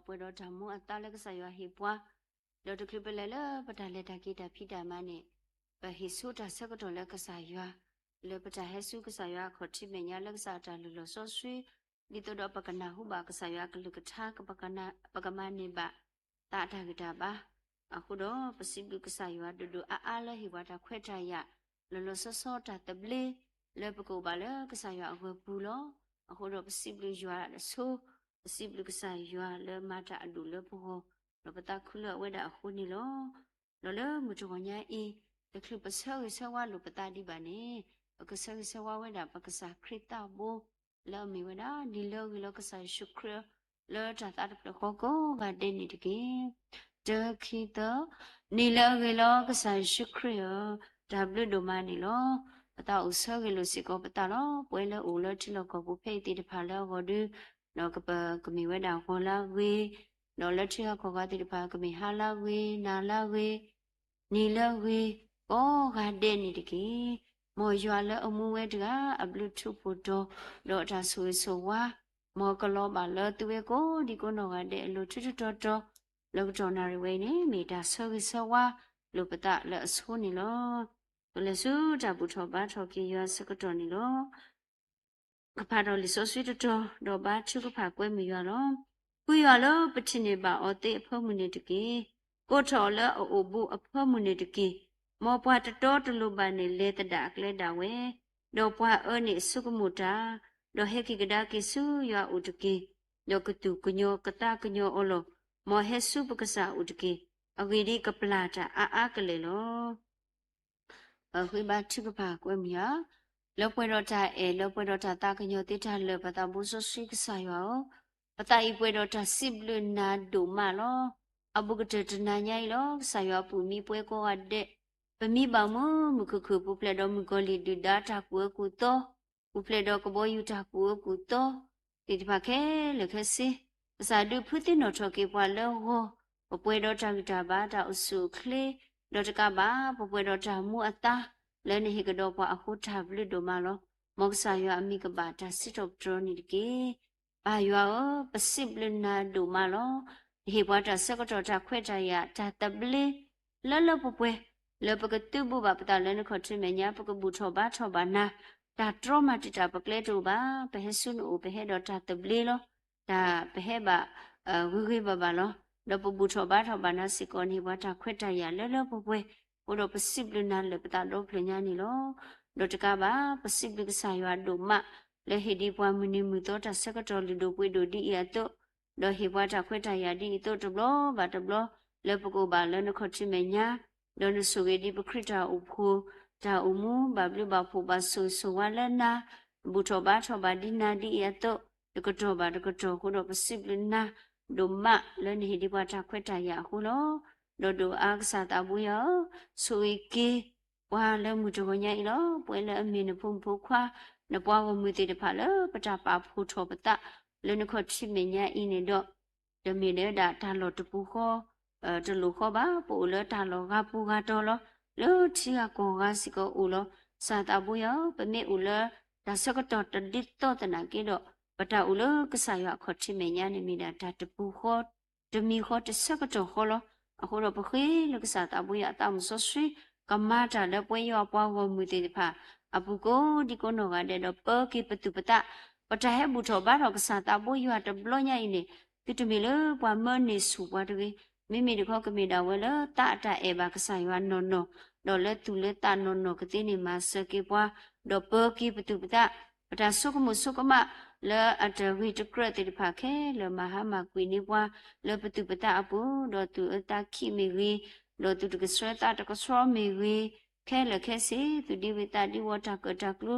ပှဲၤဒီးတၢ်မူအသါလၢကစၢ်ယွၤဟ့ၣ်ပှၤ, ဒီးတချုးပလဲၤလၢပတၢ်လဲၤတၢ်က့ၤတၢ်ဖံးတၢ်မၤန့ၣ်, ပဟ့ၣ်ဆိတၢ်ဆၢကတီၢ်လၢကစၢ်ယွၤ, လၢပတၢ်ဟဲဆူကစၢ်ယွၤအခီၣ်ထံးမဲာ်ညါလၢကစၢ်အတၢ်လုၢ်လီၢ်စီဆှံ, ဒ်သိးဒီးပကနၢ်ဟူဘၣ်ကစၢ်ယွၤအကလုၢ်ကထါ, ပကမၤန့ၢ်ဘၣ်သးအတၢ်ဂံၢ်တၢ်ဘါ. အဃိဒီး ပစံးဘျုးကစၢ်ယွၤဒိၣ်ဒိၣ်အါအါလၢဟ့ၣ်ပှၤတၢ်ခွဲးတၢ်ယာ်, လီၤလီၤဆီဆီတၢ်သဘျ့, လၢပကအိၣ်ဘၣ်လၢကစၢ်ယွၤအဂၢၤပူၤလီၤ. အဃိဒီးပစံးဘျုးယွၤအဆိ, ပစံးဘျုးကစၢ်ယွၤလၢမၤတၢ်အဒိၣ်လၢပဂီၢ်, ဒီးပသးခုလၢအဝဲဒၣ်အဃိန့ၣ်လီၤ. ဒီးလၢမုၢ်တဂီၤညါအံၤ, တချုးပဆၢဂ့ၤဆၢဝါလိာ်ပသးဒံးဘၣ်န့ၣ်, ပကဆၢဂ့ၤဆၢဝါဝဲဒၣ်ပကစၢ်ခရံာ်သးဘိ, လၢအမ့ၢ်ဝဲဒၣ် နံၤလၢအဂ့ၤလီၤကစၢ်ယ့ၣ်ၡူးခရံာ်, လၢတၢ်သးတဖျၢၣ်ဃီကိးဂၤဒဲးန့ၣ်တက့ၢ်. တၢ ခံ သၢ, နံၤလၢအဂ့ၤလီၤကစၢ်ယ့ၣ်ၡူးခရံာ်ဧၢ, တၢ်ဘျုးဒိၣ်မးန့ၣ်လီၤ. ပသးအိၣ်ဆၢဂ့ၤလိာ်စ့ၢ်ကီးပသးလီၤ. ပဝဲလၢအိၣ်လၢထံလီၢ်ကီၢ်ပူၤဖဲအံၤသ့ၣ်တဖၣ်လၢအဂီၢ်ဒီး, ဒီးကမ့ၢ်ဝဲဒၣ်ဂီၤလၢအဂ့ၤ, ဒီးလၢထံဂၤကီၢ်ဂၤသ့ၣ်တဖၣ် ကမ့ၢ်ဟါလၢအဂ့ၤ, နၤလၢအဂ့ၤ, နံၤလၢအဂ့ၤ, ကိးဂၤဒဲးန့ၣ်တက့ၢ်. မ်ယွၤလၢအမူဝဲတဂၤ အဘျုးထူးဖှိၣ်တီၤ, ဒီးအတၢ်ဆိၣ်ဂ့ၤဆိၣ်ဝါ, မ်ကလီၤဘၣ်လၢသုဝဲကိးဒံကိးနီၢ်ဂၤဒဲးအလိၤ ထူးထူးတီၤတီၤ, လၢကတီၢ်နၣ်ရံၣ်ဝဲအံၤန့ၣ် မ့ၢ်တၢ်ဆၢဂ့ၤဆၢဝါလိာ်ပသးလၢအဆိန့ၣ်လီၤ. ပလဲၤဆူတၢ်ဘူၣ်ထီၣ်ဘါထီၣ်က့ၤယွၤအဆၢကတီၢ်န့ၣ်လီၤ. ကဖးဒီးလံာ်စီဆှံတတီၤ, ဒီးဘါထုကဖၣ်ကွဲမုာ်ယွၤလီၤ. ဃုယွၤလၢပထံၣ်န့ၢ်ဘၣ်အီၤသ့အဖၢမုၢ်န့ၣ်တက့ၢ်. ကိးထီၣ်အီၤလၢအအိၣ်ဘူးအဖၢမုၢ်န့ၣ်တက့ၢ်. မ်ပှၤတတီတလိၤဘၣ်န့ၣ် လဲၤသဒၣ်အကျဲဒၣ်ဝဲ, ဒီးပှၤအၢန့ၣ်ဆိကမိၣ်တၢ်, ဒီးဟဲက့ၤကဒါက့ၤဆူယွၤအိၣ်တက့ၢ်. ဒီးကသူၣ်ကညီၤကသးကညီၤအီၤလီၤ. မ်ဟဲဆူပကစၢ်အိၣ်တက့ၢ်. အဂ့ၢ်ဒ်အံၤ, ကပျၢ်တၢ်အါအါကလဲာ်လီၤ. ပဃ့ဘါထုကဖၣ်ကွဲမုာ်ယွၤ, လၢပှဲၤဒီးတၢ်အဲၣ်, လၢပှဲၤဒီးတၢ်သးကညီၤသ့တၢ်လၢာ်, ပသးဘိစီဆှံကစၢ်ယွၤဧၢ, ပသးအံၤပှဲၤဒီးတၢ်စံးဘျုးနၤဒိၣ်မးလီၤ. အဘူးကတၢၢ်တနၤညါအံၤလီၤ. ကစၢ်ယွၤအပူၤမံပှဲၤကိးဂၤဒဲး, ပမံဘၣ်မုာ်မုာ်ခုၣ်ခုၣ်, ပူၤဖျဲးဒီးမုၣ်ကီၤလံၢ်ဒုၣ်ဒါတၢ်ကူၣ်အၢကူၣ်သီ, ပူၤဖျဲးဒီးကဘီယူၤတၢ်ကူၣ်အၢကူၣ်သီ သ့ၣ်တဖၣ်ခဲလၢာ်ခဲဆ့, ကစၢ်ဒုးဖုသ့ၣ်နီၣ်ထီၣ်က့ၤပှၤလၢဂီၤ, ပပှဲၤဒီးတၢ်ဂံၢ်တၢ်ဘါတၢ်အိၣ်ဆူၣ်အိၣ်ချ့, ဒီးတကးဘၣ် ပပှဲၤဒီးတၢ်မူအသါ လၢနဟ့ၣ်ကဒီးပှၤအဃိ တၢ်ဘျုးဒိၣ်မးလီၤ. မ်ကစၢ်ယွၤအမံၤကဘၣ်တၢ်စံးထီၣ်ပတြၢၤန့ၣ်တက့ၢ်. ပၢ်ယွၤဧၢ, ပစံးဘျုးနၤဒိၣ်မးလီၤ. နဟ့ၣ်ပှၤတၢ်ဆၢကတီၢ်တၢ်ခွဲးတၢ်ယာ်တၢ်သဘျ့ လၢလၢပှဲၤပှဲၤ, လၢပကသုးဘူးဘၣ်ပသးလၢနခီၣ်ထံးမဲာ်ညါ, ပကဘူၣ်ထီၣ်ဘါထီၣ်ဘၣ်နၤ, တၢ်တြီမၤတံာ်တာ်ပကျဲတအိၣ်ဘၣ်. ပဟဲဆူနအိၣ် ပဟဲဒီးတၢ်သဘျ့လီၤ. တၢ်ပဟဲဘၣ် ဂ့ၤဂ့ၤဘၣ်ဘၣ်လီၤ. ဒီးပဘူၣ်ထီၣ်ဘါထီၣ်ဘၣ်နၤစ့ၢ်ကီးန့ၣ် ပှၤတၢ်ခွဲးတၢ်ယာ်လၢလၢပှဲၤပှဲၤ, အဃိဒီးပစံးဘျုးနၤလၢာ်ပသးဒီဖျၢၣ်ညါန့ၣ်လီၤ. ဒီးတကးဘၣ် ပစံးဘျုးကစၢ်ယွၤဒိၣ်မး လၢဟ့ၣ်ဒံးပှၤမုၢ်နံၤမုၢ်သီတၢ်ဆၢကတီၢ်လုၢ်ဒိၣ်ပှ့ၤဒိၣ်ဒ်အံၤအသိး, ဒီးဟ့ၣ်ပှၤတၢ်ခွဲးတၢ်ယာ်ဒ်အံၤအသိးတဘျီဘၣ်တဘျီ လၢပကအိၣ်ဘၣ်လၢနခီၣ်ထံးမဲာ်ညါ, ဒီးနဆိၣ်ဂ့ၤဒံးပခရံာ်တၢ်အိၣ်ဖှိၣ် တၢ်အိၣ်မူ ဘၣ်ဘျုးဘၣ်ဖှိၣ်ဘၣ်ဆိၣ်ဂ့ၤဆိၣ်ဝါလၢနၤ, ဘူၣ်ထီၣ်ဘါထီၣ်ဘၣ်ဒံးနၤဒ်အံၤအသိး တကတီၢ်ဘၣ်တကတီၢ်အဃိဒီး ပစံးဘျုးနၤဒိၣ်မးလၢနဟ့ၣ်ဒံးပှၤတၢ်ခွဲးတၢ်ယာ်အဃိလီၤ. ဒီးဒိၣ်အါကစၢ်သးဘိယွၤဧၢ, ဆိၣ်ဂ့ၤက့ၤ ပှၤလၢမုၢ်တဂီၤညါအံၤလီၤ. ပဝဲလၢအမ့ၢ်နဖိမုၣ်ဖိခွါ နပှၤဂီၢ်မုၢ်သ့ၣ်တဖၣ်လၢပတၢ်ပာ်ဖှိၣ်ထီၣ်ပသး လၢနခီၣ်ထံးမဲာ်ညါအံၤန့ၣ်ဒီး တမ့ၢ်လၢဒၣ်တၢ်လီၢ်တပူၤဃီ တလိၤဃီဘၣ်. ပအိၣ်လၢတၢ်လီၢ်ဂၤပူၤဂၤတီၤလီၤ. လၢထံဂၤကီၢ်ဂၤစ့ၢ်ကီးအိၣ်လီၤ. ကစၢ်သးဘိယွၤဧၢ, ပမ့ၢ်အိၣ်လၢတၢ်ဆၢကတီၢ်တဒ်သိးသနာ်က့ဒီး ပတၢ်အိၣ်လၢကစၢ်ယွၤအခီၣ်ထံးမဲာ်ညါန့ၣ် မ့ၢ်ဒၣ်တၢ်တပူၤဃီ တမံၤဃီတဆၢကတီၢ်ဃီလီၤ. အဃိဒီးပဃ့လၢကစၢ်သးဘိယွၤအသးမုၢ်စီဆှံ ကမၤတၢ်လၢပဝဲယွၤအပှၤဂီၢ်မုၢ်သ့ၣ်တဖၣ် အပူၤကိးဒံကိးနီၢ်ဂၤဒဲးဒီး ပၢက့ၤပသူၣ်ပသး ပတၢ်ဟဲဘူၣ်ထီၣ်ဘါထီၣ်ကစၢ်သးဘိယွၤတဘျီညါအံၤန့ၣ် သုတမ့ၢ်လၢပှၤမၢန့ၢ်ဆူၣ်ပှၤတဂ့ၤ. မ့မ့ၢ်တခီ ကမ့ၢ်ဒၣ်ဝဲလၢသးအတၢ်အဲၣ်ဘၣ်ကစၢ်ယွၤနီၢ်နီၢ်, ဒီးလၢသူၣ်လၢသးနီၢ်နီၢ်ကသ့န့ၣ် မၤစၢၤက့ၤပှၤ, ဒီးပၢက့ၤပသူၣ်ပသး, ပတၢ်ဆိကမိၣ်ဆိကမး လၢအတဂ့ၤတကြၢးသ့ၣ်တဖၣ်ခဲလၢာ် မၤဟါမၢ်ကွံာ်န့ၢ်ပှၤ လၢပသူၣ်ပသးအပူၤ, ဒီးသူၣ်အၢသးခံးမ့ၢ်ဂ့ၤ, ဒီးသူၣ်တကဆှၢသးတကဆှီမ့ၢ်ဂ့ၤ, ခဲလၢာ်ခဲဆ့ သူၣ်ဒံဝံသးဒံဝီ တၢ်ကၢၣ်တၢ်ကျူ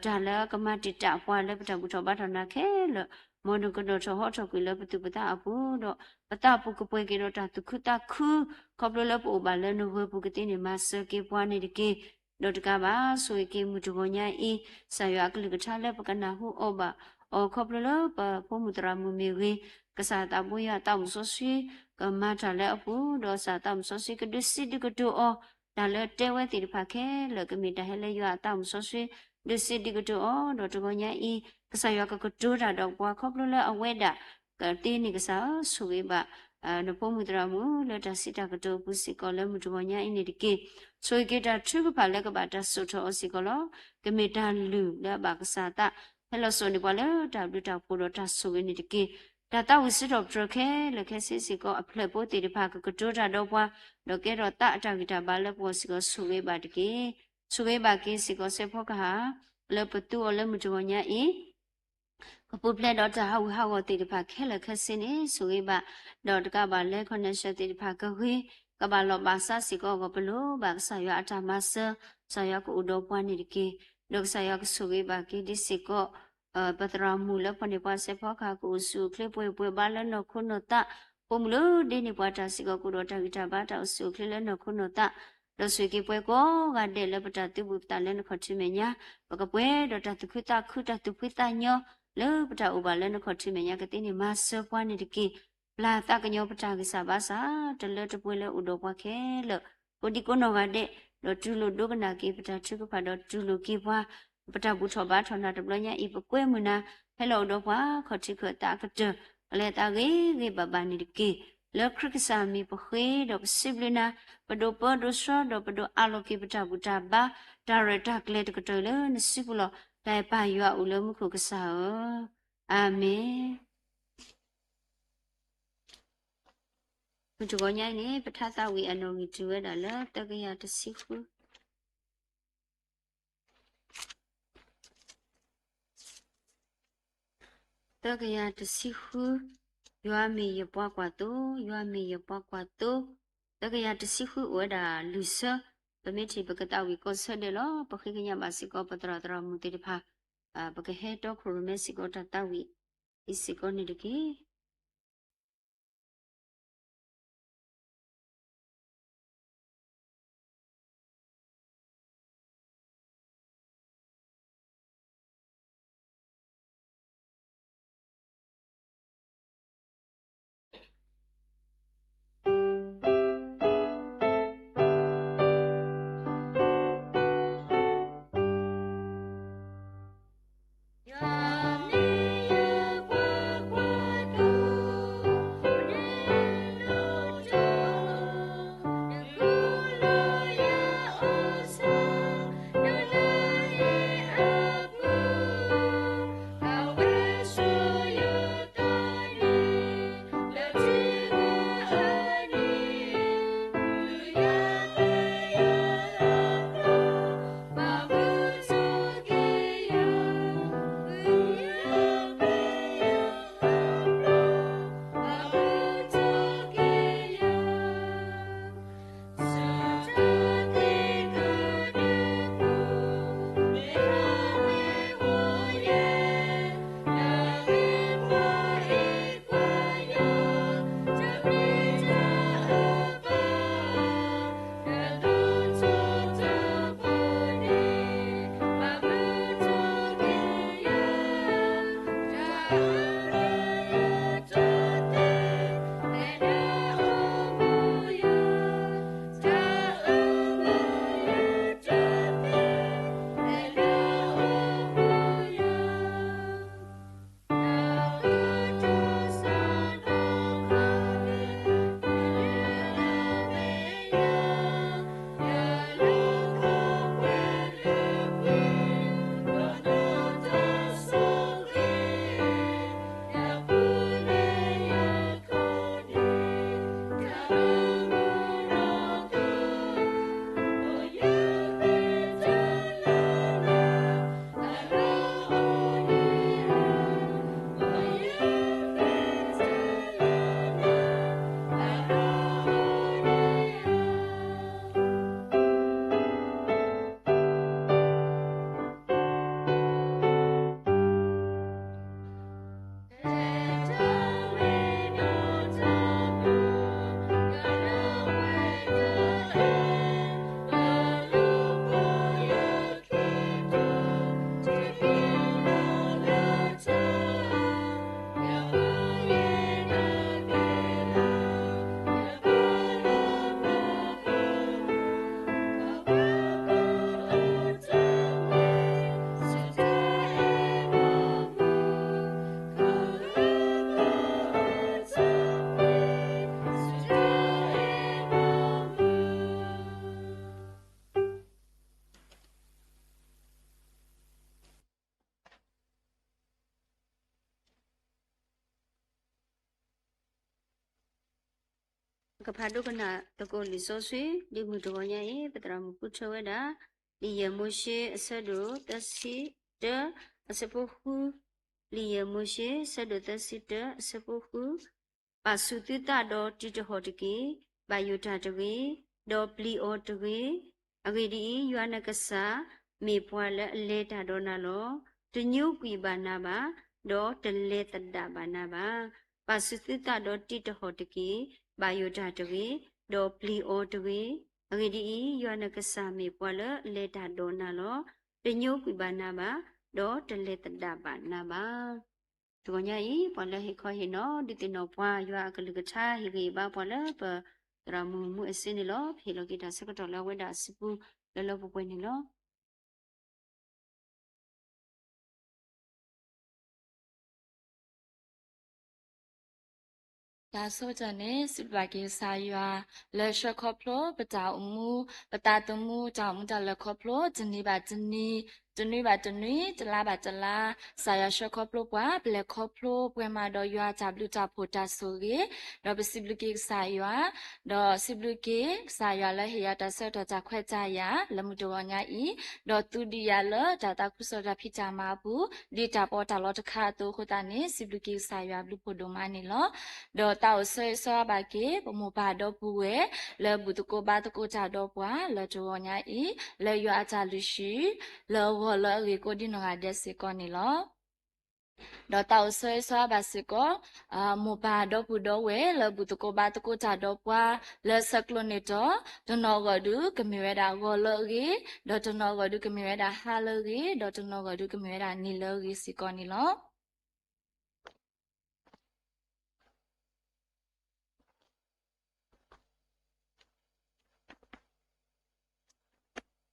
တၢ်လၢကမၤတံာ်တာ်ပှၤလၢပတၢ်ဘူၣ်ထီၣ်ဘါထီၣ်နၤခဲလၢာ်, မ်နကနီၣ်ထီၣ်ဟီထီၣ်ကွံာ်လၢပသူၣ်ပသးအပူၤဒီး ပသးပူၤကပှဲၤက့ၤဒီးတၢ်သူၣ်ခုသးခု, ခီဖျိလၢပအိၣ်ဘၣ်လၢနဂၢၤပူၤကသ့န့ၣ် မၤစၢၤက့ၤပှၤန့ၣ်တက့ၢ်. ဒီးတကးဘၣ် ဆိၣ်ဂ့ၤက့ၤမုၢ်တဂီၤညါအံၤ ကစၢ်ယွၤအကလုၢ်ကထါလၢပကနၢ်ဟူအီၤဘၣ်အီၤ ခီဖျိလၢပဖိမုၣ်သရၣ်မုၣ်မ့ၢ်ဂ့ၤ, ကစၢ်သးဘိယွၤအသးမုၢ်စီဆှံ ကမၤတၢ်လၢအပူၤ, ဒီးကစၢ်သးမုၢ်စီဆှံကဒုးစံးဒုးကတိၤအီၤ တၢ်လၢတဲဝဲသ့ၣ်တဖၣ်ခဲလၢာ် ကမ့ၢ်တၢ်ဟဲလၢယွၤအသးမုၢ်စီဆှံ ဒုးစံးဒုးကတိၤအီၤ, ဒီးတဂီၤညါအံၤ ကစၢ်ယွၤကကတိၤတၢ်ဒီးပှၤခီဖျိလၢအဝဲဒၣ် ကသ့န့ၢ်ကစၢ်ဧၢ, ဆိၣ်ဂ့ၤဘၣ် နဖိမုၣ်သရၣ်မုၣ်လၢတၢ်စံးတၢ်ကတိၤအပူၤစ့ၢ်ကီးလၢမုၢ်တဂီၤညါအံၤန့ၣ်တက့ၢ်. ဆိၣ်ဂ့ၤက့ၤတၢ်ထုကဖၣ်လၢကဘၣ်တၢ်စိာ်ထီၣ်အီၤစ့ၢ်ကီးလီၤ. ကမ့ၢ်တၢ်လုၢ်လၢအဘၣ်ကစၢ်အသး ဟဲလီၤစိာ်န့ၢ်ပှၤလၢတၢ်ဘျုးတၢ်ဖှိၣ်ဒီးတၢ်ဆိၣ်ဂ့ၤန့ၣ်တက့ၢ်. တၢ်သးဝံၣ်စံးထီၣ်ပတြၢၤခဲလၢာ်ခဲဆ့စ့ၢ်ကီး အဖျၢၣ်ဖိသ့ၣ်တဖၣ်ကကတိၤတၢ်ဒီးပှၤ, ဒီးကဲထီၣ်သးအတၢ်ဂံၢ်တၢ်ဘါလၢပဂီၢ်စ့ၢ်ကီး ဆိၣ်ဂ့ၤဘၣ်တက့ၢ်. ဆိၣ်ဂ့ၤဘၣ်က့ၤစ့ၢ်ကီးစဲးဖီကဟၣ် လၢပသူအီၤလၢမုၢ်တဂီၤညါအံၤ ကပူၤဖျဲးဒီးတၢ်ဟးဂူာ်ဟးဂီၤသ့ၣ်တဖၣ်ခဲလၢာ်ခဲဆ့န့ၣ် ဆိၣ်ဂ့ၤဘၣ်, ဒီးတကးဘၣ်လၢ connection သ့ၣ်တဖၣ်ကဂ့ၤ, ကဘၣ်လီၤဘၣ်စးစ့ၢ်ကီးအဂီၢ် ပလိၣ်ဘၣ်ကစၢ်ယွၤအတၢ်မၤစၢၤ, ကစၢ်ယွၤကအိၣ်ဒီးပှၤန့ၣ်တက့ၢ်. ဒီးကစၢ်ယွၤကဆိၣ်ဂ့ၤဘၣ်က့ၤဒ်စ့ၢ်ကီး ပသရၣ်မုၣ်လၢဖီၣ်န့ၢ်ပှၤစဲးဖီကဟၣ် ကအိၣ်ဆူၣ်အိၣ်ချ့ပှဲၤပှဲၤဘါလၢနီၢ်ခိနီၢ်သး, ဖိမုၣ်လၢဒ့န့ၢ်ပှၤတၢ်စ့ၢ်ကီး ကအိၣ်ဒီးတၢ်ဂံၢ်တၢ်ဘါတၢ်အိၣ်ဆူၣ်အိၣ်ချ့လၢနီၢ်ခိနီၢ်သး, ဒီးဆိၣ်ဂ့ၤက့ၤပှၤကိးဂၤဒဲးလၢပတၢ်သူၣ်ဘူၣ်သးလၢနခီၣ်ထံးမဲာ်ညါ, ပကပှဲၤဒီးတၢ်သူၣ်ခုသးခု တၢ်သူၣ်ဖှံသးညီ လၢပတၢ်အိၣ်ဘၣ်လၢနခီၣ်ထံးမဲာ်ညါ ကသ့န့ၢ်မၤစၢၤပှၤန့ၣ်တက့ၢ်. ပျၢ်သးကညီၤပတၢ်ဂံၢ်စၢ်ဘါစၢ် တလၢတပှဲၤလၢအိၣ်ဒီးပှၤခဲလၢာ် ကိးဒံကိးနီၢ်ဂၤဒဲး, ဒီးတူၢ်လိာ်ဒိကနၣ်က့ၤပတၢ်ထုကဖၣ် ဒီးတူၢ်လိာ်က့ၤပှၤ ပတၢ်ဘူၣ်ထီၣ်ဘါထီၣ်နၤတဘျီညါအံၤ ပကွဲမုာ်နၤ, ဟဲလီၤအိၣ်ဒီးပှၤ ခီၣ်ထံးခၢၣ်သးအကတၢၢ် ကလဲၤသးဂ့ၤဂ့ၤဘၣ်ဘၣ်န့ၣ်တက့ၢ်. လၢခရံာ်ကစၢ်မံၤပဃ့ဒီးပစံးဘျုးနၤ, ပဒိးပၢဒိးဆှၢဒီးပဒိးအးလီၤက့ၤပတၢ်ဘူၣ်တၢ်ဘါ တၢ်ရဲၣ်တၢ်ကျဲၤတကတၢၢ်လၢနစုပူၤလီၤ. တၢ်အဲၣ်ပၢ်ယွၤအိၣ်လၢမူခိၣ်ကစၢ်ဧၢ, အၤမ့ၣ်. မုၢ်တဂီၤညါအံၤန့ၣ် ပထါသးဝံၣ်အနီၣ်ဂံၢ်တုၤဝဲဒၣ်လၢသၢကယၤတဆံဃု သၢကယၤတဆံဃု, ယွၤမ့ၢ်ယပှၤကွၢ်သိ, ယွၤမ့ၢ်ယပှၤကွၢ်သိ, သၢကယၤတဆံဃုအိၣ်ဝဲဒၣ်လွံၢ်ဆၢ, ပမ့ၢ်ထံၣ်ပကသးဝံၣ်ကီၢ်ဆၢဒဲးလီၤ. ပဃ့ကညးဘၣ်စ့ၢ်ကီး ပသရၣ်သရၣ်မုၣ်သ့ၣ်တဖၣ်, ပကဟဲတီခိၣ်ရိၣ်မဲစ့ၢ်ကီးတၢ်သးဝံၣ်အံၤစ့ၢ်ကီးန့ၣ်တက့ၢ်. ပကဖးဒိကနၣ်သကိးလံာ်စီဆှံ ဒ်မုၢ်တဂီၤညါအံၤ ပသရၣ်မုၣ်ဃုထၢဝဲဒၣ် လံာ်ယဲၢ်မိၤၡ့အဆၢဒိၣ်သၢဆံတၢ အဆၢဖိဃု, လံာ်ယဲၢ်မိၤၡ့ ဆၢဒိၣ်သၢဆံတၢ အဆၢဖိဃု, ပာ်ဆူၣ်သုသးဒီးတံးတဟီၣ်တက့ၢ်, ဘၣ်ယိၣ်တၢ်တဂ့ၤ, ဒီးပျံၤအီၤတဂ့ၤ. အဂ့ၢ်ဒ်အံၤ, ယွၤနကစၢ် မ့ၢ်ပှၤလၢအလဲၤတၢ်ဒီးနၤလီၤ. တညိကွံာ်ဘၣ်နၤဘၣ်, ဒီးတလဲၤသဒၣ်ဘၣ်နၤဘၣ်. ပာ်ဆူၣ်သုသးဒီးတံးတဟီၣ်တက့ၢ်, ဘၣ်ယိၣ်တၢ်တဂ့ၤ, ဒီးပျံၤအီၤတဂ့ၤ. အဂ့ၢ်ဒ်အံၤ, ယွၤနကစၢ်မ့ၢ်ပှၤလၢအလဲၤတၢ်ဒီးနၤလီၤ. တညိကွံာ်ဘၣ်နၤဘၣ်, ဒီးတလဲၤသဒၣ်ဘၣ်နၤဘၣ်. တဂီၤညါအံၤ ပှၤလၢဟ့ၣ်ခီဟ့ၣ်နီၤ ဒုးသ့ၣ်နီၣ်ပှၤယွၤအကလုၢ်ကထါ ဟ့ၣ်ဂံၢ်ဟ့ၣ်ဘါပှၤလၢပသရၣ်မုၣ်မူအဲၣ်စ့န့ၣ်လီၤ. ပဟ့ၣ်လီၤက့ၤတၢ်ဆၢကတီၢ်လၢအဝဲဒၣ်အစုပူၤလၢလၢပှဲၤပှဲၤန့ၣ်လီၤ. တၢ်ဆိကတၢၢ်န့ၣ် စံးဘျုးဘၣ်က့ၤကစၢ်ယွၤ လၢဆှၢခီဖျိပတၢ်အိၣ်မူ, ပသးသမူ တၢ်အိၣ်မူတၢ်လဲၤခီဖျိ တနံၤဘၣ်တနံၤ, တနွံဘၣ်တနွံ, တလါဘၣ်တလါ, ကစၢ်ယွၤဆှၢခီဖျိပှၤ ပလဲၤခီဖျိပှဲၤမးဒီးယွၤတၢ်ဘျုးတၢ်ဖှိၣ်တၢ်ဆိၣ်ဂ့ၤ, ဒီးပစံးဘျုးက့ၤကစၢ်ယွၤ, ဒီးစံးဘျုးက့ၤကစၢ်ယွၤလၢဟ့ၣ်ယၤတၢ်ဆၢကတီၢ်တၢ်ခွဲးတၢ်ယာ် လၢမုၢ်တဂီၤညါအံၤ, ဒီးသူဒံးယၤလၢတၢ်သးခုကစီၣ်တၢ်ဖံးတၢ်မၤအပူၤ ဒ်တၢ်ပီးတၢ်လီတခါအသိးအဃိသတးန့ၣ် စံးဘျုးက့ၤကစၢ်ယွၤဘျုးဖှိၣ်ဒိၣ်မးန့ၣ်လီၤ. ဒီးသးအိၣ်ဆၢဂ့ၤဆၢဝါဘၣ်က့ၤ ပမိၢ်ပၢ်ဒီပုၢ်ဝဲၢ် လၢဘူၣ်သကိးဘါသကိးတၢ်ဒီးပှၤ လၢတဂီၤညါအံၤ လၢယွၤအတၢ်လုၢ်ဟံၣ် လၢအဂီၢ်လၢအဂ့ၢ်ကိးဒံနီၢ်ဂၤဒဲးစ့ၢ်ကီးန့ၣ်လီၤ. ဒီးသးအိၣ်ဆၢဂ့ၤဆၢဝါဘၣ်စ့ၢ်ကီး မိၢ်ပၢ်ဒီပုၢ်ဒီဝဲၢ် လၢဘူၣ်သကိးဘါသကိးတၢ်ဒီးပှၤ လၢဆဲးကျိးန့ၣ်တီၤ တနီၤအဂီၢ်ဒုးကမ့ၢ်ဝဲဒၣ်ဂီၤလၢအဂ့ၤ, ဒီးတနီၤအဂီၢ်ဒုးကမ့ၢ်ဝဲဒၣ်ဟါလၢအဂ့ၤ, ဒီးတနီၤအဂီၢ်ဒုးကမ့ၢ်ဝဲဒၣ်နံၤလၢအဂ့ၤစ့ၢ်ကီးန့ၣ်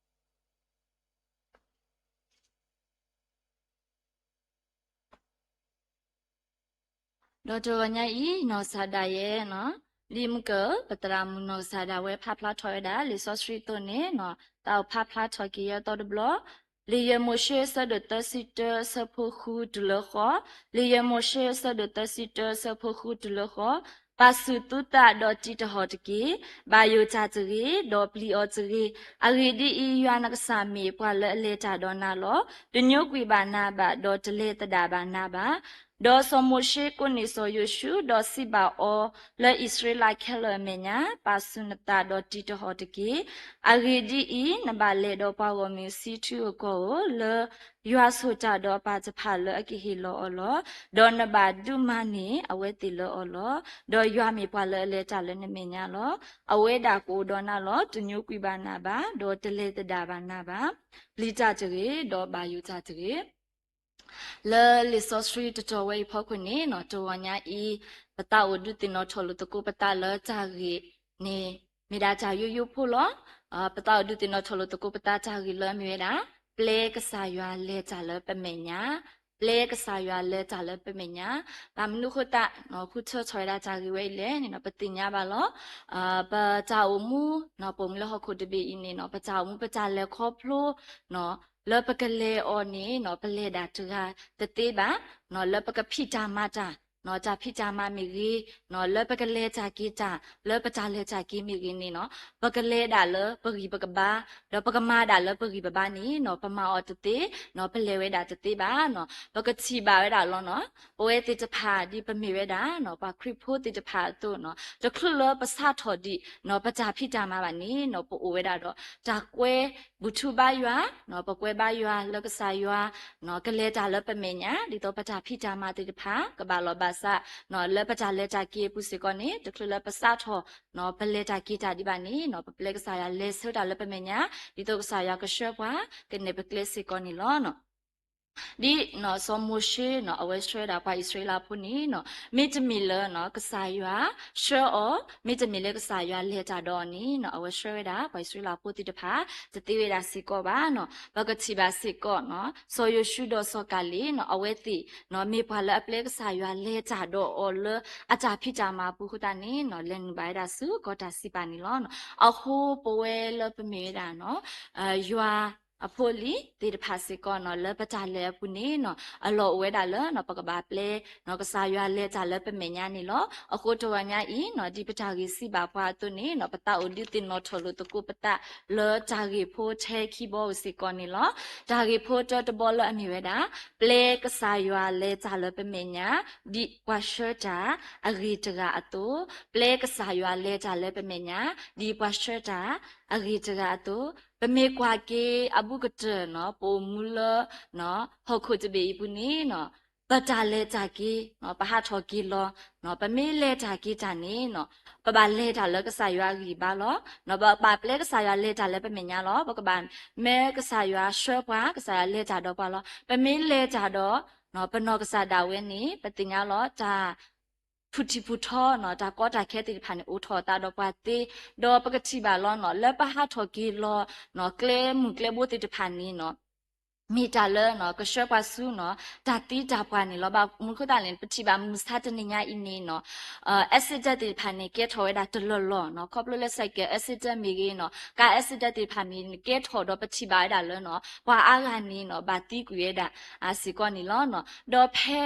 လီၤ. ဒီးတဂီၤညါအံၤ နီၢ်ကစၢ်ဒၣ်ယဲ, လံာ်မုၢ်ကၢၢ် ပသရၣ်မုၣ်နီၢ်ကစၢ်ဒၣ်ဝဲဖးဖျါထီၣ်ဝဲဒၣ် လံာ်စီဆှံအသိးန့ၣ် သးအိၣ်ဖးဖျါထီၣ်က့ၤယဲအသီတဘျီ, လံာ်ယဲၢ်မိၤၡ့ ဆၢဒိၣ်သၢဆံတၢ ဆၢဖိဃုတုၤလၢဃိး, လံာ်ယဲၢ်မိၤၡ့ ဆၢဒိၣ်သၢဆံတၢ ဆၢဖိဃုတုၤလၢဃိး, ပာ်ဆူၣ်သုသးဒီးတံးတဟီၣ်တက့ၢ်, ဘၣ်ယိၣ်တၢ်တဂ့ၤ, ဒီးပျံၤအီၤတဂ့ၤ, အဂ့ၢ်ဒ်အံၤ, ယွၤနကစၢ်မ့ၢ်ပှၤလၢအလဲၤတၢ်ဒီးနၤလီၤ. တညိကွံာ်ဘၣ်နၤဘၣ်, ဒီးတလဲၤသဒၣ်ဘၣ်နၤဘၣ်. ဒီးစီၤမိၤၡ့ကိးန့ၢ်စီၤယိၤၡူး, ဒီးစံးဘၣ်အီၤ, လၢအံၣ်စရ့လးခဲလၢာ်အမဲာ်ညါ, ပာ်ဆူၣ်နသးဒီးတံးတဟီၣ်တက့ၢ်. အဂ့ၢ်ဒ်အံၤ, နဘၣ်လဲၤဒီးပှၤဂီၢ်မုၢ်ဆံထူအကီၢ်ဧိၤ, လၢယွၤဆိၣ်တၢ်ဒီးအပၢ်တဖၣ်လၢအကဟ့ၣ်လီၤအီၤလီၤ. ဒီးနဘၣ်ဒုးမၤန့ၢ်အဝဲသ့ၣ်လၢအီၤလီၤ. ဒီးယွၤမ့ၢ်ပှၤလၢအလဲၤတၢ်လၢနမဲာ်ညါလီၤ. အဝဲဒၣ်ကအိၣ်ဒီးနၤလီၤ. တညိကွံာ်ဘၣ်နၤဘၣ်, ဒီးတလဲၤသဒၣ်ဘၣ်နၤဘၣ်. ပျံၤတၢ်တဂ့ၤ, ဒီးဘၣ်ယိၣ်တၢ်တဂ့ၤ. လၢလံာ်စီဆှံတတီၤဝဲအံၤဖီခိၣ်န့ၣ် တဂီၤညါအံၤ ပသးအိၣ်ဒုးသ့ၣ်နီၣ်ထီၣ်လိာ်သကိးပသးလၢတၢ်ဂ့ၢ်န့ၣ် မ့ၢ်ဒၣ်တၢ်ယိယိဖိလီၤ. ပသးအိၣ်ဒုးသ့ၣ်နီၣ်ထီၣ်လိာ်သကိးပသးတၢ်ဂ့ၢ်လၢအမ့ၢ်ဝဲဒၣ် ပျဲကစၢ်ယွၤလဲၤတၢ်လၢပမဲာ်ညါ, ပျဲကစၢ်ယွၤလဲၤတၢ်လၢပမဲာ်ညါ. ဘၣ်မနုၤအဃိသတး ဃုထၢထီၣ်ဝဲဒၣ်တၢ်ဂ့ၢ်ဝဲအံၤလဲၣ်န့ၣ် ပသ့ၣ်ညါဘၣ်လီၤ. ပတၢ်အိၣ်မူ ပိာ်မုၣ်လၢဟီၣ်ခိၣ်တဘ့ၣ်အံၤန့ၣ် ပတၢ်အိၣ်မူပတၢ်လဲၤခီဖျိ လၢပကလဲၤအီၤန့ၣ် ပလဲၤဒၣ်တဂၤတသ့ဘၣ်. လၢပကဖံးတၢ်မၤတၢ် တၢ်ဖံးတၢ်မၤမ့ၢ်ဂ့ၤ, လၢပကလဲၤတၢ်က့ၤတၢ် လၢပတၢ်လဲၤတၢ်က့ၤမ့ၢ်ဂ့ၤန့ၣ် ပကလဲၤဒၣ်လၢပဂံၢ်ပကဘါ, ဒီးပကမၤဒၣ်လၢပဂံၢ်ပဘါန့ၣ် ပမၤအီၤတသ့, ပလဲၤဝဲဒၣ်တသ့ဘၣ်. ပကထံၣ်ဘၣ်ဝဲဒၣ်လီၤ. ပဝဲသ့ၣ်တဖၣ်ဒ်ပမ့ၢ်ဝဲဒၣ် ပှၤခရံာ်ဖိသ့ၣ်တဖၣ်အသိး တချုးလၢပစးထီၣ်ဒံး ပတၢ်ဖံးတၢ်မၤဘၣ်န့ၣ် ပအိၣ်ဝဲဒၣ်ဒီး တၢ်ကွဲဘူးထူဘါယွၤ, ပကွဲဘါယွၤလၢကစၢ်ယွၤ ကလဲၤတၢ်လၢပမဲာ်ညါ ဒ်သိးပတၢ်ဖံးတၢ်မၤသ့ၣ်တဖၣ် ကဘၣ်လီၤဘၣ်စး လၢပတၢ်လဲၤတၢ်က့ၤအပူၤစ့ၢ်ကီးန့ၣ် တချုးလၢပစးထီၣ် ပလဲၤတၢ်က့ၤတၢ်ဒံးဘၣ်န့ၣ် ပပျဲကစၢ်ယွၤလဲၤဆှၢတၢ်လၢပမဲာ်ညါ ဒ်သိးကစၢ်ယွၤကဆှၢပှၤ ကနဲၣ်ပကျဲစ့ၢ်ကီးန့ၣ်လီၤ. ဒ်စီၤမိၤၡ့ အဝဲဆှၢဝဲဒၣ်ပှၤအံၣ်စရ့လးဖိန့ၣ် မ့တမ့ၢ်လၢကစၢ်ယွၤဆှၢအီၤ, မ့တမ့ၢ်လၢကစၢ်ယွၤလဲၤတၢ်ဒီးအီၤန့ၣ် အဝဲဆှၢဝဲဒၣ်ပှၤအံၣ်စရ့လးဖိသ့ၣ်တဖၣ် တသ့ဝဲဒၣ်စ့ၢ်ကီးဘၣ်. ပကထံၣ်ဘၣ်စ့ၢ်ကီး စီၤယိၤၡူဒီးစီၤကၤလ့း အဝဲသ့ၣ် မ့ၢ်ပှၤလၢအပျဲကစၢ်ယွၤလဲၤတၢ်ဒီးအီၤလၢအတၢ်ဖံးတၢ်မၤအပူၤအဃိသတးန့ၣ် လဲၤနုာ်ဘၣ်ဝဲဒၣ်ဆူကီၢ်တၢ်စံးပာ်န့ၣ်လီၤ. အဃိပဝဲလၢပမ့ၢ်ဝဲဒၣ် ယွၤ အဖိအလံၤသ့ၣ်တဖၣ်စ့ၢ်ကီးနီၤ လၢပတၢ်လဲၤအပူၤန့ၣ်နီၤ အလီၢ်အိၣ်ဝဲဒၣ်လၢနီၤ ပကဘၣ်ပျဲနီၤ ကစၢ်ယွၤလဲၤတၢ်လၢပမဲာ်ညါန့ၣ်လီၤ. အဃိတဂီၤညါအံၤနီၤ ဒ်ပတၢ်ဂ့ၢ်စံးဘၣ်ပှၤအသိးန့ၣ်နီၤ ပသးအိၣ်ဒုးသ့ၣ်နီၣ်ထီၣ်လိာ်သကိးပသးလၢတၢ်ဂ့ၢ်ဖိထဲခံဘီဧိၤစ့ၢ်ကီးန့ၣ်လီၤ. တၢ်ဂ့ၢ်ဖိတၢတဘီလၢအမ့ၢ်ဝဲဒၣ် ပျဲကစၢ်ယွၤလဲၤတၢ်လၢပမဲာ်ညါ ဒ်ပှၤဆှၢတၢ်အဂ့ၢ်တဂၤအသိး, ပျဲကစၢ်ယွၤလဲၤတၢ်လၢပမဲာ်ညါ ဒ်ပှၤဆှၢတၢ်အဂ့ၢ်တဂၤအသိး, ပမ့ၢ်ကွၢ်က့ၤအဘူးကတၢၢ်နီၤ ပအိၣ်မူလၢ ဟီၣ်ခိၣ်တဘ့ၣ်အံၤပူၤန့ၣ်နီၤ ပတၢ်လဲၤတၢ်က့ၤနီၤ ပဟးထီၣ်က့ၤလီၤနီၤ ပမ့ၢ်လဲၤတၢ်က့ၤတၢ်န့ၣ်နီၤ ပဘၣ်လဲၤတၢ်လၢကစၢ်ယွၤအဂံၢ်အဘါလီၤ. ပဘၣ်ပျဲကစၢ်ယွၤလဲၤတၢ်လၢပမဲာ်ညါလီၤ. ပကဘၣ်မၢကစၢ်ယွၤဆှၢပှၤ ကစၢ်ယွၤလဲၤတၢ်ဒီးပှၤလီၤ. ပမ့ၢ်လဲၤတၢ်ဒီး ပနီၢ်ကစၢ်ဒၣ်ဝဲန့ၣ် ပသ့ၣ်ညါလီၤ တၢ် ဖုၣ်ထံၣ်ဖုၣ်ထီနီၤ တၢ်ကီတၢ်ခဲသ့ၣ်တဖၣ်န့ၣ် အိၣ်ထီၣ်အသးဒီးပှၤသ့, ဒီးပကထံၣ်ဘၣ်လီၤနီၤ လၢပဟးထီၣ်က့ၤလီၤနီၤ ကျဲမုၢ်ကျဲဘိသ့ၣ်တဖၣ်န့ၣ်နီၤ မ့ၢ်တၢ်လၢနီၤ ကဆှၢပှၤဆူနီၤ တၢ်သံတၢ်ပှၢ်န့ၣ်လီၤ. ဘၣ်မနုၤဃိသတးလဲၣ်န့ၣ် ပထံၣ်ဘၣ်မုၢ်ဆါတနံၤညါအံၤန့ၣ်နီၤ accident သ့ၣ်တဖၣ်န့ၣ် ကဲထီၣ်ဝဲဒၣ်တလီၢ်လီၢ်နီၤ ခီဖျိလၢ cycle accident မ့ၢ်ဂ့ၤနီၤ car accident သ့ၣ်တဖၣ်မ့ၢ်ဂ့ၤ ကဲထီၣ်ဒီးပထံၣ်ဘၣ်ဝဲဒၣ်လၢနီၤ ပှၤအါဂၤန့ၣ်နီၤ ဘၣ်သံကွံာ်ဝဲဒၣ် စ့ၢ်ကီးန့ၣ်လီၤ. ဒီးဖဲ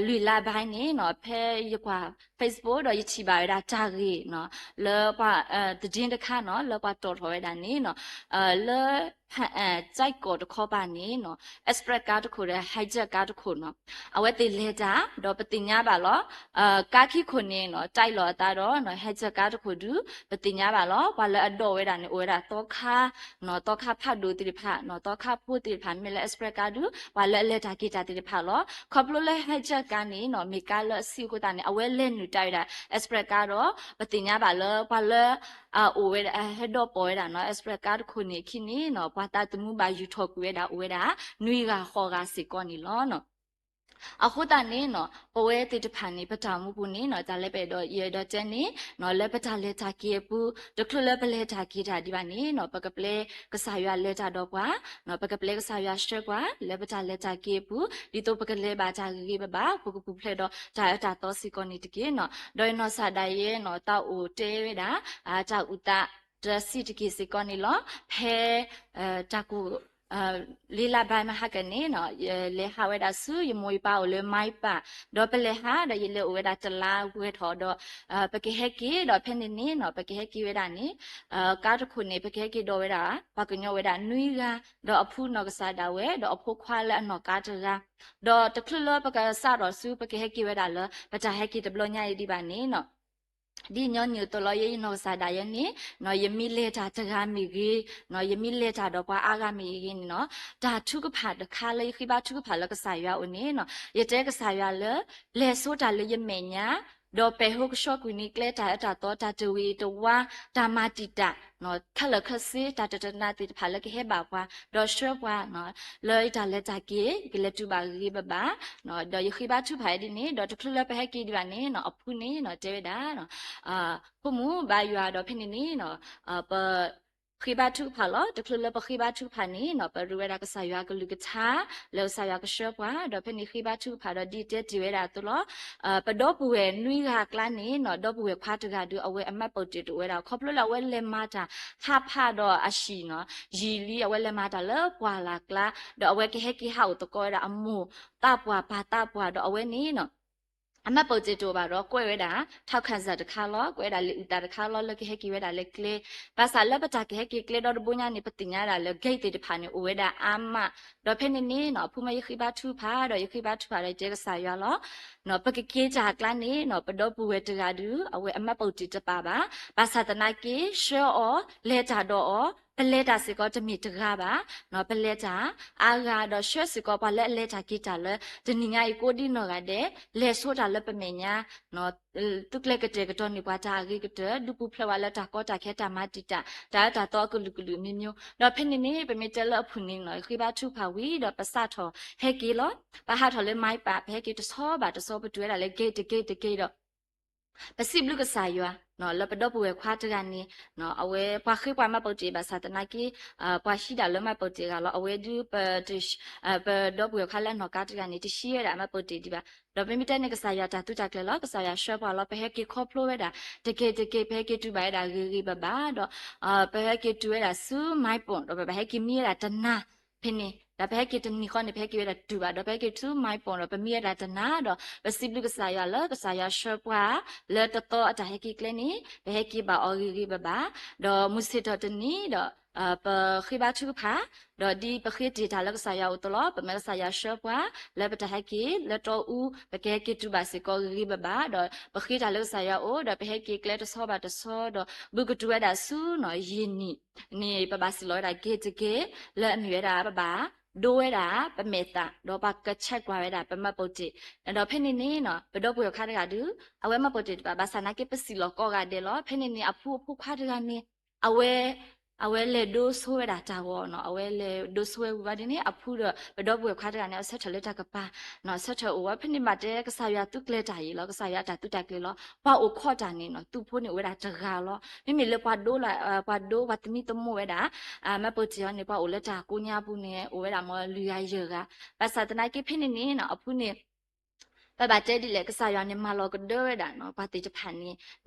လွံၢ်လါဘၣ်န့ၣ်နီၤ ဖဲယကွၢ် Facebook ဒီးယထံၣ်ဘၣ်ဝဲဒၣ်တၢ်ဂ့ၢ်နီၤ လၢပှၤ သတင်းတခါနီၤ လၢပှၤတီၣ်ထီၣ်ဝဲဒၣ်န့ၣ်နီၤ လၢ ကၠဲးကီၢ်တခီပၤန့ၣ်နီၤ express ကါတခိၣ်ဒီး hijack ကါတခိၣ်နီၤ အဝဲသ့ၣ်လဲၤတၢ် ဒီးပသ့ၣ်ညါဘၣ်လီၤ ကါခံခိၣ်န့ၣ်နီၤ တၢ်လီၤအသးဒီးနီၤ hijack ကါတခိၣ်ဒုး ပသ့ၣ်ညါဘၣ်လီၤ ပှၤလၢအဒိးဝဲဒၣ်န့ၣ် အိၣ်ဝဲဒၣ်သီခါ သီခါဖးဒိၣ်သ့ၣ်တဖၣ်နီၤ သီခါဖိသ့ၣ်တဖၣ် မ့ၢ်လၢ express ကါဒုး ပှၤလၢအလဲၤတၢ်က့ၤတၢ်သ့ၣ်တဖၣ်လီၤ. ခီဖျိလၢ hijack ကါန့ၣ်နီၤ မ့ၢ်ကါလၢအဆံးအဃိသတးန့ၣ် အဝဲလဲၤနုာ်တၢ်ဝဲဒၣ် express ကါဒီး ပသ့ၣ်ညါဘၣ်လၢပှၤလၢ အအိၣ်ဝဲဒၣ် ဟဲဒိးပိာ်ဝဲဒၣ်နီၤ express ကါတခိၣ်န့ၣ်အခံန့ၣ်နီၤ ပှၤသးသမူဘၣ်ယူၢ်ထီၣ်ကွံာ်ဝဲဒၣ် အိၣ်ဝဲဒၣ် နွံဂၤဃိးဂၤစ့ၢ်ကီးန့ၣ်လီၤ. အဃိသတးန့ၣ်နီၤ ပဝဲသ့ၣ်တဖၣ်န့ၣ် ပတၢ်အိၣ်မူပူၤန့ၣ်နီၤ တၢ်လၢပအဲၣ်ဒိး ယအဲၣ်ဒိးတဲန့ၣ် လၢပတၢ်လဲၤတၢ်က့ၤအပူၤ တချုးလၢပလဲၤတၢ်က့ၤတၢ်ဒံးဘၣ်န့ၣ်နီၤ ပကပျဲကစၢ်ယွၤလဲၤတၢ်ဒီးပှၤ ပကပျဲကစၢ်ယွၤဆှၢပှၤ လၢပတၢ်လဲၤတၢ်က့ၤအပူၤ ဒ်သိးပကလဲၤဘၣ်တၢ်ဂ့ၤဂ့ၤဘၣ်ဘၣ် ပကပူၤဖျဲးဒီးတၢ်အၢတၢ်သီစ့ၢ်ကီးန့ၣ်တက့ၢ်နီၤ. ဒီးယနီၢ်ကစၢ်ဒၣ်ယဲနီၤ သးအိၣ်တဲဝဲဒၣ် တၢ်အုၣ်သးတဆံးတက့ၢ်စ့ၢ်ကီးန့ၣ်လီၤ. ဖဲ တၢ်ကိၢ် လံလါဘၣ်မဟါကန့ၣ်နီၤ ယလဲၤဟးဝဲဒၣ်ဆူယမိၢ်ယပၢ်အိၣ်လၢ မါယပၢ် ဒီးပလဲၤဟးဒီးယလဲၤအိၣ်ဝဲဒၣ်တလါဝဲထီၣ်ဒီး ပကဟဲက့ၤဒီးဖဲန့ၣ်န့ၣ်နီၤ ပကဟဲက့ၤဝဲဒၣ်န့ၣ် ကါတခိၣ်န့ၣ် ပကဟဲက့ၤဒိးဝဲဒၣ် ပှၤကညီဝဲဒၣ်နွံဂၤ ဒီးအဖိနီၢ်ကစၢ်ဒၣ်ဝဲ ဒီးအဖိခွါလၢအနီၢ်ကါတဂၤ ဒီးတချုးလၢပကစးထီၣ်ဆူ ပကဟဲက့ၤဝဲဒၣ်လၢ ပတၢ်ဟဲက့ၤတဘျီညါအံၤဒံးဘၣ်န့ၣ်နီၤ ဒ်ညီနုၢ်အသိးလီၤ ယနီၢ်ကစၢ်ဒၣ်ယဲန့ၣ်နီၤ ယမ့ၢ်လဲၤတၢ်တဂၤမ့ၢ်ဂ့ၤနီၤ ယမ့ၢ်လဲၤတၢ်ဒီးပှၤအါဂၤမ့ၢ်ဂ့ၤန့ၣ်နီၤ တၢ်ထုကဖၣ်တခါလၢယဃ့ဘါထုကဖၣ်လၢကစၢ်ယွၤအအိၣ်န့ၣ်နီၤ ယတဲကစၢ်ယွၤလၢ လဲၤဆိတၢ်လၢယမဲာ်ညါ ဒီးပဲာ်ဟိကဆှီကွံာ်န့ၢ်ကျဲတၢ်အၢတၢ်သီ တၢ်တဝံၤတဝါ တၢ်မၤတံာ်တာ် ခဲလၢာ်ခဲဆ့ တၢ်တတနာ်သ့ၣ်တဖၣ်လၢကဟဲဘၣ်ပှၤ ဒီးဆှၢပှၤ လၢယတၢ်လဲၤတၢ်က့ၤ ယကလဲၤတုၤဘၣ်ဂ့ၤဂ့ၤဘၣ်ဘၣ် ဒီးယဃ့ဘါထုကဖၣ်ဒ်န့ၣ် ဒီးတချုးလၢပဟဲက့ၤဒံးဘၣ်န့ၣ်နီၤ အဖိန့ၣ်နီၤ တဲဝဲဒၣ် ဖိမုၣ်ဘါယွၤဒီးဖဲန့ၣ်န့ၣ်နီၤ ပ ဃ့ဘါထုကဖၣ်လီၤ. တချုးလၢပဃ့ဘါထုကဖၣ်န့ၣ်နီၤ ပရ့ဝဲဒၣ်ကစၢ်ယွၤကလုၢ်ကထါ လၢကစၢ်ယွၤကဆှၢပှၤ ဒီးဖဲန့ၣ်ဃ့ဘါထုကဖၣ်ဒီးဒ်တဲတ့ၢ်ဝဲဒၣ်အသိးလီၤ. ပဒီပုၢ်ဝဲၢ်နွံဂၤအကျါန့ၣ်နီၤ ဒီပုၢ်ဝဲၢ်ခွါတဂၤဒုး အဝဲအမှတ်ပုံတင်တအိၣ်ဝဲဒၣ် ခီဖျိလၢအဝဲလဲၤမၤတၢ်ဟးဖးဒီးအဟံၣ်နီၤ ယံာ်လံ အဝဲလဲၤမၤတၢ်လၢပှၢ်လၢ်ကျါ ဒီးအဝဲကဟဲက့ၤဟးအိၣ်သကိးဝဲဒၣ်အမိၢ်သးပှၢ်ပၢ်သးပှၢ်ဒီးအဝဲန့ၣ်နီၤ အမှတ်ပုံတင်တအိၣ်ဘၣ်ဒီး ကွဲးဝဲဒၣ် ထောက်ခံစာ တခါလီၤ ကွဲးဝဲဒၣ်လံာ်အုၣ်သးတခါလီၤ လၢကဟဲက့ၤဝဲဒၣ်လၢကျဲ ဘၣ်ဆၣ်လၢပတၢ်ကဟဲက့ၤကျဲဒီတဘိညါန့ၣ် ပသ့ၣ်ညါဒၣ်လၢ gate သ့ၣ်တဖၣ်န့ၣ် အိၣ်ဝဲဒၣ်အါမး ဒီးဖဲန့ၣ်န့ၣ်နီၤ အဖိမ့ၢ်ယဃ့ဘါထုကဖၣ် ဒီးယဃ့ဘါထုကဖၣ်ဒီးယတဲကစၢ်ယွၤလီၤ ပကက့ၤတၢ်အကျါန့ၣ်နီၤ ပဒီပုၢ်ဝဲၢ်တဂၤဒုး အဝဲအမှတ်ပုံတင် တပာ်ဘၣ် ဘၣ်ဆၣ်သနာ်က့ ဆှၢအီၤ လဲၤတၢ်ဒီးအီၤ ပလဲၤတၢ်စ့ၢ်ကီးတမ့ၢ်တဂၤဘၣ် ပလဲၤတၢ်အါဂၤဒီးဆှၢစ့ၢ်ကီးပှၤလၢအလဲၤတၢ်က့ၤတၢ်လၢ တနံၤညါအံၤကိးဒံနီၢ်ဂၤဒဲး လဲၤဆိတၢ်လၢပမဲာ်ညါ သုကျဲၤကတဲာ်ကတီၤန့ၢ်ပှၤတၢ်အဂ့ၤကတၢၢ် ဒုးပူၤဖျဲးဝဲလၢတၢ်ကီတၢ်ခဲတၢ်မၤတံာ်တာ် တၢ်အၢတၢ်သီအကလုာ်ကလုာ်မ့ၢ်မ့ၢ် ဒီးဖဲန့ၣ်န့ၣ် ပမ့ၢ်တဲလၢအဖုၣ်န့ၣ်နီၤ ဃ့ဘါထုကဖၣ်ဝံၤဒီးပစးထီၣ်ဟဲက့ၤလီၤ ပဟးထီၣ်လၢ မါယပၢ် ပဟဲက့ၤတဆီဘၣ်တဆီ ပတုၤဝဲဒၣ်လၢ gate တ gate တ gate ဒီး ပစံးဘျုးကစၢ်ယွၤ လၢပဒီပုၢ်ဝဲၢ်ခွါတဂၤန့ၣ် အဝဲပှၤဃ့ပှၤမှတ်ပုံတင် ဘၣ်ဆၣ်သနာ်က့ ပှၤဟံးဒၣ်လၢမှတ်ပုံတင်အဂၤလီၤ. အဝဲဒုး ပဒီပုၢ်ဝဲၢ်ခွါလၢအနီၢ်ကါတဂၤန့ၣ် တဟံးဝဲဒၣ်အမှတ်ပုံတင်ဒံးဘၣ်. ဒီးပမ့ၢ်တဲန့ၣ် ကစၢ်ယွၤတၢ်သုးတၢ်ကျဲၤလီၤ. ကစၢ်ယွၤဆှၢပှၤလီၤ. ပဟဲက့ၤခီဖျိဝဲဒၣ် တက့ၢ်တက့ၢ် ပဟဲက့ၤတူၢ်ဘၣ်ဝဲဒၣ်ဂ့ၤဂ့ၤဘၣ်ဘၣ်ဒီး ပဟဲက့ၤတူၢ်ဝဲဒၣ်ဆူ မှတ်ပုံတင် ဒီးပဘၣ်ဟဲက့ၤမံဝဲဒၣ်တနၤ ဖဲန့ၣ် ဒီးပဟဲက့ၤတနံၤဃီန့ၣ် ပဟဲက့ၤဝဲဒၣ်တတုၤဘၣ် ဒီးပဟဲက့ၤဆူ မှတ်ပုံတင် ဒီးပမံဝဲဒၣ်တနၤဒီး ပစံးဘျုးကစၢ်ယွၤလၢ ကစၢ်ယွၤဆှၢပှၤလၢတသီအတၢ်ဟဲက့ၤကျဲန့ၣ် ပဟဲက့ၤဘၣ်အီၤဂ့ၤဂ့ၤဘၣ်ဘၣ် ဒီးမုၢ်ဆ့ၣ်ထီၣ်တနံၤဒီး ပဃ့ဘါထုကဖၣ် ဒီးဒ်ပဃ့တ့ၢ်တၢ်လၢကစၢ်ယွၤအိၣ်အသိးလီၤ. ပမ့ၢ်ကစၢ်ယွၤဆှၢပှၤ လၢပတၢ်ဟဲက့ၤလၢတီအူ ပကဟဲက့ၤတူၢ်ဘၣ်စ့ၢ်ကီးဂ့ၤဂ့ၤဘၣ်ဘၣ်ဒီး ပဃ့တၢ်လၢကစၢ်ယွၤအိၣ် ဒီးပဟဲက့ၤကျဲတဆီဘၣ်တဆီဒီး ဘုကတုၤဝဲဒၣ်ဆူ ယံာ်နံၣ်န့ၣ် ပဘၣ်စံၣ်လီၤဝဲဒၣ် gate တ gate လၢအမ့ၢ်ဝဲဒၣ် ပဘၣ်ဒိဝဲဒၣ်ပမဲာ်သၣ် ဒီးပှၤကဆဲးကွၢ်ဝဲဒၣ်ပမှတ်ပုံတင် ဒီးဖဲန့ၣ်န့ၣ် ပဒီပုၢ်ဝဲၢ်ခွါတဂၤဒုး အဝဲမှတ်ပုံတင်တဘၣ် ဘၣ်ဆၣ်သနာ်က့ ပစံၣ်လီၤကိးဂၤဒဲးလီၤ. ဖဲန့ၣ်န့ၣ် အဖုအဖိခွါတဂၤန့ၣ် အဝဲ အဝဲလဲၤဒိဆိဝဲဒၣ်တၢ်ဂီၤနီၤ အဝဲလဲၤဒိဆိဝဲဝံၤဘၣ်ဒ်န့ၣ် အဖုဒီး ပဒီပုၢ်ဝဲၢ်ခွါတဂၤန့ၣ် အဆၢထၢၣ်လၢတၢ်ကပၤ ဆၢထၢၣ်အိၣ်ဝဲ ဖဲန့ၣ်ဘၣ်တဲ ကစၢ်ယွၤသုးကျဲၤတၢ်အံၤလီၤ. ကစၢ်ယွၤအတၢ်သုးတၢ်ကျဲၤလီၤ. ပှၤအိၣ်ခိးတၢ်န့ၣ်နီၤ သုးဖိန့ၣ်အိၣ်ဝဲဒၣ်တဂၤလီၤ. မ့မ့ၢ်လၢပှၤဒိလၢ ပှၤဒိပှၤသမံသမိးဝဲဒၣ် မှတ်ပုံတင်အီၤန့ၣ် ပှၤအိၣ်လၢတၢ်ကိးညါပူၤန့ၣ် အိၣ်ဝဲဒၣ်မ့ၢ်လွံၢ်ဂၤယဲၢ်ဂၤ ဘၣ်ဆၣ်သနာ်က့ ဖဲန့ၣ်န့ၣ်နီၤ အဖုန့ၣ် ပဘၣ်တဲဒ်လဲၣ် ကစၢ်ယွၤန့ၣ် မၤလီၤကဒၢဝဲဒၣ်နီၤ ပှၤသ့ၣ်တဖၣ်န့ၣ်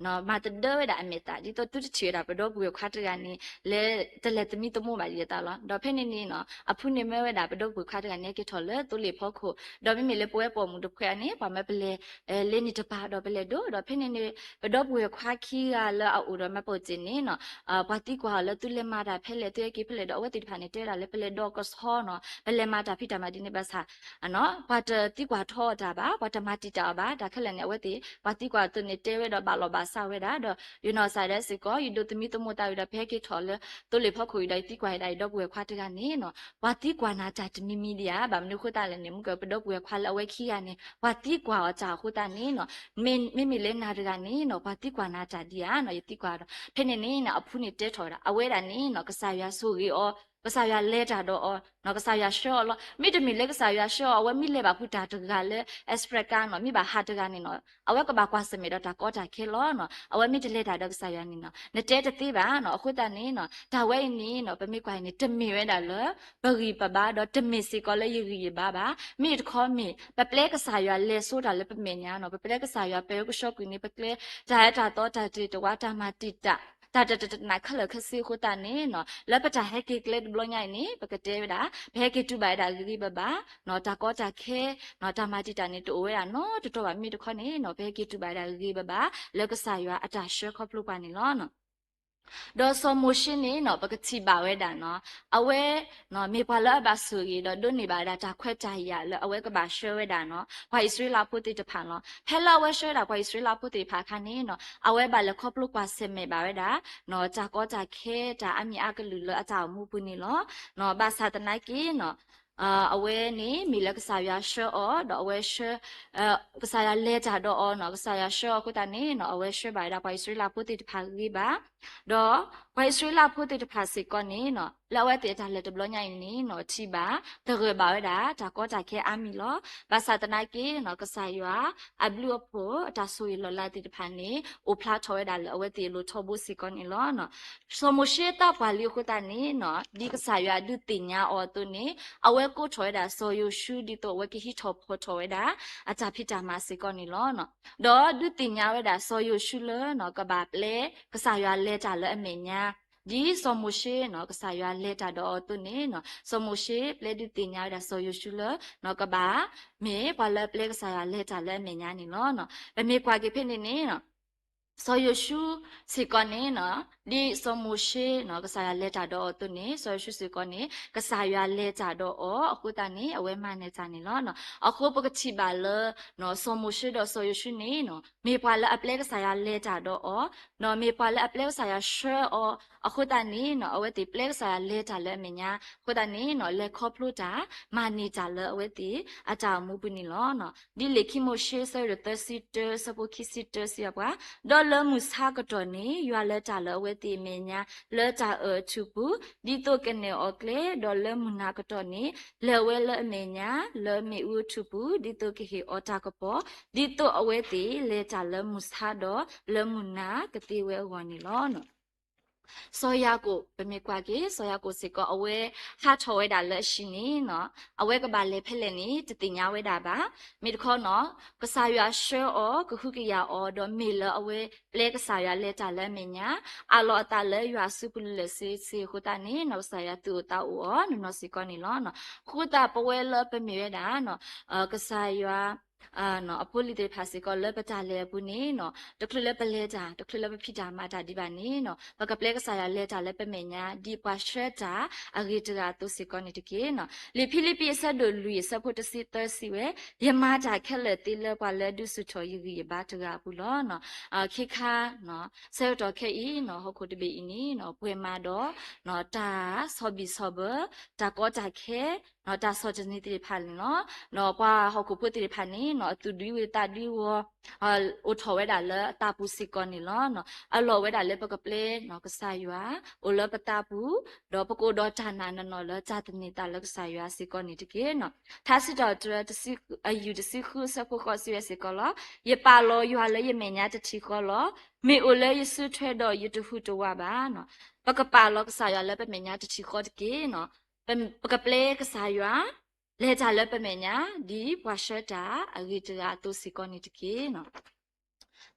မၤသဒၢဝဲဒၣ်အမဲာ်သၣ် ဒ်သိးသုတထံၣ်ဝဲဒၣ် ပဒီပုၢ်ဝဲၢ်ခွါတဂၤန့ၣ် လၢတလဲၤသမံသမိးဘၣ်ဒ်အသးလီၤ. ဒီးဖဲန့ၣ်န့ၣ်နီၤ အဖုန့ၣ်မၢဝဲဒၣ် ပဒီပုၢ်ဝဲၢ်ခွါတဂၤန့ၣ် ဟဲက့ၤထီၣ်လၢသိလ့ၣ်ဖီခိၣ် ဒီးမ့မ့ၢ်လၢပဝဲပိာ်မုၣ်တဖုန့ၣ် ပှၤမၢပလဲၤ လဲၤန့ၣ်တပၤဒီးပလဲၤဒိ ဒီးဖဲန့ၣ်န့ၣ် ပဒီပုၢ်ဝဲၢ်ခွါခံဂၤလၢအအိၣ်ဒီးမှတ်ပုံတင်န့ၣ်နီၤ ပှၤသံကွၢ်အီၤလၢသုလဲၤမၤတၢ်ဖဲလဲၣ် သုဟဲက့ၤဖဲလဲၣ်ဒီး အဝဲသ့ၣ်တဖၣ်န့ၣ် တဲဝဲဒၣ်လၢပလဲၤဒိးကဆီနီၤ ပလဲၤမၤတၢ်ဖံးတၢ်မၤဒ်န့ၣ်ဘၣ်ဆၣ် ပှၤတသံကွၢ်ထီအီၤတၢ်ဘၣ် ပှၤတမၤတံာ်တာ်အီၤဘၣ် တၢ်ခဲလၢာ်န့ၣ် အဝဲသ့ၣ် ပှၤသံကွၢ်အသိးန့ၣ် တဲဝဲဒီးဘၣ်လီၤဘၣ်စးဝဲဒၣ်ဒီး ယနီၢ်ကစၢ်ဒၣ်စ့ၢ်ကီး ယဒိးသမံသမိးသးဝံၤဒီး ပဟဲက့ၤထီၣ်လၢ သိလ့ၣ်ဖီခိၣ်အံၤဒီး ယသံကွၢ်ဝဲဒၣ် ယဒီပုၢ်ဝဲၢ်ခွါတဂၤန့ၣ်နီၤ ပှၤသံကွၢ်နၤတၢ်တမံၤမံၤဒံးဧါ ဘၣ်မနုၤအဃိသတးလဲၣ်န့ၣ် မ့ၢ်ကပဒီပုၢ်ဝဲၢ်ခွါလၢအဝဲခံဂၤန့ၣ် ပှၤသံကွၢ်အီၤတၢ်အဃိသတးန့ၣ်နီၤ မ့မ့ၢ်လၢနၤတဂၤန့ၣ်နီၤ ပှၤသံကွၢ်နၤတၢ်ဒံးဧါနီၤ ယသံကွၢ်ဒီး ဖဲန့ၣ်န့ၣ်နီၤ အဖုန့ၣ်တဲထီၣ်ဝဲဒၣ် အဝဲဒၣ်န့ၣ်နီၤ ကစၢ်ယွၤဆိၣ်ဂ့ၤအီၤ ကစၢ်ယွၤလဲၤတၢ်ဒီးအီၤနီၤ ကစၢ်ယွၤဆှၢအီၤလီၤ. မ့တမ့ၢ်လၢကစၢ်ယွၤဆှၢအီၤ အဝဲမ့ၢ်လဲၤဘၣ်ဖုတၢ်တဂၤလၢ express ကါနီၤ မ့ၢ်ဘၣ်ဟးတဂၤန့ၣ်နီၤ အဝဲကဘၣ်ကွၢ်ဆၢၣ်မဲာ်ဒီးတၢ်ကီတၢ်ခဲလီၤနီၤ အဝဲမ့ၢ်တလဲၤတၢ်ဒီးကစၢ်ယွၤန့ၣ်နီၤ နတဲတသ့ဘၣ်နီၤ အဃိသတးန့ၣ်နီၤ တၢ်ဝဲအံၤန့ၣ်နီၤ ပမ့ၢ်ကွၢ်အံၤန့ၣ် တမ့ၢ်ဝဲဒၣ်လၢ ပဂံၢ်ပဘါ ဒီးတမ့ၢ်စ့ၢ်ကီးလၢယဂံၢ်ယဘါဘၣ် မ့ၢ်တခီမ့ၢ် ပပျဲကစၢ်ယွၤလဲၤစိတၢ်လၢပမဲာ်ညါနီၤ ပပျဲကစၢ်ယွၤပၢၤကဆှီကွံာ်န့ၣ် ပကျဲ တၢ်အၢတၢ်သီတၢ်တ့ၢ်တဝါတၢ်မၤတံာ်တာ် တၢ်တတနးခဲလၢာ်ခဲဆ့အဃိသတးန့ၣ်နီၤ လၢပတၢ်ဟဲက့ၤကျဲတဘျီညါအံၤန့ၣ် ပကတဲဝဲဒၣ် ပဟဲက့ၤတူၢ်ဘၣ်ဝဲဒၣ်ဂ့ၤဂ့ၤဘၣ်ဘၣ်နီၤ တၢ်ကီတၢ်ခဲနီၤ တၢ်မၤတံာ်တာ်န့ၣ် တအိၣ်ဝဲဒၣ်နီတတီၤဘၣ် မ့ၢ်တခီန့ၣ်နီၤ ပဟဲက့ၤတူၢ်ဘၣ်ဝဲဒၣ်ဂ့ၤဂ့ၤဘၣ်ဘၣ် လၢကစၢ်ယွၤအတၢ်ဆှၢခီဖျိပှၤန့ၣ်လီၤ. ဒီးစီၤမိၤၡ့န့ၣ်နီၤ ပကထံၣ်ဘၣ်ဝဲဒၣ်နီၤ အဝဲ မ့ၢ်ပှၤလၢအဘၣ်ဆိၣ်ဂ့ၤဒီးဒိးန့ၢ်ဘၣ်ဝဲဒၣ်တၢ်ခွဲးတၢ်ယာ်လၢအဝဲကဘၣ်ဆှၢဝဲဒၣ်နီၤ ပှၤအံၣ်စရ့လးဖိသ့ၣ်တဖၣ်လီၤ. ဖဲလၢအဝဲဆှၢဝဲဒၣ်ပှၤအံၣ်စရ့လးဖိသ့ၣ်တဖၣ်အခါန့ၣ်နီၤ အဝဲဘၣ်လဲၤခီဖျိကွၢ်ဆၢၣ်မဲာ်ဘၣ်ဝဲဒၣ်နီၤ တၢ်ကီတၢ်ခဲ တၢ်အါမံၤအါကလုာ်လၢအတၢ်အိၣ်မူပူၤန့ၣ်လီၤ. ဘၣ်ဆၣ်သနာ်က့နီၤ အဝဲန့ၣ်မ့ၢ်လၢကစၢ်ယွၤဆှၢအီၤ ဒီးအဝဲဆှၢ ကစၢ်ယွၤလဲၤတၢ်ဒီးအီၤနီၤ ကစၢ်ယွၤဆှၢအီၤအဃိသတးန့ၣ်နီၤ အဝဲဆှၢဘၣ်ဝဲဒၣ်ပှၤအံၣ်စရ့လးဖိသ့ၣ်တဖၣ်ဂ့ၤဘၣ် ဒီးပှၤအံၣ်စရ့လးဖိသ့ၣ်တဖၣ်စ့ၢ်ကီးန့ၣ်နီၤ လၢအဝဲသ့ၣ်အတၢ်လဲၤတဘျီညါအံၤန့ၣ်နီၤ ထံၣ်ဘၣ် သဂၢၢ်ဘၣ်ဝဲဒၣ် တၢ်ကီတၢ်ခဲအါမံၤလီၤ. ဘၣ်ဆၣ်သနာ်က့နီၤ ကစၢ်ယွၤအဘျုးအဖှိၣ် အတၢ်ဆိၣ်ဂ့ၤလီၤလးသ့ၣ်တဖၣ်န့ၣ် အိၣ်ဖျါထီၣ်ဝဲဒၣ်လၢအဝဲသ့ၣ်အလိၤထီဘိစ့ၢ်ကီးန့ၣ်လီၤ. စီၤမိၤၡ့သးပှၢ်လံအဃိသတးန့ၣ်နီၤ ဒ်ကစၢ်ယွၤဒုးသ့ၣ်ညါအီၤအသိးန့ၣ် အဝဲကိးထီၣ်ဝဲဒၣ်စီၤယိၤၡူ ဒ်သိးအဝဲကဟံးထီၣ်ဖီၣ်ထီၣ်ဝဲဒၣ် အတၢ်ဖံးတၢ်မၤစ့ၢ်ကီးန့ၣ်လီၤ. ဒီးဒုးသ့ၣ်ညါဝဲဒၣ်စီၤယိၤၡူလၢနီၤ ကဘၣ်ပျဲကစၢ်ယွၤလဲၤတၢ်လၢအမဲာ်ညါ, ဒ်စီၤမိၤၡ့နီၤ ကစၢ်ယွၤလဲၤတၢ်ဒီးအီၤအသိးန့ၣ်နီၤ စီၤမိၤၡ့ပျဲဒုးသ့ၣ်ညါဝဲဒၣ်စီၤယိၤၡူလၢ နီၤ ကဘၣ်မ့ၢ်ပှၤလၢအပျဲကစၢ်ယွၤလဲၤတၢ်လၢအမဲာ်ညါန့ၣ်လီၤ. ပမ့ၢ်ကွၢ်က့ၤဖဲန့ၣ်န့ၣ် စီၤယိၤၡူစ့ၢ်ကီးန့ၣ်နီၤ ဒ်စီၤမိၤၡ့နီၤ ကစၢ်ယွၤလဲၤတၢ်ဒီးအီၤအသိးန့ၣ် စီၤယိၤၡူစ့ၢ်ကီးန့ၣ် ကစၢ်ယွၤလဲၤတၢ်ဒီးအီၤအဃိသတးန့ၣ် အဝဲမၤနၢၤတၢ်န့ၣ်လီၤ. အဃိပကထံၣ်ဘၣ်လၢ စီၤမိၤၡ့ဒီးစီၤယိၤၡူန့ၣ်နီၤ မ့ၢ်ပှၤလၢအပျဲကစၢ်ယွၤလဲၤတၢ်ဒီးအီၤ နီၤ မ့ၢ်ပှၤလၢအပျဲကစၢ်ယွၤဆှၢအီၤအဃိသတးန့ၣ်နီၤ အဝဲသ့ၣ်ပျဲကစၢ်ယွၤလဲၤတၢ်လၢအမဲာ်ညါ အဃိသတးန့ၣ်နီၤ လဲၤခီဖျိတၢ် မၤန့ၢ်တၢ်လၢအဝဲသ့ၣ်အတၢ်အိၣ်မူပူၤန့ၣ်လီၤ. ဒ်လံာ်ခံမိၤၡ့ ဆၢဒိၣ်သၢဆံတၢ ဆၢဖိခံဆံတၢ စံးဘၣ်ပှၤ, ဒီး လၢမုၢ်ဆါကတီၢ်န့ၣ် ယွၤလဲၤတၢ်လၢအဝဲသ့ၣ်အမဲာ်ညါ လၢတၢ်အၢၣ်အထူၣ်ပူၤ ဒ်သိးကနဲၣ်အီၤကျဲ, ဒီးလၢမုၢ်နၤကတီၢ်န့ၣ် လဲၤဝဲလၢအမဲာ်ညါ လၢမ့ၣ်အူအထူၣ်ပူၤ ဒ်သိးကဟ့ၣ်အီၤတၢ်ကပီၤ, ဒ်သိးအဝဲသ့ၣ်လဲၤတၢ်လၢမုၢ်ဆါဒီးလၢမုၢ်နၤကသ့ဝဲအဂီၢ်န့ၣ်လီၤ. စီၤယၤကိာ် ပမ့ၢ်ကွၢ်က့ၤ စီၤယၤကိာ်စ့ၢ်ကီး အဝဲဟးထီၣ်ဝဲဒၣ်လၢအဟံၣ်န့ၣ်နီၤ အဝဲကဘၣ်လဲၤဖဲလဲၣ်န့ၣ် တသ့ၣ်ညါဝဲဒၣ်ဘၣ်. မ့ၢ်တခီနီၤ ကစၢ်ယွၤဆှၢအီၤ ကဟုကယာ်အီၤ ဒီးမ့ၢ်လၢအဝဲပျဲကစၢ်ယွၤလဲၤတၢ်လၢအမဲာ်ညါ အးလီၤအသးလၢယွၤအစုပူၤလၢာ်လၢာ်ဆ့ဆ့အဃိသတးန့ၣ်နီၤ ကစၢ်ယွၤသူၣ်အိၣ်သးအိၣ်အီၤနီၢ်နီၢ်စ့ၢ်ကီးန့ၣ်လီၤ. အဃိသတးပဝဲလၢပမ့ၢ်ဝဲဒၣ် ကစၢ်ယွၤ အဖိအလံၤသ့ၣ်တဖၣ်စ့ၢ်ကီးလၢပတၢ်လဲၤအပူၤန့ၣ်နီၤ တချုးလၢပလဲၤတၢ် တချုးလၢပဖံးတၢ်မၤတၢ်ဒံးဘၣ်န့ၣ်နီၤ ပကပျဲကစၢ်ယွၤလဲၤတၢ်လၢပမဲာ်ညါ ဒ်ပှၤဆှၢတၢ်အဂ့ၤတဂၤအသိးစ့ၢ်ကီးန့ၣ်တက့ၢ်. လံာ်ဖံလံးပံးအဆၢဒိၣ်လွံၢ်အဆၢဖိတဆံသၢစံးဝဲ, ယမၤတၢ်ခဲလၢာ်သ့လၢပှၤလၢဒုးဆူၣ်ထီၣ်ယဂံၢ်ယဘါတဂၤအပူၤလီၤ. ခ့ခါ ဆၢကတီၢ်ခဲအံၤ ဟီၣ်ခိၣ်တဘ့ၣ်အံၤန့ၣ် ပှဲၤမးဒီး တၢ်ဆီၣ်ဘံၣ်ဆီၣ်ဘၢ တၢ်ကီတၢ်ခဲ တၢ်ဆီၣ်တနံၤသ့ၣ်တဖၣ်န့ၣ်လီၤ. ပှၤဟီၣ်ခိၣ်ဖိသ့ၣ်တဖၣ်န့ၣ် အသူၣ်ဒွံဝ့ၤသးဒွံဝီၤ အိၣ်ထီၣ်ဝဲဒၣ်လၢအသးပူၤစ့ၢ်ကီးန့ၣ်လီၤ. အလီၢ်ဝဲဒၣ်လၢပကပျဲကစၢ်ယွၤ အိၣ်လၢပသးပူၤ ဒီးပကအိၣ်ဒီးတၢ်နာ်နီၢ်နီၢ်လၢတၢ်သန့ၤသးလၢကစၢ်ယွၤစ့ၢ်ကီးန့ၣ်တက့ၢ်. ထါစံးထီၣ်ပတြၢၤ အယူၢ်တဆံဃုအဆၢဖိဃိးစံးဝဲစ့ၢ်ကီးလီၤ. ယပာ်လီၤယွၤလၢယမဲာ်ညါတထံၣ်ဃီလီၤ. မ့ၢ်အိၣ်လၢယစုထွဲဒီးယတဟူးတဝးဘၣ်. ပကပာ်လီၤကစၢ်ယွၤလၢပမဲာ်ညါတထံၣ်ဃီတက့ၢ်. ပကပျဲကစၢ်ယွၤ လဲၤတၢ်လၢပမဲာ်ညါ ဒ်ပှၤဆှၢတၢ်အဂ့ၤတဂၤအသိးစ့ၢ်ကီးန့ၣ်တက့ၢ်.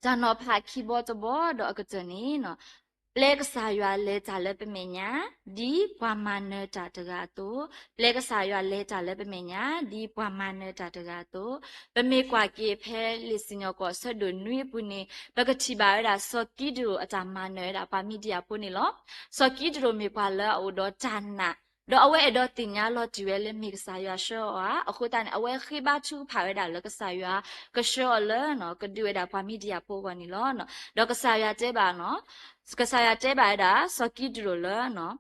တၢ်နီၤဖးခံဘီတဘီဒီးအကတၢၢ်န့ၣ် ပျဲကစၢ်ယွၤလဲၤတၢ်လၢပမဲာ်ညါ ဒ်ပှၤမၤနၢၤတၢ်တဂၤအသိး, ပျဲကစၢ်ယွၤလဲၤတၢ်လၢပမဲာ်ညါ ဒ်ပှၤမၤနၢၤတၢ်တဂၤအသိး, ပမ့ၢ်ကွၢ်က့ၤဖဲလံာ်စံၣ်ညီၣ်ကွီၢ်အဆၢဒိၣ်နွံအပူၤန့ၣ် ပကထံၣ်ဘၣ်ဝဲဒၣ်စီၤကံးဒရိၣ်အတၢ်မၤနၢၤဝဲဒၣ်ပှၤမံဒံယၣ်ဖိန့ၣ်လီၤ. စီၤကံးဒရိၣ်မ့ၢ်ပှၤလၢအအိၣ်ဒီးတၢ်နာ် ဒီးအဝဲအဲၣ်ဒိးသ့ၣ်ညါလီၤတံၢ်ဝဲလၢမ့ၢ်ကစၢ်ယွၤဆှၢအီၤဧါ. အဃိသတးန့ၣ် အဝဲဃ့ဘါထုကဖၣ်ဝဲဒၣ်လၢကစၢ်ယွၤကဆှၢအီၤလၢ ကဒုးဝဲဒၣ်ပှၤမံဒံယၣ်ဖိအဂီၢ်န့ၣ်လီၤ. ဒီးကစၢ်ယွၤတဲဘၣ် ကစၢ်ယွၤတဲဘၣ်ဝဲဒၣ်စီၤကံးဒရိၣ်လၢ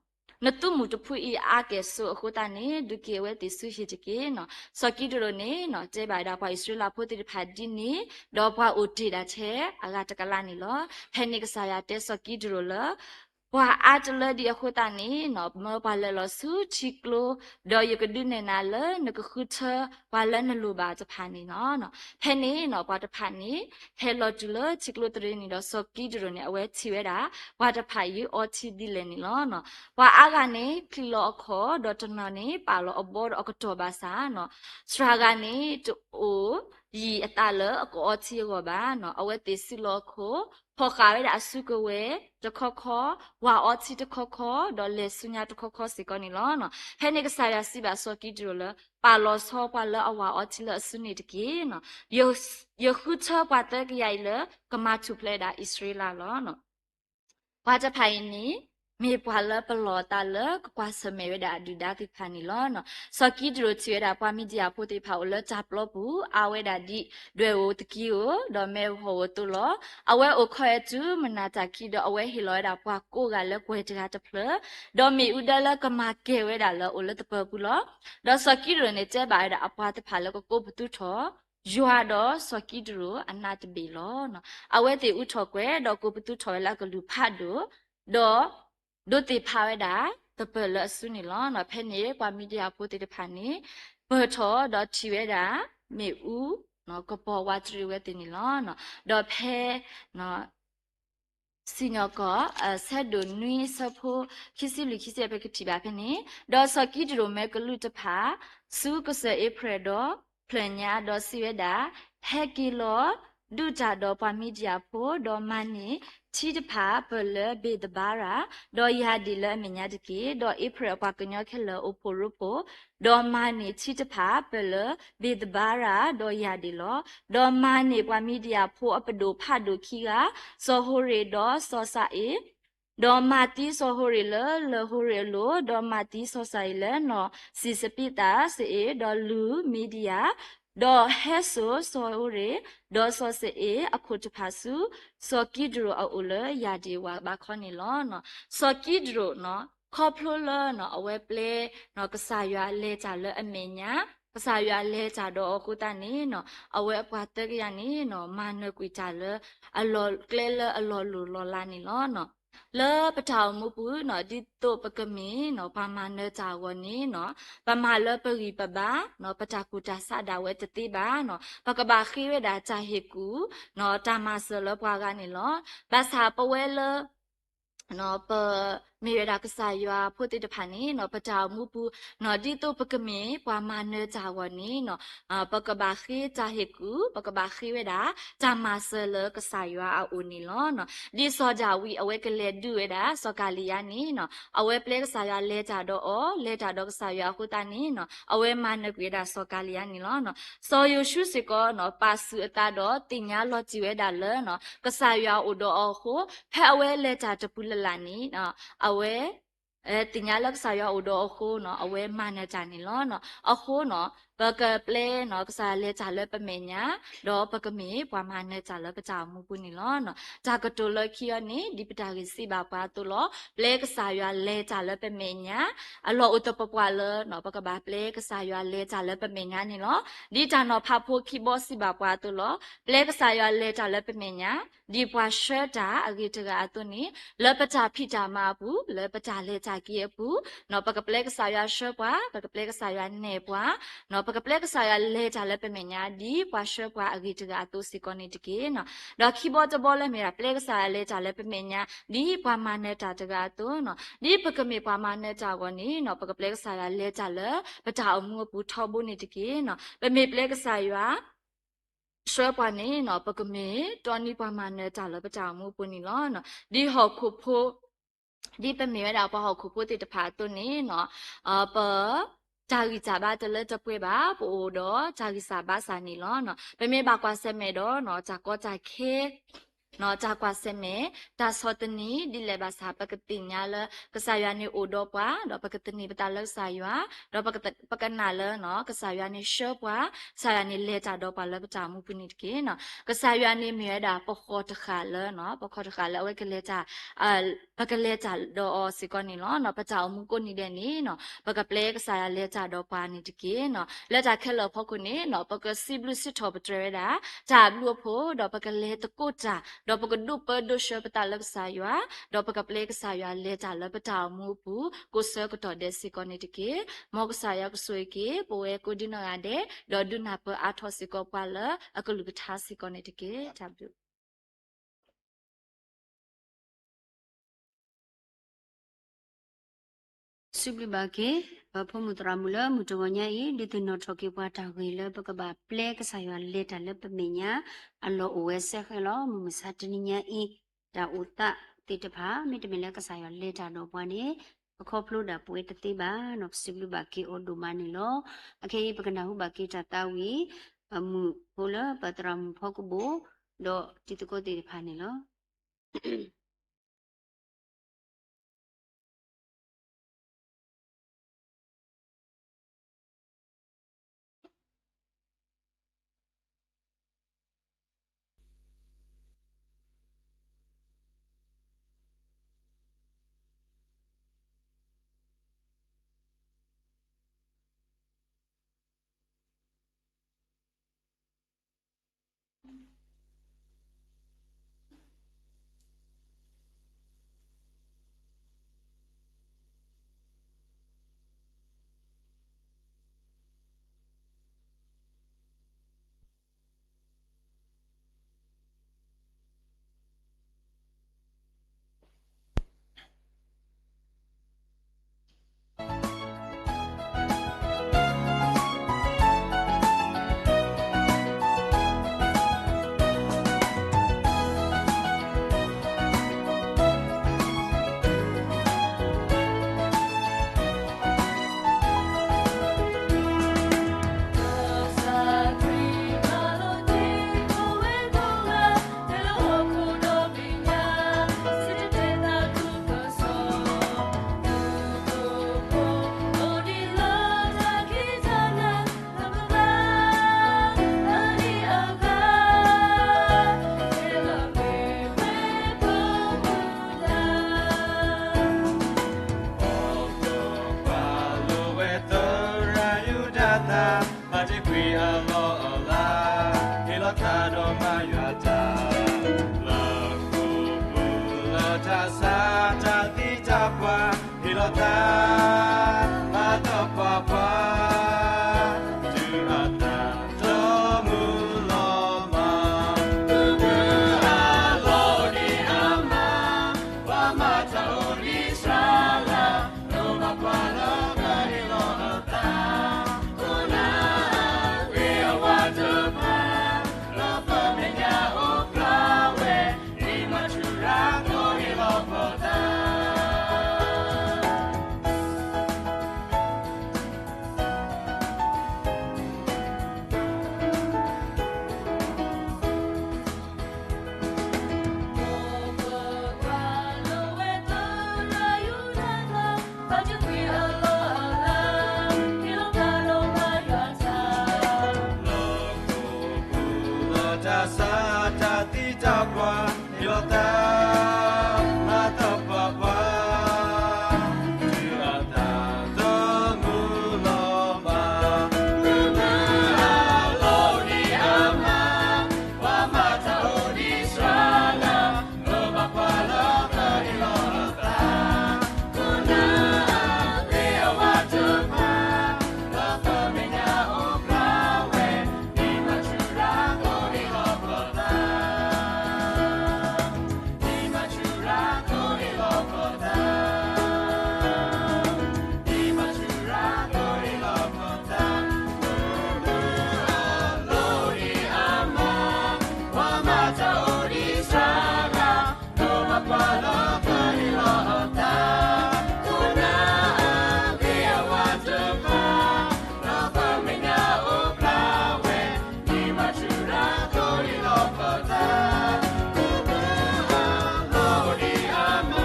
နသုးမုၢ်တဖုအံၤအါကဲၣ်ဆိးအဃိသတးန့ၣ် ဒုးက့ၤအဝဲသ့ၣ်ဆူဟံၣ်တက့ၢ်. စီၤကံးဒရိၣ်န့ၣ် တဲဘၣ်ဝဲဒၣ်ပှၤအံၣ်စရ့လးဖိသ့ၣ်တဖၣ်ဒ်န့ၣ် ဒီးပှၤအိၣ်တ့ၢ်ဒၣ်ထဲအဂၤတကလးန့ၣ်လီၤ. ဖဲန့ၣ်ကစၢ်ယွၤတဲစီၤကံးဒရိၣ်လၢ ပှၤအါတလၢဒံးအဃိသတးန့ၣ် မၢပှၤလဲၤလီၤဆူထံကျိ ဒီးယကဒုးနဲၣ်နၤလၢနကဃုထၢပှၤလၢနလိၣ်ဘၣ်တဖၣ်န့ၣ်လီၤ. ဖဲန့ၣ် ပှၤတဖၣ်န့ၣ် ဟဲလီၤတုၤလၢထံကျိသရ့န့ၣ်ဒီးစီၤကံးဒရိၣ်န့ၣ် အဝဲထံၣ်ဝဲဒၣ် ပှၤတဖၣ်အံၤအီထံဒ်လဲၣ်န့ၣ်လီၤ. ပှၤအါဂၤန့ၣ် ချံးလီၤအခီၣ် ဒီးတနီၤန့ၣ် ပာ်လီၤအဘီဒီးအကတီၢ်ဘၣ်ဆၣ် စှၤဂၤန့ၣ် တအိၣ်ယံၤအသးလၢအကအီထံအဂီၢ်ဘၣ်. အဝဲသ့ၣ်စုလီၤအခိၣ် ဖီၣ်ဃာ်ဝဲဒၣ်အစုကဝဲၤတခီခီ, ဝၤအီထံတခီခီ, ဒီးလဲၤဆူညါတခီခီစ့ၢ်ကီးန့ၣ်လီၤ. ဖဲန့ၣ်ကစၢ်ယွၤစံးဘၣ်စီၤကံးဒရိၣ်လၢ ပာ်လီၤဆီပှၤလၢအဝၤအီထံလၢအစုန့ၣ်တက့ၢ်. ယဃုထၢပှၤသၢကယၤအံၤလၢကမၤထူၣ်ဖျဲးဝဲဒၣ်အံၣ်စရ့လးလီၤ. ပှၤတဖၣ်အံၤန့ၣ် မ့ၢ်ပှၤလၢပလီၢ်အသးလၢကကွၢ်ဆၢၣ်မဲာ်ဝဲဒၣ်အဒုၣ်ဒါသ့ၣ်တဖၣ်န့ၣ်လီၤ. စီၤကံးဒရိၣ်ထံၣ်ဝဲဒၣ်ပှၤမံဒံယၣ်ဖိသ့ၣ်တဖၣ်အိၣ်လၢတၢ်ပျီပူၤ အါဝဲဒၣ်ဒ်ဒွဲၣ်ဧိၤသကံဧိၤ ဒီးမဲဟီၣ်ဧိၤအသိးလီၤ. အဝဲအိၣ်ခိးဝဲတုၤမုၢ်နၤတၢ်ခံး ဒီးအဝဲဟ့ၣ်လီၤဝဲဒၣ်ပှၤကိးဂၤလၢကွဲၤတဂၤတဖျၢၣ်, ဒီးမ့ၣ်အူဒၢလၢကမၤကဲၤဝဲဒၣ်လၢအအိၣ်လၢသပၢၤပူၤလီၤ. ဒီးစီၤကံးဒရိၣ်န့ၣ်တဲဘၣ်ဝဲဒၣ်အပှၤတဖၣ်လၢကကိးပသူထီၣ် ယွၤဒီးစီၤကံးဒရိၣ်အနးတဘ့ၣ်လီၤ. အဝဲသ့ၣ်အူထီၣ်ကွဲၤ ဒီးကိးပသူထီၣ်ဝဲလၢအကလုၢ်ဖးဒိၣ်, ဒီးဒိးသ့ၣ်ဖးဝဲဒၣ်သပၢၤလၢအစုန့ၣ်လီၤ. ဖဲန့ၣ်ပှၤမံဒံယၣ်ဖိသ့ၣ်တဖၣ်န့ၣ် ပၢၢ်ထီၣ်ဒီးထံၣ်ဝဲဒၣ် မ့ၣ်အူ ကပီၤဝးတရံးဝဲသ့ၣ်န့ၣ်လီၤ. ဒီးဖဲ စံၣ်ညီၣ်ကွီၢ် ဆၢဒိၣ်နွံဆၢဖိ ခံဆံလွံၢ်ခံဆံ ပကထံၣ်ဘၣ်ဖဲန့ၣ်, ဒီးစီၤကံးဒရိၣ်မၢကလူးတဖၣ် ဆူကစၢၢ်အ့ဖြဲၣ်ဒီးဖျၢၣ်ညါ ဒီးစံးဝဲဒၣ်, ဟဲက့ၤလီၤ ဒုးတၢ်ဒီးပှၤမံဒံယၣ်ဖိ, ဒီးမၤန့ၢ်ထံတဖၣ်ပၢၢ်လၢဘ့ၤသဘါရၤ, ဒီးယၢ်ဒ့ၣ်လၢအမဲာ်ညါတက့ၢ်. ဒီးအ့ဖြဲၣ်အပှၤကညီခဲလၢာ်အိၣ်ဖှိၣ်ရိဖှိၣ်, ဒီးမၤန့ၢ်ထံတဖၣ်ပၢၢ်လၢဘ့ၤသဘါရၤ, ဒီးယၢ်ဒ့ၣ်လီၤ. ဒီးမၤန့ၢ်ပှၤမံဒံယၣ်ဖိအပဒိၣ်ဖးဒိၣ်ခံဂၤ, စီၤဟိရ့ၣ်ဒီးစီၤစၤအ့ၣ်, ဒီးမၤသံစီၤဟိရ့ၣ်လၢလၢၢ်ဟိရ့ၣ်အလိၤ, ဒီးမၤသံစီၤစၤအ့ၣ်လၢနီၢ်စံၣ်စပံးသၣ်စ့ၢ်, ဒီးလုၢ်မံဒံယၣ်, ဒီးဟဲစိာ်စီၤဟိရ့ၣ်, ဒီးစီၤစၤအ့ၣ်အခိၣ်တဖၣ်ဆူ စီၤကံးဒရိၣ်အအိၣ်လၢယၢ်ဒ့ၣ်ဝၤဘးခီန့ၣ်လီၤ. စီၤကံးဒရိၣ် ခီဖျိလၢအဝဲပျဲ ကစၢ်ယွၤလဲၤတၢ်လၢအမဲာ်ညါ ကစၢ်ယွၤလဲၤတၢ်ဒီးအီၤအဃိသတးန့ၣ်နီၤ, အဝဲအပှၤသၢကယၤန့ၣ်နီၤ မၤနၢၤကွံာ်တၢ်လၢ အလီၢ်ကျဲလၢအလီၤလိၢ်လီၤလးန့ၣ်လီၤ. လၢပတၢ်အိၣ်မူပူၤနီၤ ဒ်သိးပကမ့ၢ်နီၤ ပှၤမၤနၢၤတၢ်အဂီၢ်န့ၣ်နီၤ, ပမၤလၢပဂံၢ်ပဘါနီၤ ပတၢ်ကူၣ်တၢ်ဆးဒၣ်ဝဲတသ့ဘၣ်နီၤ, ပကဘၣ်ဃ့ဝဲဒၣ်တၢ်ဟ့ၣ်ကူၣ်နီၤ တၢ်မၤစၢၤလၢပှၤဂၤန့ၣ်လီၤ. ဘၣ်ဆၣ်ပဝဲလၢ ပမ့ၢ်ဝဲဒၣ်ကစၢ်ယွၤဖိသ့ၣ်တဖၣ်န့ၣ်နီၤ ပတၢ်အိၣ်မူပူၤနီၤ ဒ်သိးပကမ့ၢ်ပှၤမၤနၢၤတၢ်အဂီၢ်န့ၣ်နီၤ, ပကဘၣ်ဃ့တၢ်ဟ့ၣ်ကူၣ်, ပကဘၣ်ဃ့ဝဲဒၣ် တၢ်မၤစၢၤလၢကစၢ်ယွၤအအိၣ်န့ၣ်လီၤ. ဒ်စီၤဒၤဝံးအဝဲကလဲၤဒုးဝဲဒၣ် စီၤကၤလံယါန့ၣ်နီၤ, အဝဲပျဲကစၢ်ယွၤလဲၤတၢ်ဒီးအီၤ, လဲၤတၢ်ဒီးကစၢ်ယွၤအဃိသတးန့ၣ်နီၤ အဝဲမၤနၢၤကွံာ်ဝဲဒၣ်စီၤကၤလံယါန့ၣ်လီၤ. စီၤယိၤၡူစ့ၢ်ကီးနီၤ ပာ်ဆူၣ်အသးဒီးသ့ၣ်ညါလီၤတံၢ်ဝဲဒၣ်လၢနီၤ ကစၢ်ယွၤအိၣ်ဒီးအီၤအဃိ, ဖဲအဝဲလဲၤတၢ်တပူၤလၢ်လၢ်န့ၣ် အဝဲ သ့ၣ်ညါလၢကစၢ်ယွၤအိၣ်ဒီးအီၤအဃိနီၤ အဝဲမၤနၢၤတၢ်န့ၣ်လီၤ. အဃိနီၤ ပကပျဲနီၤ ကစၢ်ယွၤလဲၤတၢ်လၢပမဲာ်ညါ, ဒီးပကမ့ၢ်ပှၤမၤနၢၤတၢ်လၢပတၢ်အိၣ်မူပူၤန့ၣ်လီၤ. တၢ်ကတိၤလၢခံအံၤန့ၣ် ဒ်ပတၢ်ဂ့ၢ်စံးဘၣ်ပှၤအသိးလီၤ. ပျဲကစၢ်ယွၤလဲၤတၢ်လၢပမဲာ်ညါ, အလီၢ်အိၣ်သပှၢ်ပှၢ်လၢနီၤ ပကဘၣ်ပျဲကစၢ်ယွၤလဲၤတၢ်လၢပမဲာ်ညါန့ၣ်လီၤ. ဒ်တၢ်နီၤဖးဖိခံဘီစံးဘၣ်ပှၤအသိးလီၤ. ပျဲကစၢ်ယွၤလဲၤတၢ်လၢပမဲာ်ညါ ဒ်ပှၤဆှၢတၢ်အဂ့ၤတဂၤအသိးန့ၣ်, လၢပတၢ်ဖံးတၢ်မၤအပူၤ, လၢပတၢ်လဲၤတၢ်က့ၤအပူၤနီၤ ပကပျဲကစၢ်ယွၤဆှၢပှၤ, ပကပျဲကစၢ်ယွၤနဲၣ်ပှၤ, ပကပျဲကစၢ်ယွၤလဲၤတၢ်လၢပမဲာ်ညါ ဒ်ပှၤဆှၢပှၤအဂ့ၤတဂၤအသိးစ့ၢ်ကီးန့ၣ်တက့ၢ်နီၤ. ဒီးခံဘီတဘီလၢမ့ၢ်ဒၣ် ပျဲကစၢ်ယွၤလဲၤတၢ်လၢပမဲာ်ညါ ဒ်ပှၤမၤနၢၤတၢ်တဂၤအသိးနီၤ, ဒ်ပကမ့ၢ်ပှၤမၤနၢၤတၢ်အဂီၢ်န့ၣ်နီၤ ပကပျဲကစၢ်ယွၤလဲၤတၢ်လၢပတၢ်အိၣ်မူအပူၤထီဘိန့ၣ်တက့ၢ်နီၤ. ပမ့ၢ်ပျဲကစၢ်ယွၤ ဆှၢပှၤန့ၣ်နီၤ ပကမ့ၢ်တီနံၤပှၤမၤနၢၤတၢ်လၢပတၢ်အိၣ်မူအပူၤန့ၣ်လီၤ. ဒ်ဟီၣ်ခိၣ်ဖိ, ဒ်ပမ့ၢ်ဝဲဒၣ်ပှၤဟီၣ်ခိၣ်ဖိသ့ၣ်တဖၣ်အသိးန့ၣ်နီၤ, ပ တၢ်ဂံၢ်စၢ်ဘါတလၢတပှဲၤဘၣ်, ပအိၣ်ဒီးတၢ်ဂံၢ်စၢ်ဘါစၢ်န့ၣ်လီၤ. ပမ့ၢ်ဘၣ်ကွၢ်ဆၢၣ်မဲာ်ဒီးနီၤ တၢ်ကီတၢ်ခဲ နီၤ တၢ်ကွၢ်ဆၢၣ်မဲာ် တၢ်ဆီၣ်သနံး ဒ်လဲၣ်ဘၣ်ဆၣ် ပကသ့ၣ်ညါလၢ ကစၢ်ယွၤန့ၣ်အိၣ်ဒီးပှၤ, ဒီးပကသန့ၤပသးလၢကစၢ်ယွၤ, ဒီးပကနၣ်လၢနီၤ ကစၢ်ယွၤန့ၣ်ဆှၢပှၤ, ကစၢ်ယွၤန့ၣ်လဲၤတၢ်ဒီးပှၤလၢပတၢ်အိၣ်မူပူၤန့ၣ်တက့ၢ်နီၤ. ကစၢ်ယွၤန့ၣ်မ့ၢ်ဝဲဒၣ်ပခီၣ်တဃာ်လၢနီၤ ပခီၣ်တဃာ်လၢအဝဲကလဲၤတၢ် ပကလဲၤတၢ်ဒီးအီၤစ့ၢ်ကီးန့ၣ်လီၤ. ပတၢ်အိၣ်မူကိးနံၤဒဲးန့ၣ်နီၤ ပကပျဲကစၢ်ယွၤလဲၤတၢ်ဒီးပှၤန့ၣ်တက့ၢ်နီၤ. လၢတၢ်ခဲလၢာ်အဖီခိၣ်န့ၣ်နီၤ ပကစံးဘျုးစံးထီၣ်ပတြၢၤဝဲဒၣ် တၢ်ဘျုးအဖှိၣ် ဒီးပကလဲၤသကိးတၢ် ဒီးပကဒိၣ်ပၢဒိၣ်ဆှၢပသးလၢကစၢ်ယွၤ, ဒီးပကပျဲကစၢ်ယွၤလဲၤတၢ်လၢပတၢ်အိၣ်မူအပူၤ ကိးဆၢကတီၢ်ဒဲးစ့ၢ်ကီးန့ၣ်တက့ၢ်. မ်ကစၢ်ယွၤကဆိၣ်ဂ့ၤက့ၤ ပဝဲကိးဒ်နီၢ်ဂၤဒဲး ဒီးဒုးနၢ်ပၢၢ်အါထီၣ်စ့ၢ်ကီးပှၤလၢအကလုၢ်ကထါစ့ၢ်ကီးန့ၣ်တက့ၢ်. တၢ်ဘျုး စံးဘျုးဘၣ်က့ၤ ပှၤဖိမုၣ်သရၣ်မုၣ်လၢမုၢ်တဂီၤညါအံၤ ဒုးသ့ၣ်နီၣ်ထီၣ်က့ၤပှၤတၢ်ဂ့ၢ်လၢပကဘၣ်ပျဲကစၢ်ယွၤလဲၤတၢ်လၢပမဲာ်ညါ အလီၢ်အိၣ်ဝဲစဲဃဲလီၤ. မုၢ်မဆါတနံၤညါအံၤ တၢ်အိၣ်သးသ့ၣ်တဖၣ် မ့တမ့ၢ်လၢကစၢ်ယွၤလဲၤတၢ်ဒီးပှၤန့ၣ် အခီဖျိဒၣ်ပဝဲတသ့ဘၣ်နီၤ. ပစံးဘျုးဘၣ်က့ၤအီၤဒိၣ်မးန့ၣ်လီၤ. အခဲအံၤ ပကနၢ်ဟူဘၣ်က့ၤတၢ်သးဝံၣ် အမုၢ်ဖိလၢပသရၣ်မုၣ်ဖီကဘိၣ် ဒီးတံၤသကိးသ့ၣ်တဖၣ်န့ၣ်လီၤ. ဝံၤအလီၢ်အလၤ, ဟ့ၣ်လီၤတၢ်ဒီးမၤယွၤတၢ်, လၢခိပူၤလၢတၢ်ဆါတၢ်သံတၢ်ပှၢ်, ဟ့ၣ်လီၤတၢ်မၤသပှၢ်ပှၢ်, တုၤအသးဒီမုၢ်လီၤမၢ်, အလီၢ်ဒံးအမါ, ပှၤမၤတၢ်အိၣ်ဒံးစှၤလၢ်, ဒိးဘၣ်ပှၤလၢကဟ့ၣ်လီၤအသး, ခိၣ်နၢ်အဂ့ၤအဝါတဖၣ်, လၢပမဲာ်ညါအိၣ်ဖျါဝဲ, ဒ်မၤထူရၤခိၣ်ဟ့ၣ်လီၤပသး. လၢခိပူၤလၢတၢ်ဆါတၢ်သံတၢ်ပှၢ်, ဟ့ၣ်လီၤတၢ်မၤသပှၢ်ပှၢ်, တုၤအသးဒီမုၢ်လီၤမၢ်, မုၢ်မုၢ်အလီၢ်ဒံးအမါ, ပှၤမၤတၢ်အိၣ်ဒံးစှၤလၢ်, ဒိးဘၣ်ပှၤလၢကဟ့ၣ်လီၤအသး, ခိၣ်နၢ်အဂ့ၤအဝါတဖၣ်, လၢပမဲာ်ညါအိၣ်ဖျါဝဲ, ဒ်မၤထူရၤခိၣ်ဟ့ၣ်လီၤပသး, ဒ်မၤထူရၤခိၣ်ဟ့ၣ်လီၤပသး, ဒ်မၤထူရၤခိၣ်ဟ့ၣ်လီၤပသး, မုၢ်မုၢ်အလီၢ်ဒံးအမါ, ပှၤမၤတၢ်အိၣ်ဒံးစှၤလၢ်, ဒိးဘၣ်ပှၤလၢကဟ့ၣ်လီၤအသး, ခိၣ်နၢ်အဂ့ၤအဝါတဖၣ်, လၢပမဲာ်ညါအိၣ်ဖျါဝဲ, ဒ်မၤထူရၤခိၣ်ဟ့ၣ်လီၤပသး, မုၢ်မုၢ်အလီၢ်ဒံးအမါ,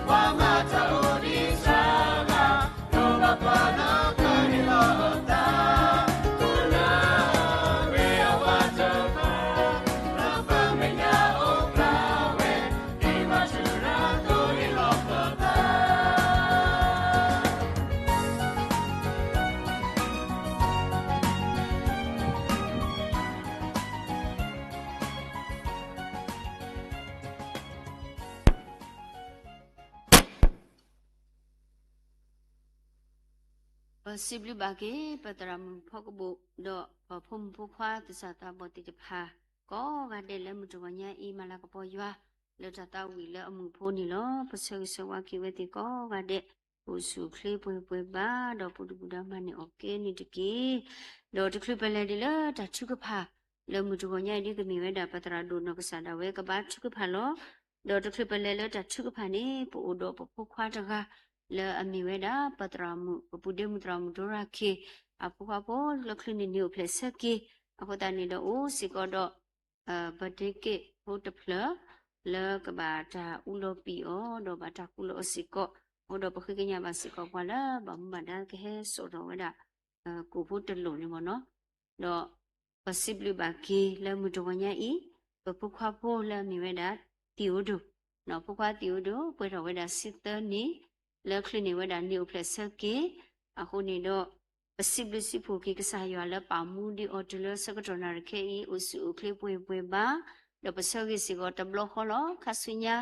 ပှၤမၤတၢ်အိၣ်ဒံးစှၤလၢ်, ဒိးဘၣ်ပှၤလၢကဟ့ၣ်လီၤအသး, ခိၣ်နၢ်အဂ့ၤအဝါတဖၣ်, လၢပမဲာ်ညါအိၣ်ဖျါဝဲ, ဒ်မၤထူရၤခိၣ်ဟ့ၣ်လီၤပသး. ပစံးဘျုးဘၣ်က့ၤ ပသရၣ်မုၣ်ဖီကဘိၣ် ဒီးပဖိမုၣ်ဖိခွါသးစၢ်သးဘီၣ်သ့ၣ်တဖၣ် ကိးဂၤဒဲးလၢမုၢ်တဂီၤညါအံၤ မၤလၤကပီၤယွၤ လၢတၢ်သးဝံၣ်လၢအမုာ်ဖိန့ၣ်လီၤ. ပဆၢဂ့ၤဆၢဝါက့ၤဝဲသ့ၣ်ကိးဂၤဒဲး အိၣ်ဆူၣ်အိၣ်ချ့ပှဲၤပှဲၤဘၣ် ဒီးပူၤဒုၣ်ပူၤဒါမၤန့ၢ်အီၣ်ကဲန့ၣ်တက့ၢ်. ဒီးတချုးပလဲၤဒံးလၢတၢ်ထုကဖၣ် လၢမုၢ်တဂီၤညါအံၤ ဒ်ကမ့ၢ်ဝဲဒၣ်ပသရၣ်ဒိၣ်နီၢ်ကစၢ်ဒၣ်ဝဲကဘါထုကဖၣ်လီၤ. ဒီးတချုးပလဲၤလၢတၢ်ထုကဖၣ်န့ၣ် ပအိၣ်ဒီးပဖိခွါတဂၤ လၢအမ့ၢ်ဝဲဒၣ်ပသရၣ်မုၣ် ပပူၤဒ့မုၣ်သရၣ်မုၣ်ဒိရၤခ့ၣ် အဖိခွါဖိလၢချုးန့ၣ်န့ၣ်အိၣ်ဖျဲၣ်ဆၢက့ၤ အဃိသတးန့ၣ်ဒီးအိၣ်စ့ၢ်ကီးဒီး ဘၢၣ်ဒ့က့ၣ်ဖိတဖျၢၣ် လၢကဘၣ်တၢ်အူလီၤပံာ်အီၤ ဒီးဘၣ်တၢ်ကူလီၤအီၤစ့ၢ်ကီး အဃိဒီးပဃ့ကညးဘၣ်စ့ၢ်ကီးပှၤလၢဘၣ်မူဘၣ်ဒါကဟဲစိာ်ထီၣ်ဝဲဒၣ် ကိၣ်ဖိတလိၣ်န့ၣ်မ့ၢ်နီၤ. ဒီးပစံးဘျုးဘၣ်က့ၤလၢမုၢ်တဂီၤညါအံၤ ပဖိခွါဖိလၢအမ့ၢ်ဝဲဒၣ်သံၣ်အိၣ်ဒိၣ်, ဖိခွါသံၣ်အိၣ်ဒိၣ် ပှဲၤထီၣ်ဝဲဒၣ်ဆံသၢနံၣ် လၢချုးန့ၢ်ဝဲဒၣ်န့ၣ်အိၣ်ဖျဲၣ်ဆၢက့ၤ အဃိန့ၣ်ဒီး ပစံးဘျုးစံးဖှိၣ်က့ၤကစၢ်ယွၤလၢပာ်မူဒံးအီၤတုၤလၢဆၢကတီၢ်နၣ်ရံၣ်ခဲအံၤ အိၣ်ဆူၣ်အိၣ်ချ့ပှဲၤပှဲၤဘၣ်, ဒီးပဆၢဂ့ၤစ့ၢ်ကီးတဘျီဃီလီၤ. ခါဆူညါ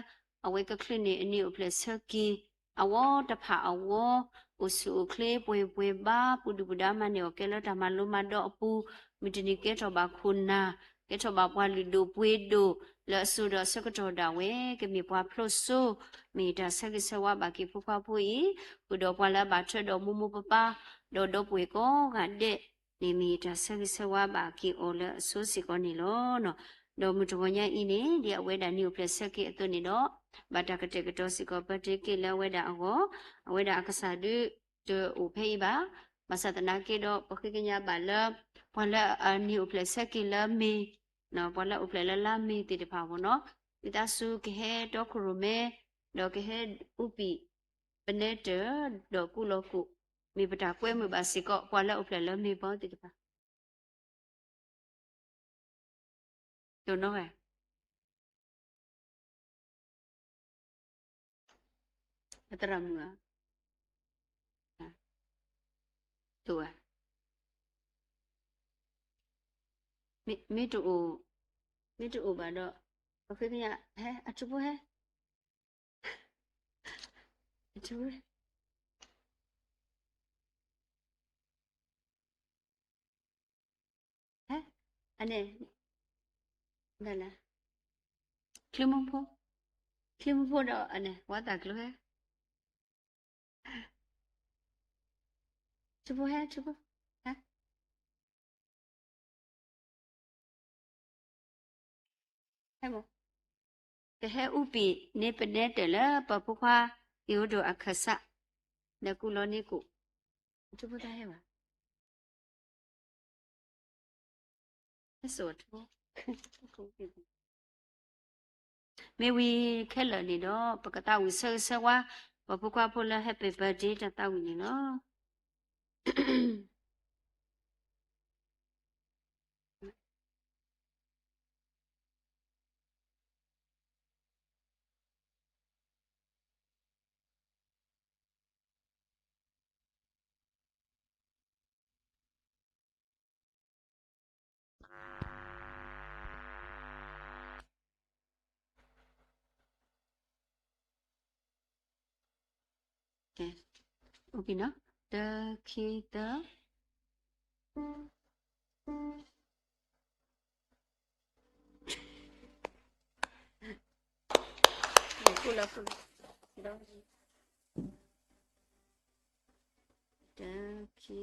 အဝဲကချုးန့ၢ်အန့ၣ်အိၣ်ဖျဲၣ်ဆၢက့ၤ အဝီတဖၣ်အဝီ အိၣ်ဆူၣ်အိၣ်ချ့ပှဲၤပှဲၤဘၣ် ပူၤဒုၣ်ပူၤဒါမၤန့ၢ်အီၣ်ကဲလၢတၢ်မၤလိမၤဒိးအပူၤ, မုၢ်တနံၤကဲထီၣ်ဘၣ်ခိၣ်နၢ်, ကဲထီၣ်ဘၣ်ပှၤလုၢ်ဒိၣ်ပှ့ၤဒိၣ် လၢအစိၤဒီးအဆၢကတီၢ်ဒၣ်ဝဲ ကမ့ၢ်ပှၤဖျိစိ မ့ၢ်တၢ်ဆၢဂ့ၤဆၢဝါဘၣ်က့ၤဖိခွါဖိအံၤ, ဃုာ်ဒီးပှၤလၢအဘၣ်ထွဲဒီးမိၢ်မိၢ်ပၢ်ပၢ် ဒီးဒီပုၢ်ဝဲၢ်ကိးဂၤဒဲးန့ၣ် မ့ၢ်တၢ်ဆၢဂ့ၤဆၢဝါဘၣ်က့ၤအီၤလၢအစိၤစ့ၢ်ကီးန့ၣ်လီၤ. ဒီးမုၢ်တဂီၤညါအံၤန့ၣ် ဒ်အဝဲဒၣ်န့ၣ်အိၣ်ဖျဲၣ်ဆၢက့ၤအသိးန့ၣ်ဒီး ဘၣ်တၢ်ကတဲာ်ကတီၤစ့ၢ်ကီး ဘၢၣ်ဒ့က့ၣ်လၢအဝဲဒၣ်အဂီၢ်, အဝဲဒၣ်အကစၢ်ဒုးတအိၣ်ဖဲအံၤဘၣ်. ဘၣ်ဆၣ်သနာ်က့ဒီး ပဃ့ကညးဘၣ်လၢ ပှၤလၢအန့ၣ်အိၣ်ဖျဲၣ်ဆၢက့ၤလၢမ့ၤ, ပှၤလၢအိၣ်ဖျဲၣ်လၢလါမ့ၤသ့ၣ်တဖၣ်အဂီၢ်နီၤ, ဝံသးစူၤကဟဲတီခိၣ်ရိၣ်မဲ ဒီးကဟဲအူပံာ် ပနဲတၢၢ် ဒီးကူလီၤကူၣ်, မ့ၢ်ပတၢ်ကွဲမုာ်ဘၣ်စ့ၢ်ကီး ပှၤလၢအိၣ်ဖျဲၣ်လၢမ့ၤဘီသ့ၣ်တဖၣ် တိၢ်နီၣ်ဝဲ အသရၣ်မုၣ်ဧါ, တိၢ်ဝဲ, မ့ၢ်တအိၣ်, မ့ၢ်တအိၣ်ဘၣ်ဒီး, ပဃ့ကညး, ဟဲ, အထူဖိဟဲ, အထူဖိဟဲ, ဟဲ, အန့ၣ်, ဒ်လဲၣ်, ချံမိၢ်ဖိ, ချံမိၢ်ဖိဒီးအန့ၣ် ဝါသးကျိၤဟဲ, ထူဖိဟဲ, ထူဖိ, ဟဲ ဟဲမး, ကဟဲအူပံာ်န့ၢ်ပနဲတၢၢ်လၢပှၤဖိခွါသံးအိၣ်ဒိၣ်အခၢၣ်စး, ဒီးကူၣ်လီၤန့ၢ်ကိၣ်, ထူဖိတၢ်ဟဲဘၣ်, ဟဲစိာ်ထူဖိ, မ့ၢ်ဝံၤခဲလၢာ်န့ၣ်ဒီး ပကသးဝံၣ်ဆၢဂ့ၤဆၢဝါ ပှၤဖိခွါဖိလၢ Happy Birthday တၢ်သးဝံၣ်န့ၣ်လီၤ. ကဲ, အိၣ်က့ၤနီၤ, တၢ ခံ သၢ, တၢ ခံ သၢ, ခံ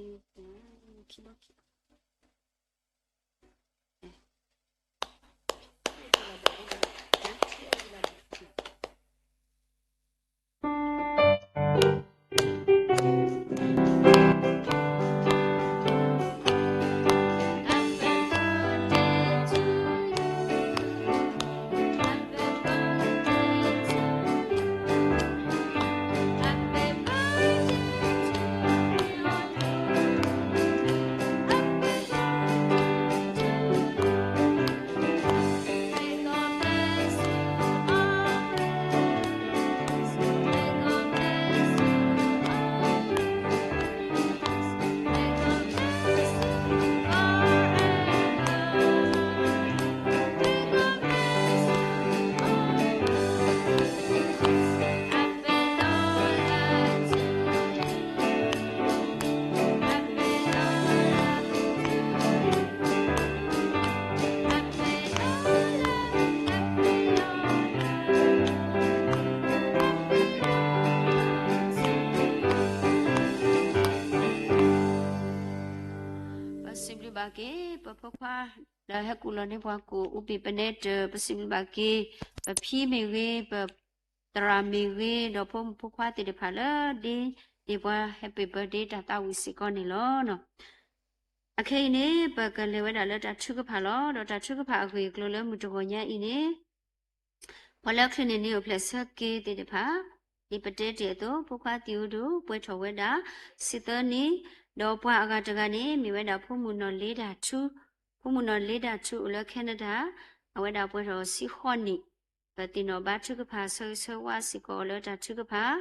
ဘီခံ ပစံးဘျုးဘၣ်က့ၤ ပဖိခွါ လၢဟဲကူၣ်လီၤန့ၢ်ပှၤကိၣ်အူပံာ်ပနဲတၢၢ်, ပစံးဘျုးဘၣ်က့ၤ ပဖံမ့ၢ်ဂ့ၤ, ပသရၣ်မ့ၢ်ဂ့ၤ, ဒီးဖိမုၣ်ဖိခွါသ့ၣ်တဖၣ်လၢ ဒ်န့ၢ်ပှၤ Happy Birthday တၢ်သးဝံၣ်စ့ၢ်ကီးန့ၣ်လီၤ. အခဲအံၤန့ၣ် ပကလဲၤဝဲဒၣ်လၢတၢ်ထုကဖၣ်လီၤ. ဒီးတၢ်ထုကဖၣ်အဂ့ၢ်အကျိၤလၢမုၢ်တဂီၤညါအံၤန့ၣ် ပှၤလၢချၢန့ၣ်နံၣ်အိၣ်ဖျဲၣ်ဆၢက့ၤသ့ၣ်တဖၣ်, ဒ်ပတဲတ့ၢ်အသိး ဖိခွါသံးအိၣ်ဒိၣ် ပှဲၤထီၣ်ဝဲဒၣ် ဆံသၢနံၣ်, ဒီးပှၤအဂၤတဂၤန့ၣ် မ့ၢ်ဝဲဒၣ်ဖိမုၣ်နီၢ်လ့တၢ်ထူ, ဖိမုၣ်နီၢ်လ့တၢ်ထူအိၣ်လၢ Canada, အဝဲဒၣ်ပှဲၤထီၣ်ဆံဃိးနံၣ်, ပသ့ၣ်နီၣ်ဘါထုကဖၣ်ဆၢဂ့ၤဆၢဝါစ့ၢ်ကီးအီၤလၢတၢ်ထုကဖၣ်,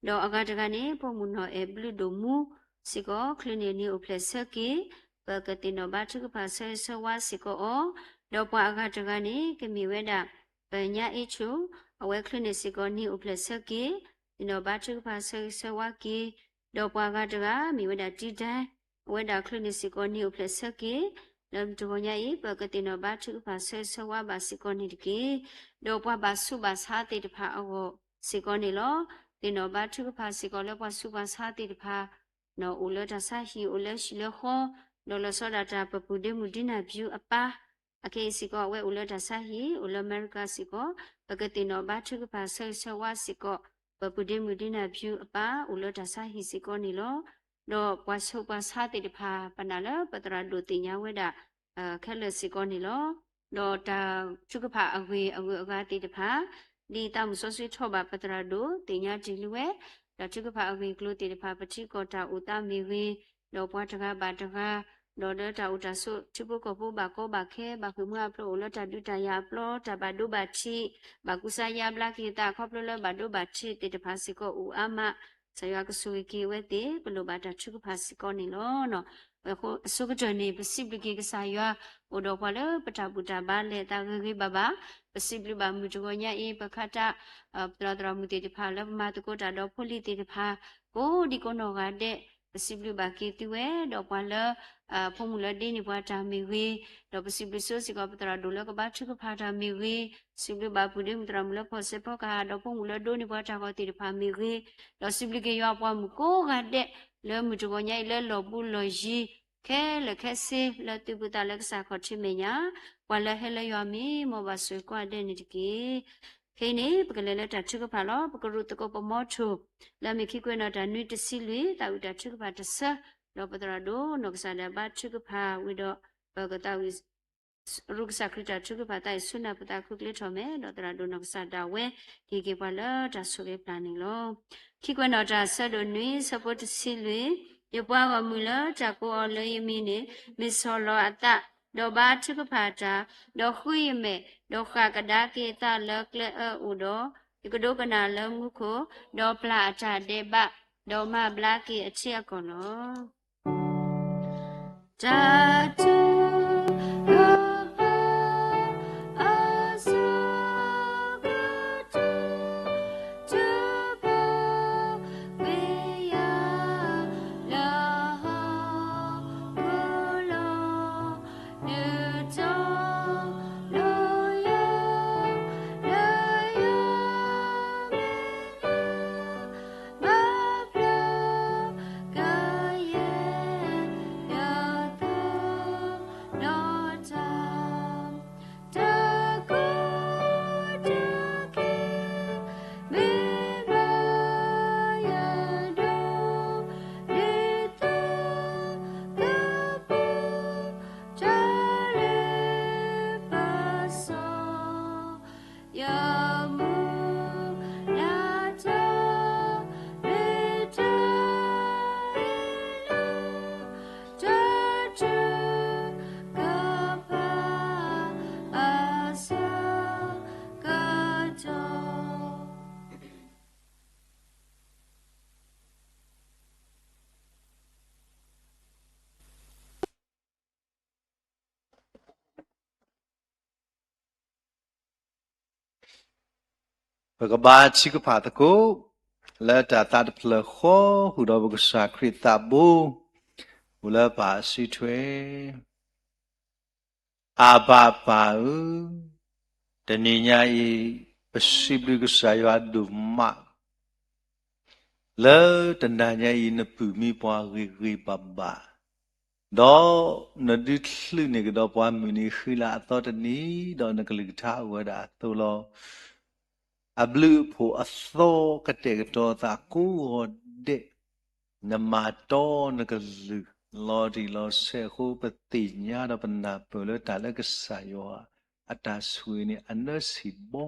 ဒီးအဂၤတဂၤန့ၣ် ဖိမုၣ်နီၢ်အဲၣ်ဘျုးဒိၣ်မူစ့ၢ်ကီး ချၢန့ၣ်နံၣ်အိၣ်ဖျဲၣ်ဆၢက့ၤ, ပကသ့ၣ်နီၣ်ဘါထုကဖၣ်ဆၢဂ့ၤဆၢဝါစ့ၢ်ကီးအီၤ, ဒီးပှၤအဂၤတဂၤန့ၣ် ကမ့ၢ်ဝဲဒၣ် ပညါအ့ၣ်ဆိ, အဝဲချၢန့ၣ်စ့ၢ်ကီးနံၣ်အိၣ်ဖျဲၣ်ဆၢက့ၤ, သ့ၣ်နီၣ်ဘါထုကဖၣ်ဆၢဂ့ၤဆၢဝါက့ၤ, ဒီးပှၤဂၤတဂၤ မ့ၢ်ဝဲဒၣ်တံဒဲ, အဝဲဒၣ်ချၢန့ၣ်စ့ၢ်ကီးနံၣ်အိၣ်ဖျဲၣ်ဆၢက့ၤ, လၢမုၢ်တဂီၤညါအံၤ ပကသ့ၣ်နီၣ်ဘါထုကဖၣ်ဆၢဂ့ၤဆၢဝါဘၣ်စ့ၢ်ကီးန့ၣ်တက့ၢ်. ဒီးပှၤဘၣ်ဆူးဘၣ်ဆါသ့ၣ်တဖၣ်အဂီၢ်စ့ၢ်ကီးန့ၣ်လီၤ. သ့ၣ်နီၣ်ဘါထုကဖၣ်စ့ၢ်ကီးလၢပှၤဆူးပှၤဆါသ့ၣ်တဖၣ် အိၣ်လၢတၢ်ဆါဟံၣ် အိၣ်လၢဟံၣ်လၢဃီ, ဒီးလီၤဆီဒၣ်တၢ် ပပုၢ်ဒ့မုၣ်ဒ်နၢ်ဘျုးအပၢ်, အခဲအံၤစ့ၢ်ကီး အဝဲအိၣ်လၢတၢ်ဆါဟံၣ် အိၣ်လၢအမဲရကၤစ့ၢ်ကီး, ပကသ့ၣ်နီၣ်ဘါထုကဖၣ်ဆၢဂ့ၤဆၢဝါစ့ၢ်ကီး ပပုၢ်ဒ့မုၣ်ဒ်နၢ်ဘျုးအပၢ် အိၣ်လၢတၢ်ဆါဟံၣ်စ့ၢ်ကီးန့ၣ်လီၤ. ဒီးပှၤဆူးပှၤဆါသ့ၣ်တဖၣ် ပနာ်လၢပသရၣ်ဒိၣ်သ့ၣ်ညါဝဲဒၣ် ခဲလၢာ်စ့ၢ်ကီးန့ၣ်လီၤ. ဒီးတၢ်ထုကဖၣ်အဂ့ၢ်အဂုၤအဂၤသ့ၣ်တဖၣ် ဒ်သးမုၢ်စီဆှံထီၣ်ဘၣ်ပသရၣ်ဒိၣ်သ့ၣ်ညါတ့ၢ်လံဝဲ, တၢ်ထုကဖၣ်အဂ့ၢ်အကျိၤသ့ၣ်တဖၣ် ပထံကီၢ်တၢ်အိၣ်သးမ့ၢ်ဂ့ၤ, ဒီးပှၤတဂၤဘၣ်တဂၤ, ဒီးလၢတၢ်အိၣ်တၢ်ဆိးထံဖိကီၢ်ဖိဘၣ်ကီဘၣ်ခဲ ဘၣ်ဃ့ၢ်မှံဟးဖျိးအိၣ်လၢတၢ်ဒုးတၢ်ယၤအပျီ တၢ်ဘၣ်ဒိဘၣ်ထံး, ဘၣ်ကူစါယါဘျါက့ၤသး ခီဖျိလၢဘၣ်ဒိဘၣ်ထံးသ့ၣ်တဖၣ်စ့ၢ်ကီးအိၣ်အါမး, ကစၢ်ယွၤကဆိၣ်ဂ့ၤက့ၤအဝဲသ့ၣ် ပလိၣ်ဘၣ်တၢ်ထုကဖၣ်စ့ၢ်ကီးန့ၣ်လီၤ. အဃိအဆိကတၢၢ်န့ၣ် ပစံးဘျုးက့ၤကစၢ်ယွၤ အိၣ်ဒီးပှၤလၢပတၢ်ဘူၣ်တၢ်ဘါလဲၤအသးဂ့ၤဂ့ၤဘၣ်ဘၣ်. ပစံးဘျုးဘၣ်မုၢ်တဂီၤညါအံၤ ပခါတၢ် ပသရၣ်သရၣ်မုၣ်သ့ၣ်တဖၣ်လၢပမၤသကိးတၢ်ဒီးဖိလံၤသ့ၣ်တဖၣ် ကိးဒံကိးနီၢ်ဂၤဒဲး ပစံးဘျုးဘၣ်က့ၤသုဝဲ ဒီးပှၤလၢ ဖိမုၣ်လၢဒ့န့ၢ်ပှၤတၢ်မ့ၢ်ဂ့ၤ, ဒီးပစံးဘျုးဆိစ့ၢ်ကီး ပသရၣ်ဒိၣ်လၢကဘါထုကဖၣ်တၢ်မ့ၢ်ဂ့ၤ, စံးဘျုးဘၣ်ပုၢ်ဒ့မုၣ်သရၣ်မုၣ်လၢဖီၣ်စဲးဖီကဟၣ် ဒီးဖိမုၣ်လၢဒိးန့ၢ်ပှၤတၢ်ဂီၤသ့ၣ်တဖၣ်မ့ၢ်ဂ့ၤ, ဒီးစံးဘျုးက့ၤယွၤပှၤမုၣ်ကိးဂၤဒဲး လၢမုၢ်တဂီၤညါအံၤလၢလီၢ်ဘူးလီၢ်ယံၤ ခဲလၢာ်ခဲဆ့ လၢသုပူၤသးလၢကစၢ်ခီၣ်ထံးမဲာ်ညါ, ပှၤလၢဟဲလၢယွၤမ့ၢ် မ်ဘၣ်ဆိၣ်ဂ့ၤကိးဂၤဒဲးန့ၣ်တက့ၢ်. ခဲအံၤန့ၣ် ပကလဲၤလၢတၢ်ထုကဖၣ်လီၤ. ပကရူၢ်သကိးပမီထိၣ် လၢအမ့ၢ်ခံကွဲးနီၣ်တၢ်နွံတဆံလွံၢ် သးဝံၣ်တၢ်ထုကဖၣ်တဆၢ, ဒီးပသရၣ်ဒိၣ်နီၢ်ကစၢ်ဒၣ်ဘါထုကဖၣ်ဝံၤဒီး ပကသးဝံၣ် ရူၢ်ကစၢ်ခရံာ်တၢ်ထုကဖၣ်သးအံၤဆူနၢ်ပသးခုကျဲထီၣ်မဲာ်, ဒီးသရၣ်ဒိၣ်နီၢ်ကစၢ်ဒၣ်ဝဲ ဟ့ၣ်က့ၤပှၤလၢတၢ်ဆိၣ်ဂ့ၤပျၢ်န့ၣ်လီၤ. ခံကွဲးနီၣ်တၢ်ဆၢဒိၣ်နွံ ဆၢဖိတဆံလွံၢ်, ယပှၤဂီၢ်မုၢ်လၢတၢ်ကိးအီၤလၢယမံၤန့ၣ် မ့ၢ်ဆီၣ်လီၤအသး, ဒီးဘါထုကဖၣ်တၢ်, ဒီးဃုယမဲာ်, ဒီးဃၣ်ကဒါက့ၤအသးလၢကျဲအၢအိၣ်ဒီး, ယကဒိကနၣ်လၢမူခိၣ်, ဒီးပျၢ်အတၢ်ဒဲးဘး, ဒီးမၤဘျါက့ၤအထံအကီၢ်လီၤ. တၢ်ထုကဖၣ် အဆၢကတီၢ် ထုကဖၣ် ဝဲယၤ လၢဟီၣ်ခိၣ်လီၤ. နုာ်ထီၣ်လီၤယၤ လၢယၤ မ့ၢ်လၢ ဘၣ်ဖျါကယဲၢ် ယသးဒီးတၢ် တၢ်ကီတၢ်ခဲ မ့ၢ်ဘၣ်ယၤဒီး ဒ်သိးကပၢၤ တၢ်လၢပစီ ယမုၢ်လၢ်တၢ် မ့ၢ်တၢ်အ့ၣ်လိာ် တၢ်ထုကဖၣ် အဆၢကတီၢ် ပကဘါထုကဖၣ်သကိး လၢတၢ်သးတဖျၢၣ်ဃီ ဃုာ်ဒီးပကစၢ်ခရံာ်သးဘိ အိၣ်လၢပၢ်အစုထွဲ အဘၤပၢ်ဧၢ, တနံၤညါအံၤ ပစံးဘျုးကစၢ်ယွၤဒိၣ်မး လၢတနၤညါအံၤ နပုၢ်မံပှၤဂ့ၤဂ့ၤဘၣ်ဘၣ်, ဒီးနဒုးချုးန့ၢ်ကဒီးပှၤမုၢ်နံၤဃံလၤအသီတနံၤ, ဒီးနကလုၢ်ကထါအိၣ်ဝဲဒၣ်အသိးလီၤ. အဘျုးအဖှိၣ်အသီကတဲာ်ကတီၤသးကိးဂီၤဒဲး, နမၤတီနကလုၢ်လီၤတံၢ်လီၤဆဲးအဃိ ပသ့ၣ်ညါဒီးပနၢ်ပၢၢ်လၢတၢ်လၢကစၢ်ယွၤအတၢ်ဆိၣ်ဂ့ၤန့ၣ် အနၢဆံးဘီ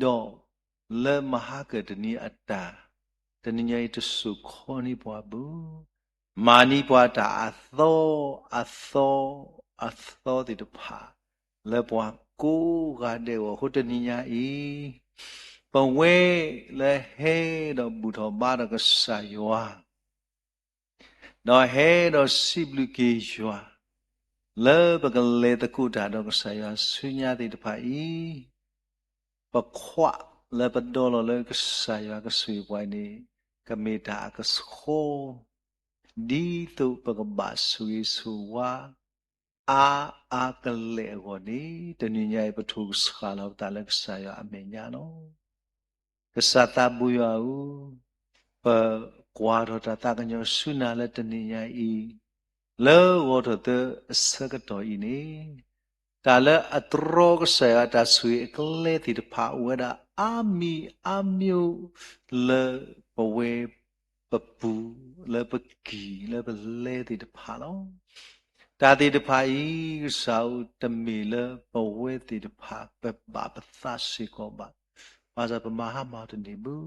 ဒီးလၢမဟါကၢၢ်တနံၤအတၢ် တနံၤညါအံၤတစိာ်ခီန့ၢ်ပှၤဘၣ်, မၤန့ၢ်ပှၤတၢ်အသီအသီအသီသ့ၣ်တဖၣ် လၢပှၤကိးဂၤဒဲးအဂီၢ်အဃိ တနံၤညါအံၤ ပဝဲလၢဟဲဒီးဘူၣ်ထီၣ်ဘါဒီးကစၢ်ယွၤ ဒီးဟဲဒီးစံးဘျုးက့ၤယွၤ လၢပကလဲၤသကိးတၢ်ဒီးကစၢ်ယွၤဆူညါသ့ၣ်တဖၣ်အံၤ, ပခွးလၢပဒီလီၤလၢကစၢ်ယွၤကဆိၣ်ဂ့ၤပှၤန့ၣ် ကမ့ၢ်တၢ်အကဆှီ ဒ်သိးပကဘၣ်ဆိၣ်ဂ့ၤဆိၣ်ဝါ အါအါကလဲာ်အဂီၢ်န့ၣ် တနံၤညါအံၤ ပထိၣ်ကဆှၣ်လီၤပသးလၢကစၢ်ယွၤအမဲာ်ညါလီၤ. ကစၢ်သးဘိယွၤဧၢ, ပကွၢ်ထီၣ်တၢ်သးကညီၤဆူနၤလၢတနံၤညါအံၤ, လၢဂီၤထီၣ်သၢအဆၢကတီၢ်အံၤန့ၣ်, တၢ်လၢအတြီကစၢ်ယွၤတၢ်ဆိၣ်ဂ့ၤအကျဲသ့ၣ်တဖၣ်အိၣ်ဝဲဒၣ်အါမံၤအါမံၤ လၢပဝဲ ပပူၤ လၢပကံၢ်လၢပလဲသ့ၣ်တဖၣ်လီၤ. တၢ်သ့ၣ်တဖၣ်အံၤ ကစၢ်ဧၢ တမ့ၢ်လၢပဝဲသ့ၣ်တဖၣ်ပဘၣ်ပသးစ့ၢ်ကီးဘၣ်. ဘၣ်ဆၣ်ပမၤဟါမၢ်တန့ၢ်ဘၣ်.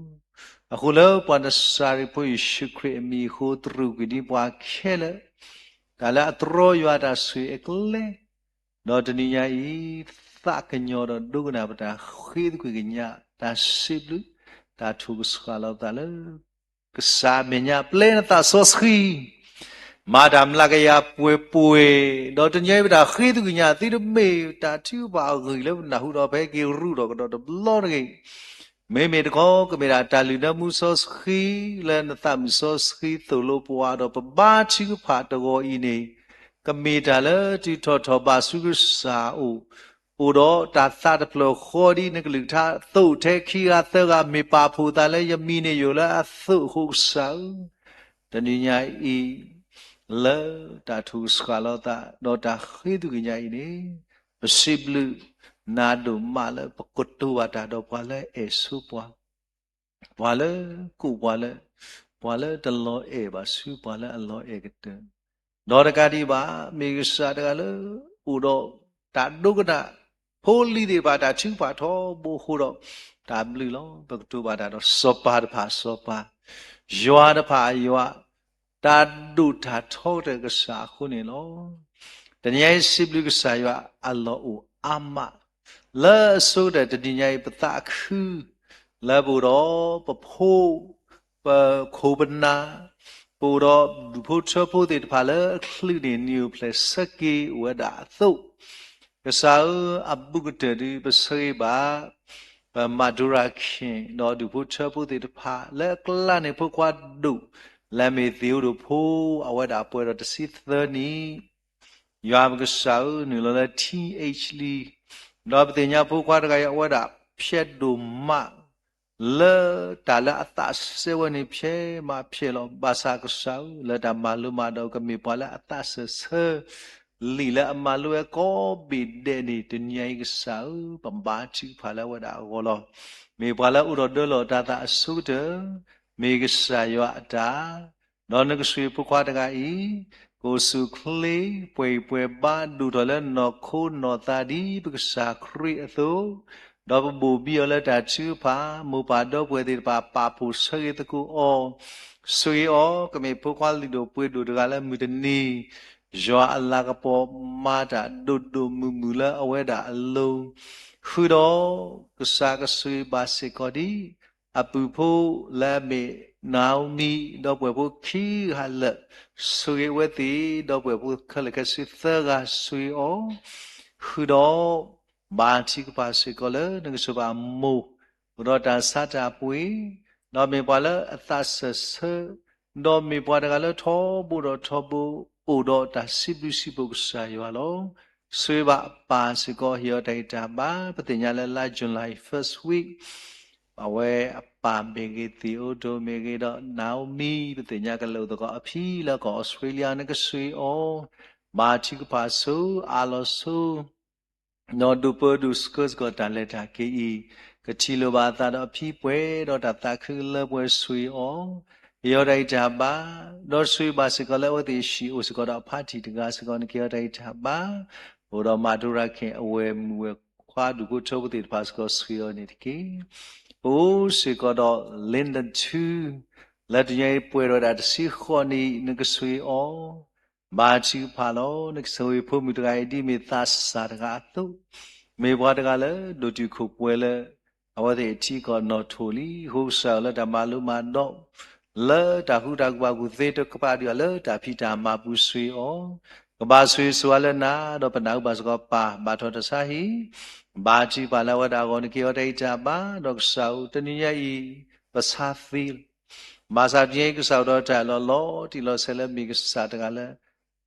အဃိလၢပှၤနစၤရ့းဖိယ့ၣ်ၡူးခရံာ်အမံၤအဃိ တရူးကွံာ်ဒံးပှၤခဲလၢာ်, တၢ်လၢအတြီယွၤတၢ်ဆိၣ်ဂ့ၤအကျဲ ဒီးတနံၤညါအံၤ သးကညီၤဒီးဒိကနၣ်ပတၢ်ဃ့သကွံၢ်ကညး တၢ်စံးဘျုး တၢ်ထိၣ်ကဆှၣ်လီၤပသးလၢ ကစၢ်အမဲာ်ညါ ပျဲနသးစီဆှံ မၤတၢ်မျးကယၤပှဲၤပှဲၤ, ဒီးတနံၤအံၤပတၢ်ဃ့သုကညးသုတမ့ၢ်တၢ်ထုကဖၣ်အဂ့ၢ်လၢပနၢ်ဟူဒီး ပဟဲက့ၤရူးထီၣ်ကဒီးတဘျီတဂ့ၤ. မ့မ့ၢ်တခီ ကမ့ၢ်ဒၣ်တၢ်လုၢ်နၢမူစီဆှံ လၢနသးမုၢ်စီဆှံသိၣ်လိပှၤဒီး ပဘါထုကဖၣ်တဂီၤအံၤန့ၣ် ကမ့ၢ်တၢ်လၢတုၤထီၣ်ထီၣ်ဘၣ်ဆူကစၢ်အအိၣ်, အိၣ်ဒီးတၢ်သးတဖျၢၣ်ဃီဒ်နကလုၢ်ကထါသိးထဲခံဂၤသၢဂၤ မ့ၢ်ပာ်ဖှိၣ်သးလၢယမံၤန့ၣ်ယိာ်လၢအသိးအဃိကစၢ်ဧၢ, တနံၤညါအံၤ လၢတၢ်ထိၣ်ကဆှၣ်လီၤသး ဒီးတၢ်ဃ့သုကညးအံၤန့ၣ် ပစံးဘျုးနၤဒိၣ်မးလၢပကတိၤဘၣ်တၢ်ဒီးပှၤလၢအအဲၣ်ဆိပှၤ, ပှၤလၢကိးပှၤလၢ ပှၤလၢတလီၤအဲၣ်ဘၣ်ဆူပှၤလၢအလီၤအဲၣ်ကတၢၢ်, ဒီးတကးဒံးဘၣ် မ့ၢ်ကစၢ်တဂၤလၢအိၣ်ဒီးတၢ်ဒိကနၣ်, ဖိလံၤသ့ၣ်တဖၣ်တၢ်ထုကဖၣ်ထီဘိအဃိဒီး တၢ်ဘျုးလီၤ. ပကတိၤဘၣ်တၢ်ဒီးစီၤပၤတဖၣ်စီၤပၤ, ယွၤတဖၣ်ယွၤ, တၢ်ဒိၣ်တၢ်ထီကတၢၢ်ကစၢ်အဃိန့ၣ်လီၤ. တနံၤညါအံၤစံးဘျုးကစၢ်ယွၤအလီၢ်အိၣ်အါမး, လၢအဆိကတၢၢ်တနံၤညါအံၤ ပသးခု လၢပအိၣ်ဒီးပဖိ, ပခိၣ်ပနၢ်, ပအိၣ်ဒီးဒူၣ်ဖိထၢဖိသ့ၣ်တဖၣ်လၢအချုးန့ၢ်နံၣ်အိၣ်ဖျဲၣ်ဆၢက့ၤအိၣ်ဝဲဒၣ်အသိး, ကစၢ်ဧၢ, အဘူးကတၢၢ်ဒုး ပဆၢဂ့ၤဘၣ် ပမၤဒိရၤခ့ၣ် ဒီးဒူၣ်ဖိထၢဖိသ့ၣ်တဖၣ် လၢအကျါန့ၣ်ဖိခွါဒိၣ်, လၢအမ့ၢ်သ့ၣ်အိၣ်ဒိၣ်ဖိ, အဝဲဒၣ်ပှဲၤဒီးတဆံသၢနံၣ် ယွၤပကစၢ်ဧၢ, နုာ်လီၤလၢ ထံၣ်အ့ၣ်ချံ, ဒီးပသ့ၣ်ညါဖိခွါတဂၤအံၤ အဝဲဒၣ်ဖျဲးဒိၣ်မး လၢတၢ်လၢအသးစဲဝဲန့ၣ် ဖျဲးမးဖျဲးလီၤ. ဘၣ်ဆၣ်ကစၢ်ဧၢ, လၢတၢ်မၤလိမၤဒိး ကမ့ၢ်ပှၤလၢအသးစၢၢ်ဆၢ လံာ်လၢအမၤလိဝဲကိးဘ့ၣ်ဒဲးန့ၣ် တနံၤညါအံၤကစၢ်ဧၢ, ပဘါထုကဖၣ်လၢအဝဲဒၣ်အဂီၢ်လီၤ. မ့ၢ်ပှၤလၢအိၣ်ဒီးဒၢလီၢ်တၤသၣ်အဆိကတၢၢ်, မ့ၢ်ကစၢ်ယွၤအတၢ် ဒီးနကစၢ်ယွၤဖိခွါတဂၤအံၤ, ကအိၣ်ဆူၣ်အိၣ်ချ့, ပှဲၤဂံၢ်ပှဲၤဘါ ဒိၣ်ထီၣ်လၢနီၢ်ခိနီၢ်သးဒ်ပကစၢ်ခရံာ်အသိး, ဒီးပဘိၣ်ဘံအီၤလၢတၢ်ထုကဖၣ်, မိၢ်ပၢ်ဒီပုၢ်ဝဲၢ်သ့ၣ်တဖၣ် ပာ်ဖှိၣ်ဆၢဂ့ၤသကိးအီၤ, ဆှၢအီၤ, ကမ့ၢ်ဖိခွါလုၢ်ဒိၣ်ပှ့ၤဒိၣ်တဂၤလၢမုၢ်တနံၤ ယွၤအလၤကပီၤမၤတၢ်ဒိၣ်ဒိၣ်မုၢ်မုၢ်လၢအဝဲဒၣ်အလိၤ, ဃုာ်ဒီးကစၢ်ကဆှၢဘၣ်စ့ၢ်ကီးဒ် အပုၢ်ဖိလၢအမ့ၢ်နၤဧိမံ ဒီပုၢ်ဝဲၢ်ဖိခံဂၤလၢာ်, ဆှၢအဝဲသ့ၣ်, ဒီပုၢ်ဝဲၢ်ဖိခဲလၢာ်ခဲဆ့သၢဂၤဆှၢအီၤ, ဃုာ်ဒီး ဘါထုကဖၣ်စ့ၢ်ကီးလၢနကစၢ်ဘၣ်မိၢ် အိၣ်ဒီးတၢ်ဆါတၢ်ပှ့ၤ, ဒီးမ့ၢ်ပှၤလၢအသးစၢၢ်ဆၢ, ဒီးမ့ၢ်ပှၤတဂၤလၢထီဘိဒီးထီဘိ အိၣ်ဒီးတၢ်စံးဘျုးစံးဖှိၣ်ကစၢ်ယွၤလီၤ. ဆှၢဘၣ်အပၢ်စ့ၢ်ကီး ဟ့ၣ်အီၤတၢ်ဂံၢ်တၢ်ဘါ, ပသ့ၣ်ညါလၢလါ July first week အဝဲအပၢ်မ့ၢ်ဂ့ၤ သ့ၣ်အိၣ်ဒိၣ်မ့ၢ်ဂ့ၤဒီး နၤဧိမံ ပသ့ၣ်ညါကလဲၤအိၣ်သကိးအဖံလၢကီၢ် Australia နကဆှၢအီၤ, ဘါထုကဖၣ်ဆိ အၢၣ်လီၤဆိ ဒီးဒိးပၢဒိးဆှၢစ့ၢ်ကီးတၢ်လဲၤတၢ်က့ၤအံၤ, ကထံၣ်လိာ်ဘၣ်အသးဒီးအဖံပှဲၤဒီးတၢ်သးခုလၢပှဲၤဆှၢအီၤ, ဟ့ၣ်အီၤတၢ်ဂံၢ်တၢ်ဘါ, ဒီးဆှၢဘၣ်စ့ၢ်ကီးလၢအဝဲသ့ၣ်ဟံၣ်အိၣ်စ့ၢ်ကီးဒီးအဖါတံၢ်တဂၤစ့ၢ်ကီး နကဟ့ၣ်အီၤတၢ်ဂံၢ်တၢ်ဘါ, အိၣ်ဒီးမၤဒိရၤခ့ၣ်အဝဲၢ်မုၣ်ဝဲၢ်ခွါဒူၣ်ဖိထၢဖိသ့ၣ်တဖၣ်စ့ၢ်ကီးဆှၢအီၤန့ၣ်တက့ၢ်. ပအိၣ်စ့ၢ်ကီးဒီး Linda Tu လၢတနံၤအံၤပှဲၤဒီးဒၣ်တဆံဃိးနံၣ် နကဆှၢအီၤ, ဘါထုကဖၣ်လီၤ. နကဆှၢဝဲဖိမုၣ်တဂၤအံၤဒ်မ့ၢ်သးစၢ်တဂၤအသိး, မ့ၢ်ပှၤတဂၤလၢဒိၣ်တုာ်ခိၣ်ပှဲၤလၢ အဝဲသ့ၣ်အထံကီၢ်နီၣ်ထိၣ်လံ. အဃိကစၢ်ဧၢ လၢတၢ်မၤလိမၤဒိး လၢတၢ်ဃူတၢ်ဖိးဘၣ်ကူၣ်သ့တကပၤဒံးဘၣ် လၢတၢ်ဖံးတၢ်မၤပူၤဆှၢအီၤ, ကဘၣ်ဆိၣ်ဂ့ၤဆိၣ်ဝါလၢနၤ ဒီးပနၢ်ဟူဘၣ်စ့ၢ်ကီးပၢ် ဘၣ်ထီၣ်တၢ်ဆါဟံၣ်, ဘါထုကဖၣ်လၢအဝဲဒၣ်အဂီၢ် နကဟ့ၣ်အီၤတၢ်ဂံၢ်တၢ်ဘါ, ဒီးကစၢ်ဧၢ တနံၤညါအံၤ ပဆါသ့လီၤ. ဘၣ်ဆၣ်တနံၤညါအံၤ ကစၢ်အိၣ်ဒီးတၢ်အၢၣ်လီၤလီၤတံၢ်လီၤဆဲးလၢ မ့ၢ်ကစၢ်တဂၤလၢ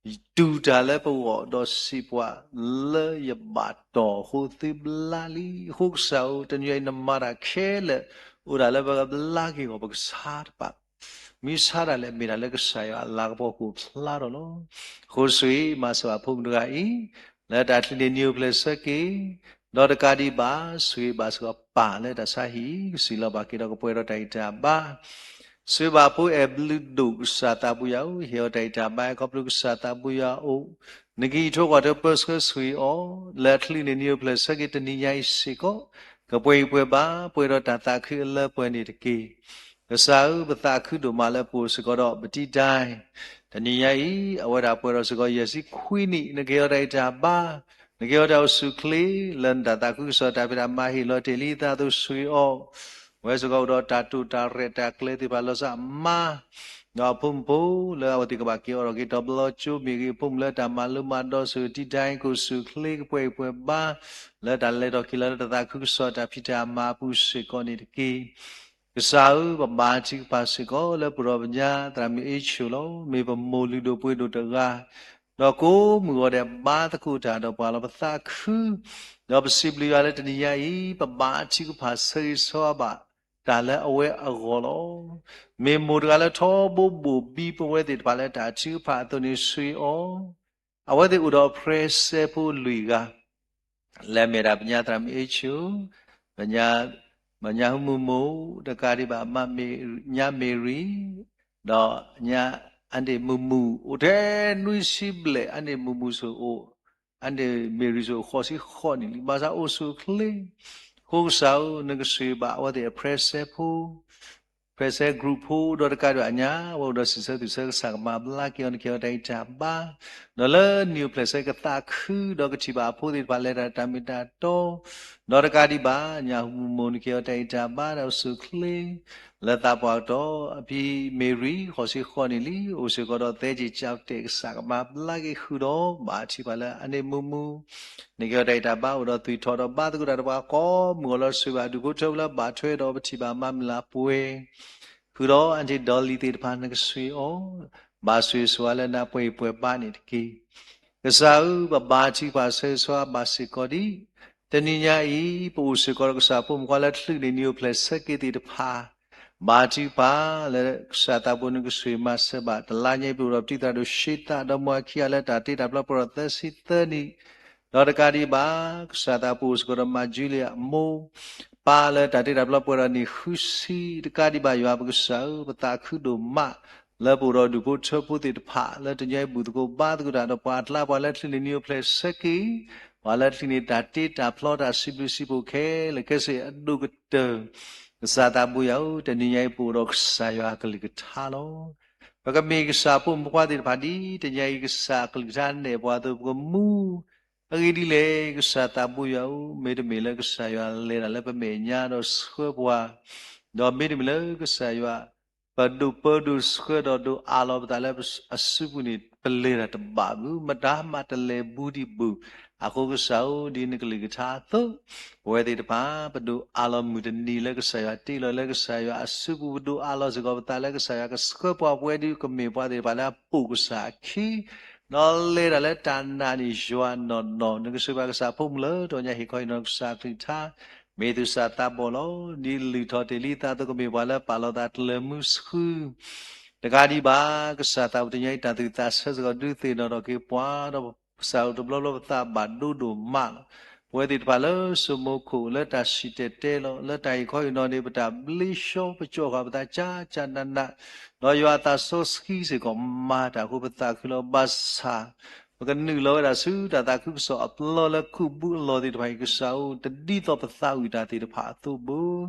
တူၢ်တၢ်လၢပဂီၢ် ဒီးစံးပှၤ လၢယဘၣ်တီၢ်အဃိသုဘျါလံ. အဃိကစၢ်ဧၢ တနံၤညါအံၤ နမၤတၢ်ခဲလၢာ် အိၣ်ဒၣ်လၢပကဘျါက့ၤအဂီၢ် ပကဆါတပာ်, မ့ၢ်ဆါတၢ်လဲၣ် မ့ၢ်တၢ်လၢကစၢ်ယွၤအလၤကပီၤကအိၣ်ဖျါထီၣ်လီၤ. အဃိဆိၣ်ဂ့ၤမၤစၢၤဘၣ်ဖိမုၣ်တဂၤအံၤ လၢတၢ်ချုးန့ၢ်နံၣ်အိၣ်ဖျဲၣ်ဆၢက့ၤ, ဒီးတကးဒံးဘၣ် ဆိၣ်ဂ့ၤဘၣ်စ့ၢ်ကီးပၢ်လၢတၢ်ဆါဟံၣ် ကစံၣ်လီၤဘၣ်က့ၤဒီးကပှဲၤဒီးတၢ်ဂံၢ်တၢ်ဘါ ဆိၣ်ဂ့ၤဘၣ်ဖိအဲၣ်ဘျုးဒိၣ် ကစၢ်သးပူၤယၤဧၢ, ဟ့ၣ်အီၤတၢ်ဂံၢ်တၢ်ဘါ ခီဖျိကစၢ်သးပူၤယၤအိၣ်, နကယံာ်ထီၣ်ကွၢ်ထၢပၢဆှၢဆိၣ်ဂ့ၤအီၤ, လၢအချုးန့ၢ်နံၣ်အိၣ်ဖျဲၣ်ဆၢက့ၤတနံၤညါအံၤစ့ၢ်ကီး, ကပှဲၤဂံၢ်ပှဲၤဘါ ပှဲၤဒီးတၢ်သးခုအလၢပှဲၤန့ၣ်တက့ၢ်. ကစၢ်ဧၢ ပသးခုဒိၣ်မးလၢပအိၣ်စ့ၢ်ကီးဒီး ပတံၤဒၣ် တနံၤညါအံၤ အဝဲဒၣ်ပှဲၤဒီးစ့ၢ်ကီးယဲၢ်ဆံခွံနံၣ်, နကဟ့ၣ်အီၤတၢ်ဂံၢ်တၢ်ဘါ, နကဟ့ၣ်အီၤတၢ်အိၣ်ဆူၣ်အိၣ်ချ့, လၢနတၢ်သးခုကစီၣ်တၢ်ဖံးတၢ်မၤဟ့ၣ်လီၤတ့ၢ်လံအသးအသိးဆိၣ်ဂ့ၤအီၤ, အဝဲစ့ၢ်ကီးအိၣ်ဒီးတၢ်တိာ်တၢ်ရဲၣ်တၢ်ကျဲၤသ့ၣ်တဖၣ်လီၤစၢ်မါ ဒီးအဖိမုၣ်ဖိလၢအဝဲသ့ၣ်ကဘၣ်က့ၤအိၣ်ထီၣ်က့ၤတဘျီကၠိမ့ၢ်ဂ့ၤ, အဖိမုၣ်လၢတၢ်မၤလိမၤဒိးစ့ၢ်ကီး တံၤတၢ်အံၤကအိၣ်ဆူၣ်အိၣ်ချ့ကပှဲၤအံၤပှဲၤဘါ လၢတၢ်လဲၤထီၣ်က့ၤလီၤလၢတၢ်သးခုကစီၣ်တၢ်ဖံးတၢ်မၤအပူၤစ့ၢ်ကီးန့ၣ်တက့ၢ်. ကစၢ်ဧၢ, ပဘါထုကဖၣ်စ့ၢ်ကီးလၢပဒီပညါသရၣ်မုၣ်အ့ၣ်ဆိၣ်လီၤ. မ့ၢ်ပမိၢ်လုၢ်ဒိၣ်ပှ့ၤဒိၣ်တဂၤ ဒီးကိးမုၢ်ဂီၤဒဲးဘါသကိးတၢ်ဒီးပှၤလီၤ. ပသးခု ဒီးပစံးဘျုးယွၤလၢတနံၤညါအံၤ ပဘါထုကဖၣ်ဆၢဂ့ၤဆၢဝါဘၣ်တၢ်လၢအဝဲအဂီၢ်လီၤ. မ့ၢ်မိၢ်တဂၤလၢထီဘိဘိၣ်ဘံပဝဲသ့ၣ်တဖၣ်လၢတၢ်ထုကဖၣ်အသိးန့ၣ်ဆှံအီၤ အဝဲသ့ၣ်အိၣ်ဒီးအဖြဲၣ်စဲဖိလွံၢ်ဂၤ လၢအမ့ၢ်ဒၣ်ပညါသရၣ်မုၣ်အ့ၣ်ဆိၣ်, ပညါ, ပညါဟူမုၢ်မိၢ်, တကးဒံးဘၣ်မါမ့ၢ်, ညါမ့ၢ်ရံ, ဒီးညါအန့ၣ်မုၢ်မုၢ်, အိၣ်ထဲနွံဆံဘျဲၣ်, အန့ၣ်မုၢ်မုၢ်ဆိၣ်အိၣ်, အန့ၣ်မ့ၢ်ရံဆိၣ်အိၣ်ဃိးဆံဃိးနံၣ်လံ, ဘၣ်ဆၣ်အိၣ်ဆူၣ်အိၣ်ချ့ အဃိကစၢ်ဧၢ, နကဆိၣ်ဂ့ၤဘၣ်အဝဲသ့ၣ်အဖြဲၣ်စဲဖိ ဖြဲၣ်စဲ group ဖိ ဒီးတကးဒံးဘၣ်ညါ အဝဲအိၣ်ဒီးစံးဆၢသူၣ်ဆၢကစၢ်ကမၤဘျါက့ၤအီၤ နကဟ့ၣ်အီၤတၢ်ဂံၢ်တၢ်ဘါ, ဒီးလၢနံၣ်အိၣ်ဖျဲၣ်ဆၢကသးခု ဒီးကထံၣ်ဘၣ်အဖိသ့ၣ်တဖၣ်လဲၤတၢ်တၢ်မ့ၢ်တၢ်တီ, ဒီးတကးဒံးဘၣ် ညါဟူမုၢ်မိၢ် နကဟ့ၣ်အီၤတၢ်ဂံၢ်တၢ်ဘါဒီးအိၣ်ဆူၣ်အိၣ်ချ့ လၢသးပှၢ်ကတီၢ် အဖံမ့ၢ်ရံ ဃိးဆံဃိးနံၣ်လံ, အိၣ်စ့ၢ်ကီးဒီးသဲက့ၤကၠီတဲာ် ကစၢ်ကမၤဘျါက့ၤဃုာ်ဒီး ဘၣ်ထံၣ်ပှၤလၢအန့ၣ်မုၢ်မုၢ် နကဟ့ၣ်အီၤတၢ်ဂံၢ်တၢ်ဘါ အိၣ်ဒီးသွံၣ်ထီၣ်ဒီးဘါသကိးတၢ်ဒီးပှၤကိးမုၢ်ဂီၤလီၤ, ဆိၣ်ဂ့ၤဘၣ်ဒူၣ်ဖိထၢဖိလၢဘၣ်ထွဲဒီးပထံၣ်ဘၣ်မၤမုၢ်လၢ်ပှဲၤ ဃုာ်ဒီး aunty Dolly သ့ၣ်တဖၣ် နကဆိၣ်ဂ့ၤအီၤ, ဘၣ်ဆိၣ်ဂ့ၤဆိၣ်ဝါလၢနၤပှဲၤအံၤပှဲၤဘါန့ၣ်တက့ၢ်. ကစၢ်ဧၢ, ပဘါထုကဖၣ်ဆၢဂ့ၤဆၢဝါဘၣ်စ့ၢ်ကီးဒံး တနံၤညါအံၤ ပအိၣ်စ့ၢ်ကီးဒီးကစၢ်ဖိမုၣ်ဖိခွါလၢချုးန့ၢ်နံၣ်အိၣ်ဖျဲၣ်ဆၢက့ၤသ့ၣ်တဖၣ်, ဘါထုကဖၣ်လၢကစၢ်သးဘိ နကဆိၣ်ဂ့ၤမၤစၢၤဘၣ် တလါညါအံၤ ပအိၣ်ဒီးပတံၤသရၣ်ဒိၣ်ရှ့သး ဒီးမိၢ်အခံဂၤလၢတၢ်တ့တၢ်ဖျီပှဲၤဒီးသၢဆံသၢနံၣ်, ဒီးတကးဒံးဘၣ် ကစၢ်သးဘိ ပအိၣ်စ့ၢ်ကီးဒီးမါ Julie အမိၢ်ပၢ်လၢတၢ်တ့တၢ်ဖျီပှဲၤဒီးနံၣ်ဃုဆံ, တကးဒံးဘၣ်ယွၤပကစၢ်ဧၢ, ပသးခုဒိၣ်မး လၢပအိၣ်ဒီးဒူၣ်ဖိထၢဖိသ့ၣ်တဖၣ် လၢတနံၤအံၤဘူၣ်သကိးဘါသကိးတၢ်ဒီးပှၤအကျါ ပှၤလၢချုးန့ၢ်နံၣ်အိၣ်ဖျဲၣ်ဆၢက့ၤ, ပှၤလၢချုးန့ၢ်တၢ်တ့တၢ်ဖျီတၢ်စံးဘျုးစံးဖှိၣ်ခဲလၢာ်ခဲဆ့အဒိၣ်ကတၢၢ်, ကစၢ်သးဘိယွၤဧၢ, တနံၤညါအံၤပအိၣ်ဒီးကစၢ်ယွၤအကလုၢ်ကထါလီၤ. ပကမ့ၢ်ကစၢ်ဖိမုၣ်ဖိခွါသ့ၣ်တဖၣ်ဒ်တနံၤအံၤ ကစၢ်အကလုၢ်ကထါနဲၣ်ပှၤအသိး ပကမူ အဂ့ၢ်ဒ်လဲၣ်, ကစၢ်သးဘိယွၤဧၢ, မ့တမ့ၢ်လၢကစၢ်ယွၤလဲၤတၢ်လၢပမဲာ်ညါဒီးဆှၢပှၤ, ဒီးမ့တမ့ၢ်လၢကစၢ်ယွၤ ပဒိၣ်ပၢဒိၣ်ဆှၢဒီးဒိၣ်အးလီၤပသးလၢအစုပူၤန့ၣ် ပလဲၤတၢ်တဘၣ်ဘု, မတၤမးတလဲၤဘူးဒံးဘု, အဃိကစၢ်ဧၢ, ဒ်နကလုၢ်ကထါအသိး, ပဝဲသ့ၣ်တဖၣ် ပဒိၣ်အးလီၤမုၢ်တနံၤလၢကစၢ်ယွၤတ့လီၤလၢကစၢ်ယွၤအစုပူၤ, ပဒိၣ်အးလီၤစ့ၢ်ကီးပသးလၢကစၢ်ယွၤကဆှၢပှၤ ပဝဲဒၣ်ကမ့ၢ်ပှၤသ့ၣ်တဖၣ်လၢအပိာ်ကစၢ်အခံ ဒီးလဲၤတၢ်လၢတၢ်နာ်န့ၣ်ယွၤနီၢ်နီၢ်, နကဆိၣ်ဂ့ၤဘၣ်ကစၢ်ဖိမုၣ်လၢတဂီၤညါ ဟ့ၣ်ခီဟ့ၣ်နီၤကစၢ်ကလုၢ်ကထါ, မ့ၢ်သူၣ်စၢ်သးဘီၣ်လီၤ. ဒ်လုၢ်ထီၣ်တ့ၢ်လံသးအသိး ကမ့ၢ်ပှၤလၢပာ်လီၤသးတလၢာ်မုၢ်ဆှု တကးဒံးဘၣ်, ကစၢ်သးဘိ တနံၤညါအံၤ တၢ်သူၣ်သးဆၢစ့ၢ်ကီး ဒုးသ့ၣ်နီၣ်ထီၣ်က့ၤပှၤ, ဒီးကစၢ်အိၣ်တဘျီဘျီ ပသးဘၣ်ဒိဒိၣ်မးလီၤ. ပဝဲသ့ၣ်တဖၣ်လၢစိမိၤခိၣ် လၢတၢ်စံၣ်တဲၤတဲလီၤ လၢတၢ်ဟ့ၣ်ခီဟ့ၣ်နီၤန့ၣ် ပတၢ်ဘျ့ဆှီ ပကၠီဃာ်ပသးကၠးကၠးနးနး, ဒီးယွၤအသးစီဆှံစ့ၢ်ကီးမၤတၢ်အဃိ ပသးခုလီၤ. ဘၣ်ဆၣ် ပကနုာ်လီၤဝဲဒၣ်ဆူတၢ်သးခုကစီၣ်အပျီလၢကူးဘုအလီၢ်သ့ၣ်တဖၣ်အံၤ ကစၢ်ဧၢ, တဒ်သိးပသးဝံၣ်တၢ်သ့ၣ်တဖၣ်အသိးဘၣ်.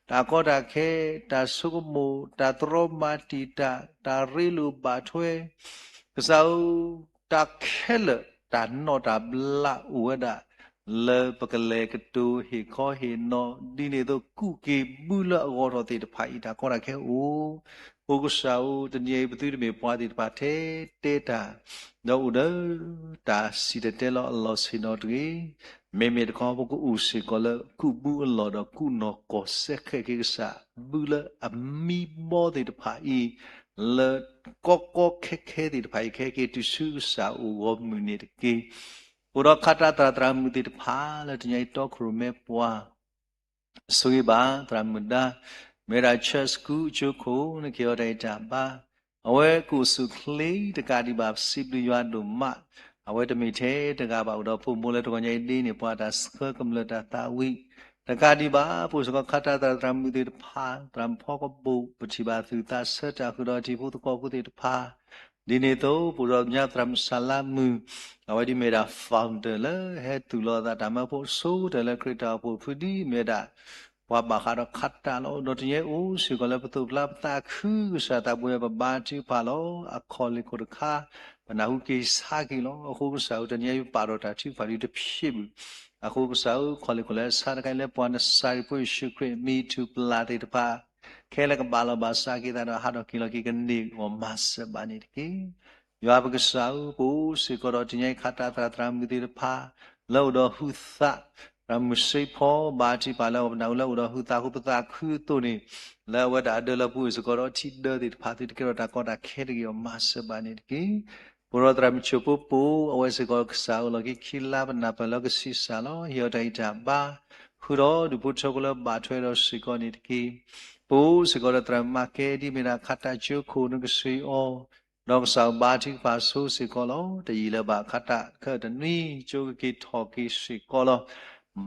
တၢ်ကီတၢ်ခဲ, တၢ်ဆိကမိၣ်, တၢ်တြီမၤတံာ်တာ်, တၢ်ရ့လိာ်ဘၣ်ထွဲ, ကစၢ်ဧၢ, တၢ်ခဲလၢာ် တၢ်နီၣ်တၢ်ဘျးအိၣ်ဝဲဒၣ် လၢပကလဲၤကတိၤဟ့ၣ်ခီဟ့ၣ်နီၤ ဒ်န့ၣ်အသိး ကူးက့ၤဘုလၢအဂီၢ်ထီၣ်သ့ၣ်တဖၣ်အံၤ တၢ်ကီတၢ်ခဲအိၣ်. အိၣ်ကစၢ်ဧၢ, တနံၤအံၤ ပသုတမ့ၢ်ပှၤသ့ၣ်တဖၣ်ထဲတဲတၢ်, ဒီးအိၣ်ဒီးတၢ်စံၣ်တဲၤတဲလီၤအလီၢ်ဆ့ၣ်နီၤတဂ့ၤ. မ့မ့ၢ်တခီ ပကအိၣ်စ့ၢ်ကီးလၢကူးဘုအလီၢ် ဒီးကူးနီၢ်ကီၢ်စဲးဃဲးက့ၤကစၢ် ဘုလၢအမံဘီသ့ၣ်တဖၣ်အံၤ လၢကီကီခဲခဲသ့ၣ်တဖၣ်အံၤ ကဟဲက့ၤတုၤဆူကစၢ်အိၣ်ဂီၢ်မုၢ်န့ၣ်တက့ၢ်. အိၣ်ဒီးခးတၢ်သရၣ်သရၣ်မုၣ်သ့ၣ်တဖၣ်လၢတနံၤအံၤတီခိၣ်ရိၣ်မဲပှၤ ဆိၣ်ဂ့ၤဘၣ်သရၣ်မုၣ်ဒါ, မ့ၢ်ဝဲဒၣ် Church School အကၠိခိၣ် နကဟ့ၣ်အီၤတၢ်ဂံၢ်တၢ်ဘါ, အဝဲကအိၣ်ဆူၣ်အိၣ်ချ့တကးဒံးဘၣ် ပစံးဘျုးယွၤဒိၣ်မး, အဝဲတမ့ၢ်ထဲတဂၤဘၣ် အိၣ်ဒီးဖိမုၣ်ဖိခွါလၢတဂီၤညါအံၤဒ်န့ၣ် ပှၤတၢ်ဆှၢကမျၢၢ်တၢ်သးဝံၣ်, တကးဒံးဘၣ် ပအိၣ်စ့ၢ်ကီးခးတၢ်သရၣ်သရၣ်မုၣ်သ့ၣ်တဖၣ်, သရၣ်မုၣ်ဖီကဘိၣ် ပထံၣ်ဘၣ်သူၣ်သးဆၢတၢ်ဃုာ်ဒီးတံၤဖိသကိးဖိသ့ၣ်တဖၣ် ဒ်န့ၣ်အသိး ပအိၣ်ဒီးပညါသရၣ်မုၣ်စၢ်လါမုၢ်, အဝဲဒ်မ့ၢ်ဒၣ် founder လၢဟဲသူၣ်လီၤသးတၢ်မၢဖိအဆိကတၢၢ်လၢခရံာ်တၢ်အိၣ်ဖှိၣ်ဖုဒ်မ့ၢ်ဝဲဒၣ် ပှၤဘၣ်ဃးဒီးခးတၢ်လီၤ. ဒီးတနံၤအံၤအိၣ်စ့ၢ်ကီးလၢပသိၣ်ဖျါပသးခု ကစၢ်သးဘိယွၤ ပဘါထုကဖၣ်လီၤ. အခီၣ်လ့ၢ်ခိၣ်တခါ ပနၢ်ဟူက့ၤဆါက့ၤလီၤ. အဃိကစၢ်ဧၢ တနံၤအံၤပပာ်ဒီးတၢ်ထုကဖၣ်ဒ်တဖျ့ဘၣ် အဃိကစၢ်ဧၢ, ခီၣ်လ့ၣ်ခိၣ်လၢဆါတခါအံၤလၢပှၤနစၤရ့းဖိယ့ၣ်ၡူးခရံာ်အမံၤ ထူၣ်ပျၢ်သ့ၣ်တဖၣ် ခဲလၢာ်ကဘၣ်လီၤဘၣ်စးက့ၤသးဒီး ဟးထီၣ်က့ၤလီၤက့ၤကန့ၢ်အီၤမၤစၢၤဘၣ်န့ၣ်တက့ၢ်. ယွၤပကစၢ်ဧၢ, ပအိၣ်စ့ၢ်ကီးဒီးတနံၤအံၤ ခးတၢ်သရၣ်သရၣ်မုၣ်သ့ၣ်တဖၣ် လၢအိၣ်ဒီးဟုသး, သရၣ်မုၣ်စ့ဖီ ဘါထုကဖၣ်လၢပနၢ်ဟူလၢအိၣ်ဒီးဟုသးအဃိ ပသးခုအသိးန့ၣ်, လၢအဝဲဒၣ်အဒၢလီၤပူၤစ့ၢ်ကီးဒီးထံဒၢသ့ၣ်တဖၣ် သုတကဲထီၣ်တၢ်ကီတၢ်ခဲတဂ့ၤအီၤ မၤစၢၤဘၣ်န့ၣ်တက့ၢ်. ပအိၣ်ဒီးသရၣ်မုၣ်ဆိၣ်ဖိပိာ် အဝဲစ့ၢ်ကီးကစၢ်ဧၢ လီၤက့ၤခံလါပနၢ်ပၢၢ်လၢကဆံးစၢ်လီၤ. ဟ့ၣ်အီၤတၢ်ဂံၢ်တၢ်ဘါ, ဃုာ်ဒီးဒူၣ်ဖိထၢဖိလၢဘၣ်ထွဲဒီးစ့ၢ်ကီးန့ၣ်တက့ၢ်. ပအိၣ်စ့ၢ်ကီးဒီးသရၣ်မုၣ်မၤကဲ ဒ်မ့ၢ်ဒၣ်ခးတၢ်ကၠိခိၣ် နကဆှံအီၤ, ဒီးကစၢ်ဧၢ ဘါထုကဖၣ်ဆိစ့ၢ်ကီးလီၤ. တယံာ်လၢၤဘၣ် ခးတၢ်ခဲအံၤတနွံ ကၠိကက့ၤထီၣ်က့ၤစ့ၢ်ကီးလီၤ.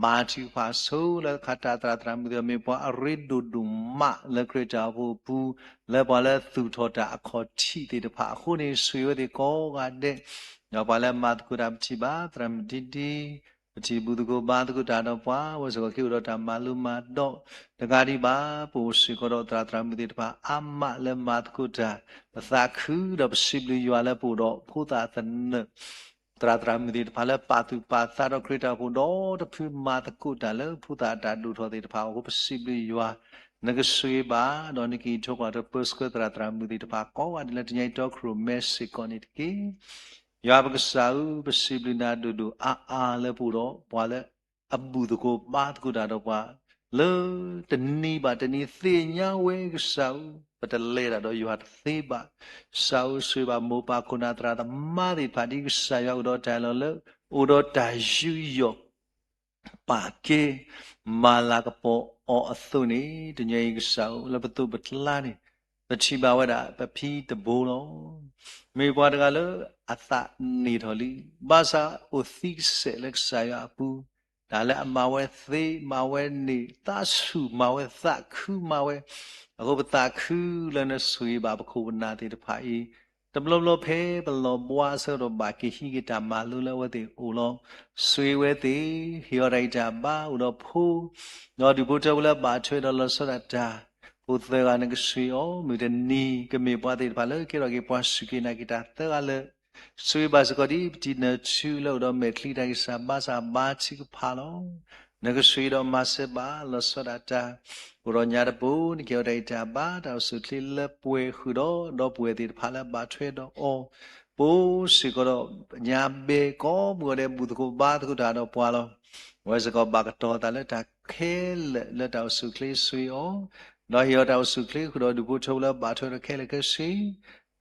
ဘါထုကဖၣ်ဆိလၢခးတၢ်သရၣ်သရၣ်မုၣ်သ့ၣ် မ့ၢ်ပှၤအရ့ဒိၣ်ဒိၣ်မးလၢခရံာ်တၢ်အိၣ်ဖှိၣ်အပူၤ, လၢပှၤလၢသူၣ်ထီၣ်တၢ်အခီၣ်ထံးသ့ၣ်တဖၣ်အဃိန့ၣ် ဆိၣ်ဂ့ၤဝဲသ့ၣ်ကိးဂၤဒဲး, ဒီးပှၤလၢမၤသကိးတၢ်ပထံၣ်ဘၣ် သရၣ်မုၣ်ဒံဒံ ပထံၣ်ဘူၣ်သကိးဘါသကိးတၢ်ဒီးပှၤ အဝဲစ့ၢ်ကီးက့ၤအိၣ်ဒီးတၢ်မၤလိမၤဒိးတကးဒံးဘၣ်, ပအိၣ်စ့ၢ်ကီးဒီးသရၣ်သရၣ်မုၣ်သ့ၣ်တဖၣ်အါမးလၢမၤသကိးတၢ်, ပသးခုဒီးပစံးဘျုးယွၤလၢပအိၣ်ဒီးဖိသၣ်သနၢၣ် သရၣ်သရၣ်မုၣ်သ့ၣ်တဖၣ်လၢပာ်သူၣ်ပာ်သးဒီးခရံာ်တၢ်အိၣ်ဖှိၣ်ဒီတဖု မၤသကိးတၢ်လၢဖိသၣ်အတၢ်ဒိၣ်ထီၣ်သ့ၣ်တဖၣ်အဃိ ပစံးဘျုးယွၤ, နကဆိၣ်ဂ့ၤဘၣ် ဒီးနကအံးထွဲကွၢ်ထွဲပၢဆှၢသရၣ်သရၣ်မုၣ်သ့ၣ်တဖၣ်ကိးဂၤဒဲးလၢတနံၤအံၤတီခိၣ်ရိၣ်မဲစ့ၢ်ကီးန့ၣ်တက့ၢ်. ယွၤပကစၢ်ဧၢ, ပစံးဘျုးနၤဒိၣ်ဒိၣ်အါအါလၢပအိၣ်ဒီးပှၤလၢ အဘူၣ်သကိးဘါသကိးတၢ်ဒီးပှၤ လၢတနံၤဘၣ်တနံၤသ့ၣ်ညါဝဲကစၢ်ဧၢ, ပတလဲၤတၢ်ဒီးယွၤတသ့ဘၣ်. ကစၢ်ဧၢဆိၣ်ဂ့ၤဘၣ်မိၢ်ပၢ်ခိၣ်နၢ်သရၣ်သမါသ့ၣ်တဖၣ် ဒ်ကစၢ်ယွၤအိၣ်ဒီးတၢ်အၢၣ်လီၤလၢ အိၣ်ဒီးတၢ်ယူးယီၣ် ပာ်ကဲ မၤလၤကပီၤအီၤအသိးန့ၣ် တနံၤအံၤကစၢ်ဧၢ လၢပသိးပကျါန့ၣ် ပထံၣ်ဘၣ်ဝဲဒၣ်ပဖံတဘိလီၤ. မ့ၢ်ပှၤတဂၤလၢအသးန့ၢ်ထီၣ်လံ, ဘၣ်ဆၣ်အိၣ်သံကစဲးလၢကစၢ်ယွၤအပူၤ, တၢ်လၢအမၤဝဲသ့ မၤဝဲန့ၣ် သးဆူၣ်မၤဝဲ သးခုမၤဝဲ, အဃိပသးခုလၢနဆိၣ်ဂ့ၤဘၣ်ပခိၣ်ပနၢ်သ့ၣ်တဖၣ်အံၤ, တဘျီဘျီဖဲပလီၤဘှါအဆၢကတီၢ် ဘၣ်က့ၤဟံးက့ၤတၢ်မၤလိလၢအဝဲသ့ၣ်အအိၣ်လီၤ. ဆိၣ်ဂ့ၤဝဲသ့ၣ်, ဟ့ၣ်အီၤတၢ်ဂံၢ်တၢ်ဘါအိၣ်ဒီးဖိ ဒီးဒူၣ်ဖိထၢဖိလၢဘၣ်ထွဲဒီးလီၤဆီဒၣ်တၢ်, ဖိသၢဂၤနကဆိၣ်ဂ့ၤအီၤ မုၢ်တနံၤကမ့ၢ်ပှၤသ့ၣ်တဖၣ်လၢကဲထီၣ်က့ၤပှၤစူၢ်က့ၤနာ်က့ၤတၢ်သၢဂၤလၢ ဆိၣ်ဂ့ၤဘၣ်စ့ၢ်ကီးဒ်ပတံၤနၢၤထူလၢအိၣ်ဒီးမဲာ်ချံတၢ်ဂံၢ်စၢ်ဘါစၢ် ဘါထုကဖၣ်လီၤ. နကဆိၣ်ဂ့ၤဒီးမၤစၢၤဘၣ်လီၤဆီဒၣ်တၢ်, အိၣ်ဒီးညါတဘိ နကဟ့ၣ်အီၤတၢ်ဂံၢ်တၢ်ဘါ တၢ်အိၣ်ဆူၣ်အိၣ်ချ့လၢပှဲၤဃုာ်ဒီး ဒီပုၢ်ဝဲၢ်သ့ၣ်တဖၣ်လၢဘၣ်ထွဲဒီးအီၤ, ပအိၣ်စ့ၢ်ကီးဒီးညါဘဲကိးမုၢ်ဂီၤဒဲး ဘူၣ်သကိးဘါသကိးတၢ်ဒီးပှၤလီၤ. အဝဲစ့ၢ်ကီးဘၣ်ကတီၤသးလၢတၢ်ခဲလၢာ်လၢတၢ်အိၣ်ဆူၣ်အိၣ်ချ့ ဆိၣ်ဂ့ၤအီၤ, ဒီးဟ့ၣ်အီၤတၢ်အိၣ်ဆူၣ်အိၣ်ချ့ဃုာ်ဒီးဒူၣ်ဖိထၢဖိလၢဘၣ်ထွဲဒီးခဲလၢာ်ခဲဆ့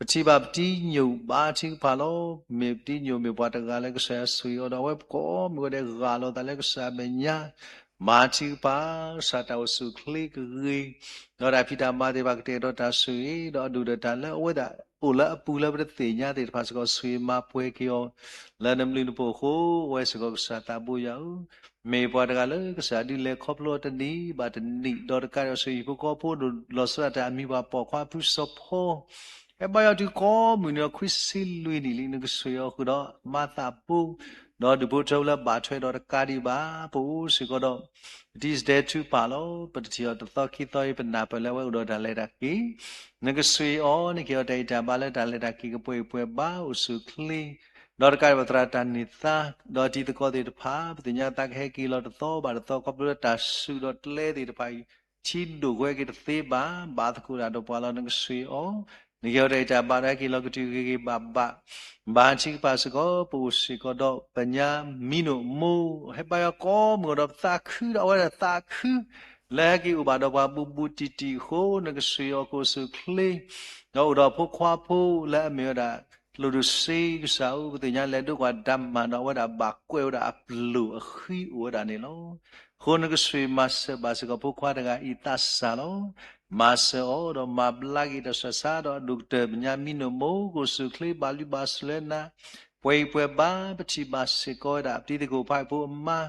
ပထံၣ်ဘၣ်ပတံၤညိၣ်ဘါထုကဖၣ်လီၤ. မ့ၢ်ပတံၤညိၣ်မ့ၢ်ပှၤတဂၤလၢကစၢ်ယွၤဆိၣ်ဂ့ၤအီၤဒီး အဝဲကိးမုၢ်ဂီၤဒဲးဂၢ်လီၤသးလၢကစၢ်အမဲာ်ညါ, ဘါထုကဖၣ် ကစၢ်တၢ်အိၣ်ဆူၣ်အိၣ်ချ့ကဂ့ၤ, ဒီးတၢ်ဖံးတၢ်မၤသ့ၣ်တဖၣ်ကတဲာ်ကတီၤတၢ်ဆိၣ်ဂ့ၤ, ဒီးအဒိၣ်ဒီးတၢ်လၢအဝဲဒၣ်အိၣ်လၢအပူၤလၢပတသ့ၣ်ညါသ့ၣ်တဖၣ်စ့ၢ်ကီး ဆိၣ်ဂ့ၤမၤပှဲၤက့ၤအီၤ လၢနဘျုးနဖှိၣ်အဃိ အဝဲစ့ၢ်ကီးကစၢ်သးဘိယွၤဧၢ, မ့ၢ်ပှၤတဂၤလၢကစၢ်ဒုးလဲၤခီဖျိတနံၤဘၣ်တနံၤ ဒီးတကးဒံးအီၤဆိၣ်ဂ့ၤဟံၣ်ဖိဃီဖိ လီၤဆီဒၣ်တၢ်အမံၤပှၤပိာ်ခွါဖုစီၤဖီ ဟဲဘါယွၤတုၤကိးမုၢ်နံၤဒီးခွံဆံလွံၢ်နံၣ်လံ နကဆိၣ်ဂ့ၤအီၤဃုာ်ဒီးမၤသးဘိ, ဒီးဒူၣ်ဖိထၢဖိလၢဘၣ်ထွဲဒီးတကးဒံးဘၣ် ပအိၣ်စ့ၢ်ကီးဒီး ပတံၤစတဲထူပာ်လီၤ. ပတထံၣ်အီၤတသီခံသီအံၤ ပနၢ်ပၢၢ်လၢအဝဲအိၣ်ဒီးတၢ်လဲၤတၢ်က့ၤ, နကဆိၣ်ဂ့ၤအီၤ နကဟ့ၣ်အီၤတၢ်ဂံၢ်တၢ်ဘါလၢတၢ်လဲၤတၢ်က့ၤကပှဲၤကပှဲၤဘၣ် အိၣ်ဆူၣ်အိၣ်ချ့ ဒီးတကးဒံးဘၣ်သရၣ်တၢ်န့ၢ်သါ, ဒီးတံၤသကိးသ့ၣ်တဖၣ် ပသ့ၣ်ညါသးကဟဲက့ၤလီၤတသီဘၣ်တသီ ခီဖျိလၢတၢ်စုၣ်ဒီးကျဲသ့ၣ်တဖၣ်အံၤ ထံဒိၣ်ကွဲက့ၤတသ့ဘၣ် ဘၣ်သကိးတၢ်ဒီးပှၤလီၤ နကဆိၣ်ဂ့ၤအီၤ, နကဟ့ၣ်အီၤတၢ်ဂံၢ်တၢ်ဘါဒီးဟဲက့ၤလီၤကတုၤဂ့ၤဂ့ၤဘၣ်ဘၣ်, ဘါထုကဖၣ်စ့ၢ်ကီး ပအိၣ်စ့ၢ်ကီးဒီးပညါမံနိၣ်မိၢ် ဟဲဘါယွၤကိးမုၢ်ဂီၤဒီးပသးခုဒီးအဝဲဒၣ်သးခု လၢဟဲက့ၤအိၣ်ဘၣ်ဒီးပှၤဘူးဘူးတံၢ်တံၢ်အဃိ နကဆိၣ်ဂ့ၤအီၤကအိၣ်ဆူၣ်အိၣ်ချ့ ဒီးအိၣ်ဒီးဖိခွါဖိလၢအမ့ၢ်ဝဲဒၣ် ကျိၣ်ဒိၣ်စ့ကစၢ်ဧၢ ပသ့ၣ်ညါလဲၤဒိကွၢ်တၢ်မၤဒီးအဝဲဒၣ်ဘၣ်ကွဲးဝဲဒၣ်အပျိၢ်အဃံအိၣ်ဝဲဒၣ်န့ၣ်လီၤ. အဃိနကဆိၣ်ဂ့ၤမၤစၢၤဘၣ်စ့ၢ်ကီးဖိခွါတဂၤအံၤသးစၢ်လီၤ. မၤစၢၤအီၤဒီးမၤဘျါက့ၤတၢ်ဆူးတၢ်ဆါဒီးအဒိၣ်ကတၢၢ်ပညါမံနိၣ်မိၢ် ကအိၣ်ဆူၣ်အိၣ်ချ့ဘၣ်လုၢ်ဘၣ်စၢၤလၢနၤ ပှဲၤဂံၢ်ပှဲၤဘါ ပထံၣ်ဘၣ်စ့ၢ်ကီးဝဲဒၣ်ပတံၤသကိးဖိအံၤဖိအမါ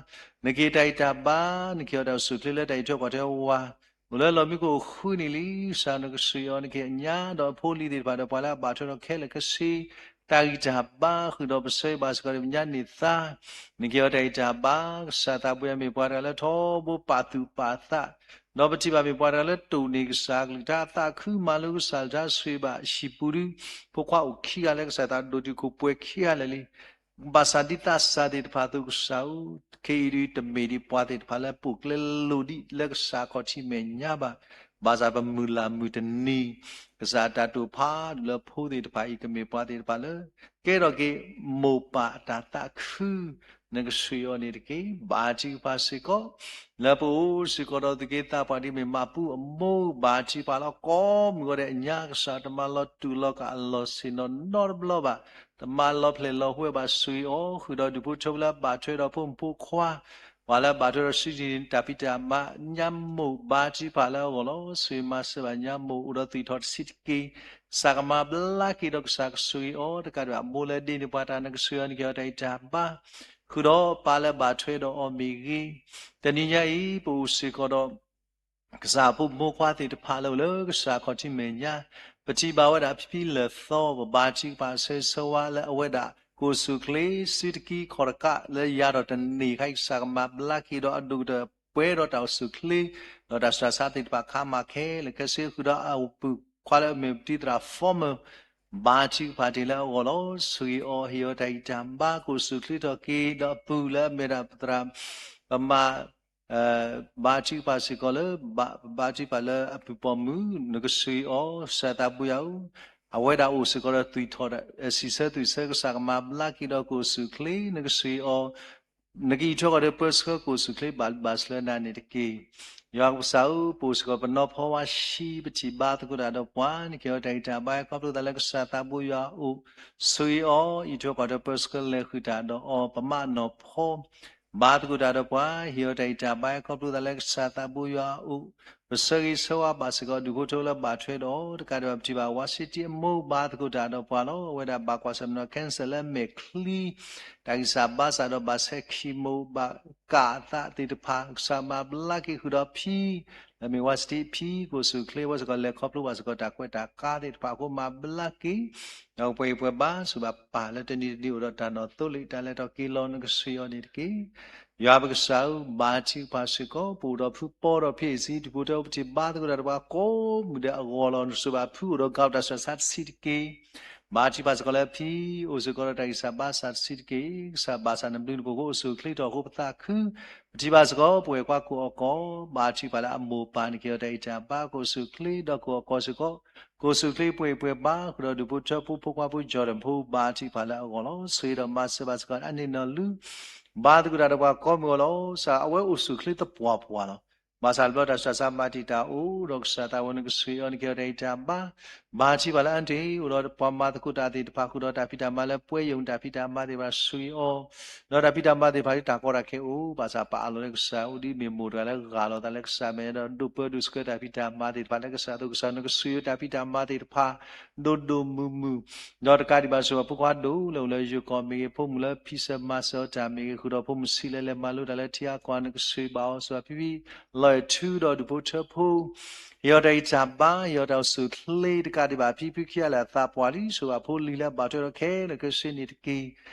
နကဟ့ၣ်တၢ်ဂံၢ်တၢ်ဘါ နကဟ့ၣ်အီၤတၢ်အိၣ်ဆူၣ်အိၣ်ချ့လၢတၢ်အံးထွဲကွၢ်ထွဲဝၤ အိၣ်လၢလီၢ်မံခိၣ်ဃုနံၣ်လံ ကစၢ်နကဆိၣ်ဂ့ၤအီၤ နကဟ့ၣ်အညါဒီးအဖိအလံၤသ့ၣ်တဖၣ်ဒီးပှၤလၢအဘၣ်ထွဲဒီးခဲလၢာ်ခဲဆ့ တၢ်ဂံၢ်တၢ်ဘါဃုာ်ဒီးပဆၢဂ့ၤဘၣ်စ့ၢ်ကီးဒီးပညါန့ၢ်သါ နကဟ့ၣ်အီၤတၢ်ဂံၢ်တၢ်ဘါ ကစၢ်သးဘိယွၤမ့ၢ်ပှၤတဂၤလၢထီဘိပာ်သူၣ်ပာ်သး ဒီးပထံၣ်ဘၣ်မ့ၢ်ပှၤတဂၤလၢတိၢ်န့ၢ်ကစၢ်အကလုၢ်ကထါ သးခုမၤလိကစၢ်အကလုၢ်ကထါ ဆိၣ်ဂ့ၤဘၣ်ဟံၣ်ပူၤဒု ဖိခွါအိၣ်ခံဂၤလၢကစၢ်သးဒိၣ်တုာ်ခိၣ်ပှဲၤခံဂၤလၢာ်လံ ဘၣ်ဆၣ်ဒ်သးစၢ်သ့ၣ်တဖၣ်အသိး ကစၢ်ဧၢ, ခဲအံၤဒ်တမ့ၢ်ဒ်ပှၤသ့ၣ်တဖၣ်လၢပိာ်ကျဲလိာ်ဒံးလၢကစၢ်ခီၣ်ထံးမဲာ်ညါဘၣ်. ဘၣ်ဆၣ်ပမုၢ်လၢ်မုၢ်တနံၤ ကစၢ်တၢ်တိာ်ဖးဒိၣ်လၢဖိသ့ၣ်တဖၣ်အံၤ ကမ့ၢ်ပှၤသ့ၣ်တဖၣ်လၢ ကဲထီၣ်က့ၤ မိၢ်ပၢ်အတၢ်သးခု နကဆှံအီၤန့ၣ်တက့ၢ်. ဘါထုကဖၣ်စ့ၢ်ကီး လၢပအိၣ်စ့ၢ်ကီးဒီးသူၣ်က့သးပှၢ်ဒ်မ့ၢ်မၤပူအမိၢ်, ဘါထုကဖၣ်လၢကိးမုၢ်ဂီၤဒဲးညါ ကစၢ်တမၤလီၤတူာ်လီၤကာ်အလီၢ်ဆ့ၣ်နီၤနီတဘျီဘၣ်, တမၤလီၤဖျဲၣ်လီၤဟဲဘၣ် ဆှံအီၤ ဃုာ်ဒီးဒူၣ်ဖိထၢဖိလၢအဘၣ်ထွဲဒီးဖိမုၣ်ဖိခွါ ပှၤလၢအဘၣ်ထွဲဒီးစုတံၢ်တၢ်ဖံးတၢ်မၤ ညါမိၢ်ဘါထုကဖၣ်လၢအဂီၢ်လီၤ. ဆှံမၤစၢၤဘၣ်ညါမိၢ် အိၣ်ဒီးသွံၣ်ထီၣ်တဆံးတက့ၢ်. ကစၢ်ကမၤဘျါက့ၤဒီးကစၢ်ကဆှံအီၤ တကးဒံးဘၣ် မိၢ်လၢဒ့န့ၢ်ပှၤတၢ် နကဆှံအီၤ နကဟ့ၣ်အီၤတၢ်အံးတၢ်ဘါ ဃုာ်ဒီးပၢ်လၢအဘၣ်ထွဲဒီးအီၤမ့ၢ်ဂ့ၤ, တနံၤညါအံၤ ပအိၣ်စ့ၢ်ကီးဒီး ကစၢ်ဖိမုၣ်ဖိခွါသ့ၣ်တဖၣ်လၢအိၣ်လၢကစၢ်ခီၣ်ထံးမဲာ်ညါ, ပထံၣ်ဘၣ်ဝဲဒၣ်ဖံဖံလၢာ်သီ, ပဘါထုကဖၣ်ဆၢဂ့ၤဆၢဝါလၢအဝဲဒၣ် ကအိၣ်ဆူၣ်ချ့ စုတကံခီၣ်တကးလၢယၤဒီးတန့ၢ်ခါအံၤ ကစၢ်ကမၤဘျါက့ၤဒီးအဒိၣ်ကတၢၢ် ပှဲၤဒီးတၢ်အိၣ်ဆူၣ်ချ့ ဒီးတၢ်ဆူးတၢ်ဆါသ့ၣ်တဖၣ် ခါမးခဲလၢာ်ခဲဆ့ ဃုာ်ဒီးအပုၢ်ခွါလၢအမ့ၢ်ပတံၤသရၣ် former ဘါထုကဖၣ်တ့ၢ်လၢအဂီၢ်လီၤ. ဆှံအီၤ ဟ့ၣ်အီၤတၢ်ဂံၢ်တၢ်ဘါ ကအိၣ်ဆူၣ်ချ့ထီၣ်က့ၤ ဒီးအပုၢ်လၢအမ့ၢ်ဒၣ်ပသရၣ် ပမၤ ဘါထုကဖၣ်စ့ၢ်ကီးလၢ ဘါထုကဖၣ်လၢအပုၢ်ပိာ်မုၣ် နကဆှံအီၤ ကစၢ်သးဘိယွၤဧၢ, အဝဲဒၣ်အိၣ်စ့ၢ်ကီးဒီးသွံၣ်ထီၣ် စံးဆၢသွံၣ်ဆၢ ကစၢ်ကမၤဘျါက့ၤဒီးကအိၣ်ဆူၣ်ချ့ နကဆှံအီၤ နကအံးထွဲကွၢ်ထွဲပၢဆှၢကအိၣ်ဆူၣ်ချ့ဘၣ်ဘၣ်ဆှၢနၤန့ၣ်တက့ၢ်. ယွၤကစၢ်ဧၢ, ပအိၣ်စ့ၢ်ကီးပနီၢ်ဖီဝါဆှံ ပထံၣ်ဘါသကိးတၢ်ဒီးပှၤ နကဟ့ၣ်အီၤတၢ်ဂံၢ်တၢ်ဘါ ခီဖျိသးလၢကစၢ်သးဘိယွၤအအိၣ် ဆှံအီၤ အံးထွဲကွၢ်ထွဲပၢဆှၢလဲၤဃုာ်တၢ်ဒီးအီၤ ပမၤနီၢ်ဖီ ဘါသကိးတၢ်ဒီးပှၤ ဟ့ၣ်အီၤတၢ်ဂံၢ်တၢ်ဘါ ခီဖျိသးလၢကစၢ်သးဘိယွၤအအိၣ် ပဆၢဂ့ၤဆၢဝါဘၣ်စ့ၢ်ကီးဒူၣ်ဖိထၢဖိလၢဘၣ်ထွဲဒီးအီၤ တကးဒံးဘၣ် ပထံၣ်ဘၣ်ဝါဆံတံအမိၢ် ဘါသကိးတၢ်ဒီးပှၤလီၤ. အဝဲဒၣ်ဘၣ်ကွၢ်ဆၢၣ်မဲာ်ဒီး cancer လၢမဲာ်ချံ တၢ်ဂံၢ်စၢ်ဘါစၢ်ဒီးဘၣ်ဆဲး chemo ဘၣ်ကၣ်အသးသ့ၣ်တဖၣ် ကစၢ်မၤဘျါက့ၤဃုာ်ဒီးဖံ လၢမ့ၢ်ဝါဆံတံအဖံ ကအိၣ်ဆူၣ်ချ့ ဝဲစ့ၢ်ကီးလဲၤခီဖျိဘၣ်စ့ၢ်ကီးတၢ်ကွဲးတၢ်ကါသ့ၣ်တဖၣ်အဃိ မၤဘျါက့ၤ ဒီးပှဲၤဂံၢ်ပှဲၤဘါ စူၢ်ဘၣ်ပၢ်လၢတနံၤတနံၤအိၣ်ဒီးတၢ်နီၢ်သိလ့ၣ် တၢ်လဲၤထီၣ်က့ၤလီၤ နကဆှံအီၤန့ၣ်တက့ၢ်. ယွၤပကစၢ်ဧၢ, ဘါထုကဖၣ်စ့ၢ်ကီး ပအိၣ်ဒီးဖုပီဒီးဖံအံၤ ဒူၣ်ဖိထၢဖိ ပထံၣ်ဘါသကိးတၢ်ဒီးပှၤကိးမုၢ်ဒဲးအဂီၢ်လီၤ. နစူၢ်ဘၣ်ဖုအိၣ်ဒီးကၤတၢ်ဆူးတၢ်ဆါတဆံးတက့ၢ်. ဘါထုကဖၣ်စ့ၢ်ကီးလၢဖံ အိၣ်စ့ၢ်ကီးဒီးတၢ်ဂံၢ်စၢ်ဘါစၢ်တဆံးတက့ၢ်. ကစၢ်ဘၣ်ဆၣ်နဘျုးနဖှိၣ်အဃိ အိၣ်ဆူၣ်ချ့ထီၣ်အဃိ ပသးခု ပထံၣ်ဘၣ်စ့ၢ်ကီး ပဝဲၢ်ကွၢ်ကိၢ်အီၣ်ကီၢ် ဘါထုကဖၣ်လၢအမိၢ်ပၢ်န့ၣ် ကဟ့ၣ်အီၤတၢ်ဂံၢ်တၢ်ဘါ ကအိၣ်ဆူၣ်ချ့ ဒီးကအိၣ်အီၣ်ကီၢ်စ့ၢ်ကီး ကအိၣ်ဆူၣ်ချ့ပှဲၤဂံၢ်ပှဲၤဘါ ဃုာ်ဒီးဒူၣ်ဖိထၢဖိ ဖိခွါဖိ ကၠီၣ်တဖိ ဘါထုကဖၣ်လၢအဂီၢ်လီၤ. ဆှံဒီးမၤစၢၤဘၣ်စ့ၢ်ကီး အန့ၣ်နီၢ်လူ ဘါသကိးတၢ်ဒီးပှၤကိးမုၢ်အဂီၢ်လီၤ. ကစၢ်အဝဲအိၣ်ဆူၣ်ချ့သပှၢ်ပှၢ်လီၤ. ဘၣ်ဆၣ်တဘျီတၢ်ဆူးတၢ်ဆါမၤတံာ်တာ်အိၣ်ဒီး ကစၢ်သးဝဲ နကဆှံအီၤ နကဟ့ၣ်အီၤတၢ်ဂံၢ်တၢ်ဘါ ဘါထုကဖၣ်လၢအါတ့ၢ် အိၣ်ဒီးပှၤမၤသကိးတၢ်သ့ၣ်တဖၣ် ဃုာ်ဒီးတၢ်ဖံးတၢ်မၤသ့ၣ်တဖၣ် ဆှံအီၤ ဒီးတၢ်ဖံးတၢ်မၤသ့ၣ်တဖၣ် တၢ်ကီတၢ်ခဲအိၣ် ဘၣ်ဆၣ်ပအးလီၤလၢကစၢ် အိၣ်ဒ်မ့ၢ်မိၢ်တဂၤလၢဂၢ်လီၤသးလၢကစၢ်မဲာ်ညါဒီး ဒိးပၢဒိးဆှၢတၢ်ဖံးတၢ်မၤသ့ၣ်တဖၣ်လၢကစၢ်အသိး ကစၢ် နကဆှံအီၤတၢ်ဖံးတၢ်မၤသ့ၣ်တဖၣ် ဒိၣ်ဒိၣ်မုၢ်မုၢ် ဒီးတကးဒံးဘၣ် စူၢ်ဘၣ်ဖိခွါဒိၣ်လၢအိၣ်လၢယိၤကီၢ်မ့ၢ်ဂ့ၤ ဖိမုၣ်လၢဖံးစၢၤမၤစၢၤအီၤတၢ်မ့ၢ်ဂ့ၤ ဃုာ်ဒီးဖိမုၣ်ဆံးလၢလဲၤမၤလိတၢ်လၢထံအကီၢ် နကဆှံဘၣ်အီၤ စူၢ်ဘၣ်ဖံဖံ လီၤအဲၣ်ထုဒီးဒူၣ်ဖိထၢဖိ ဟ့ၣ်အီၤတၢ်ဂံၢ်တၢ်ဘါ ဟ့ၣ်အီၤတၢ်အိၣ်ဆူၣ်ချ့ တကးဒံးဘၣ် ဖံဖုခံဂၤလၢအသးပှၢ်လံ စူၢ်ဘၣ်ဖိလံၤလၢအဘၣ်ထွဲဒီးခဲလၢာ်ခဲဆ့န့ၣ်တက့ၢ်.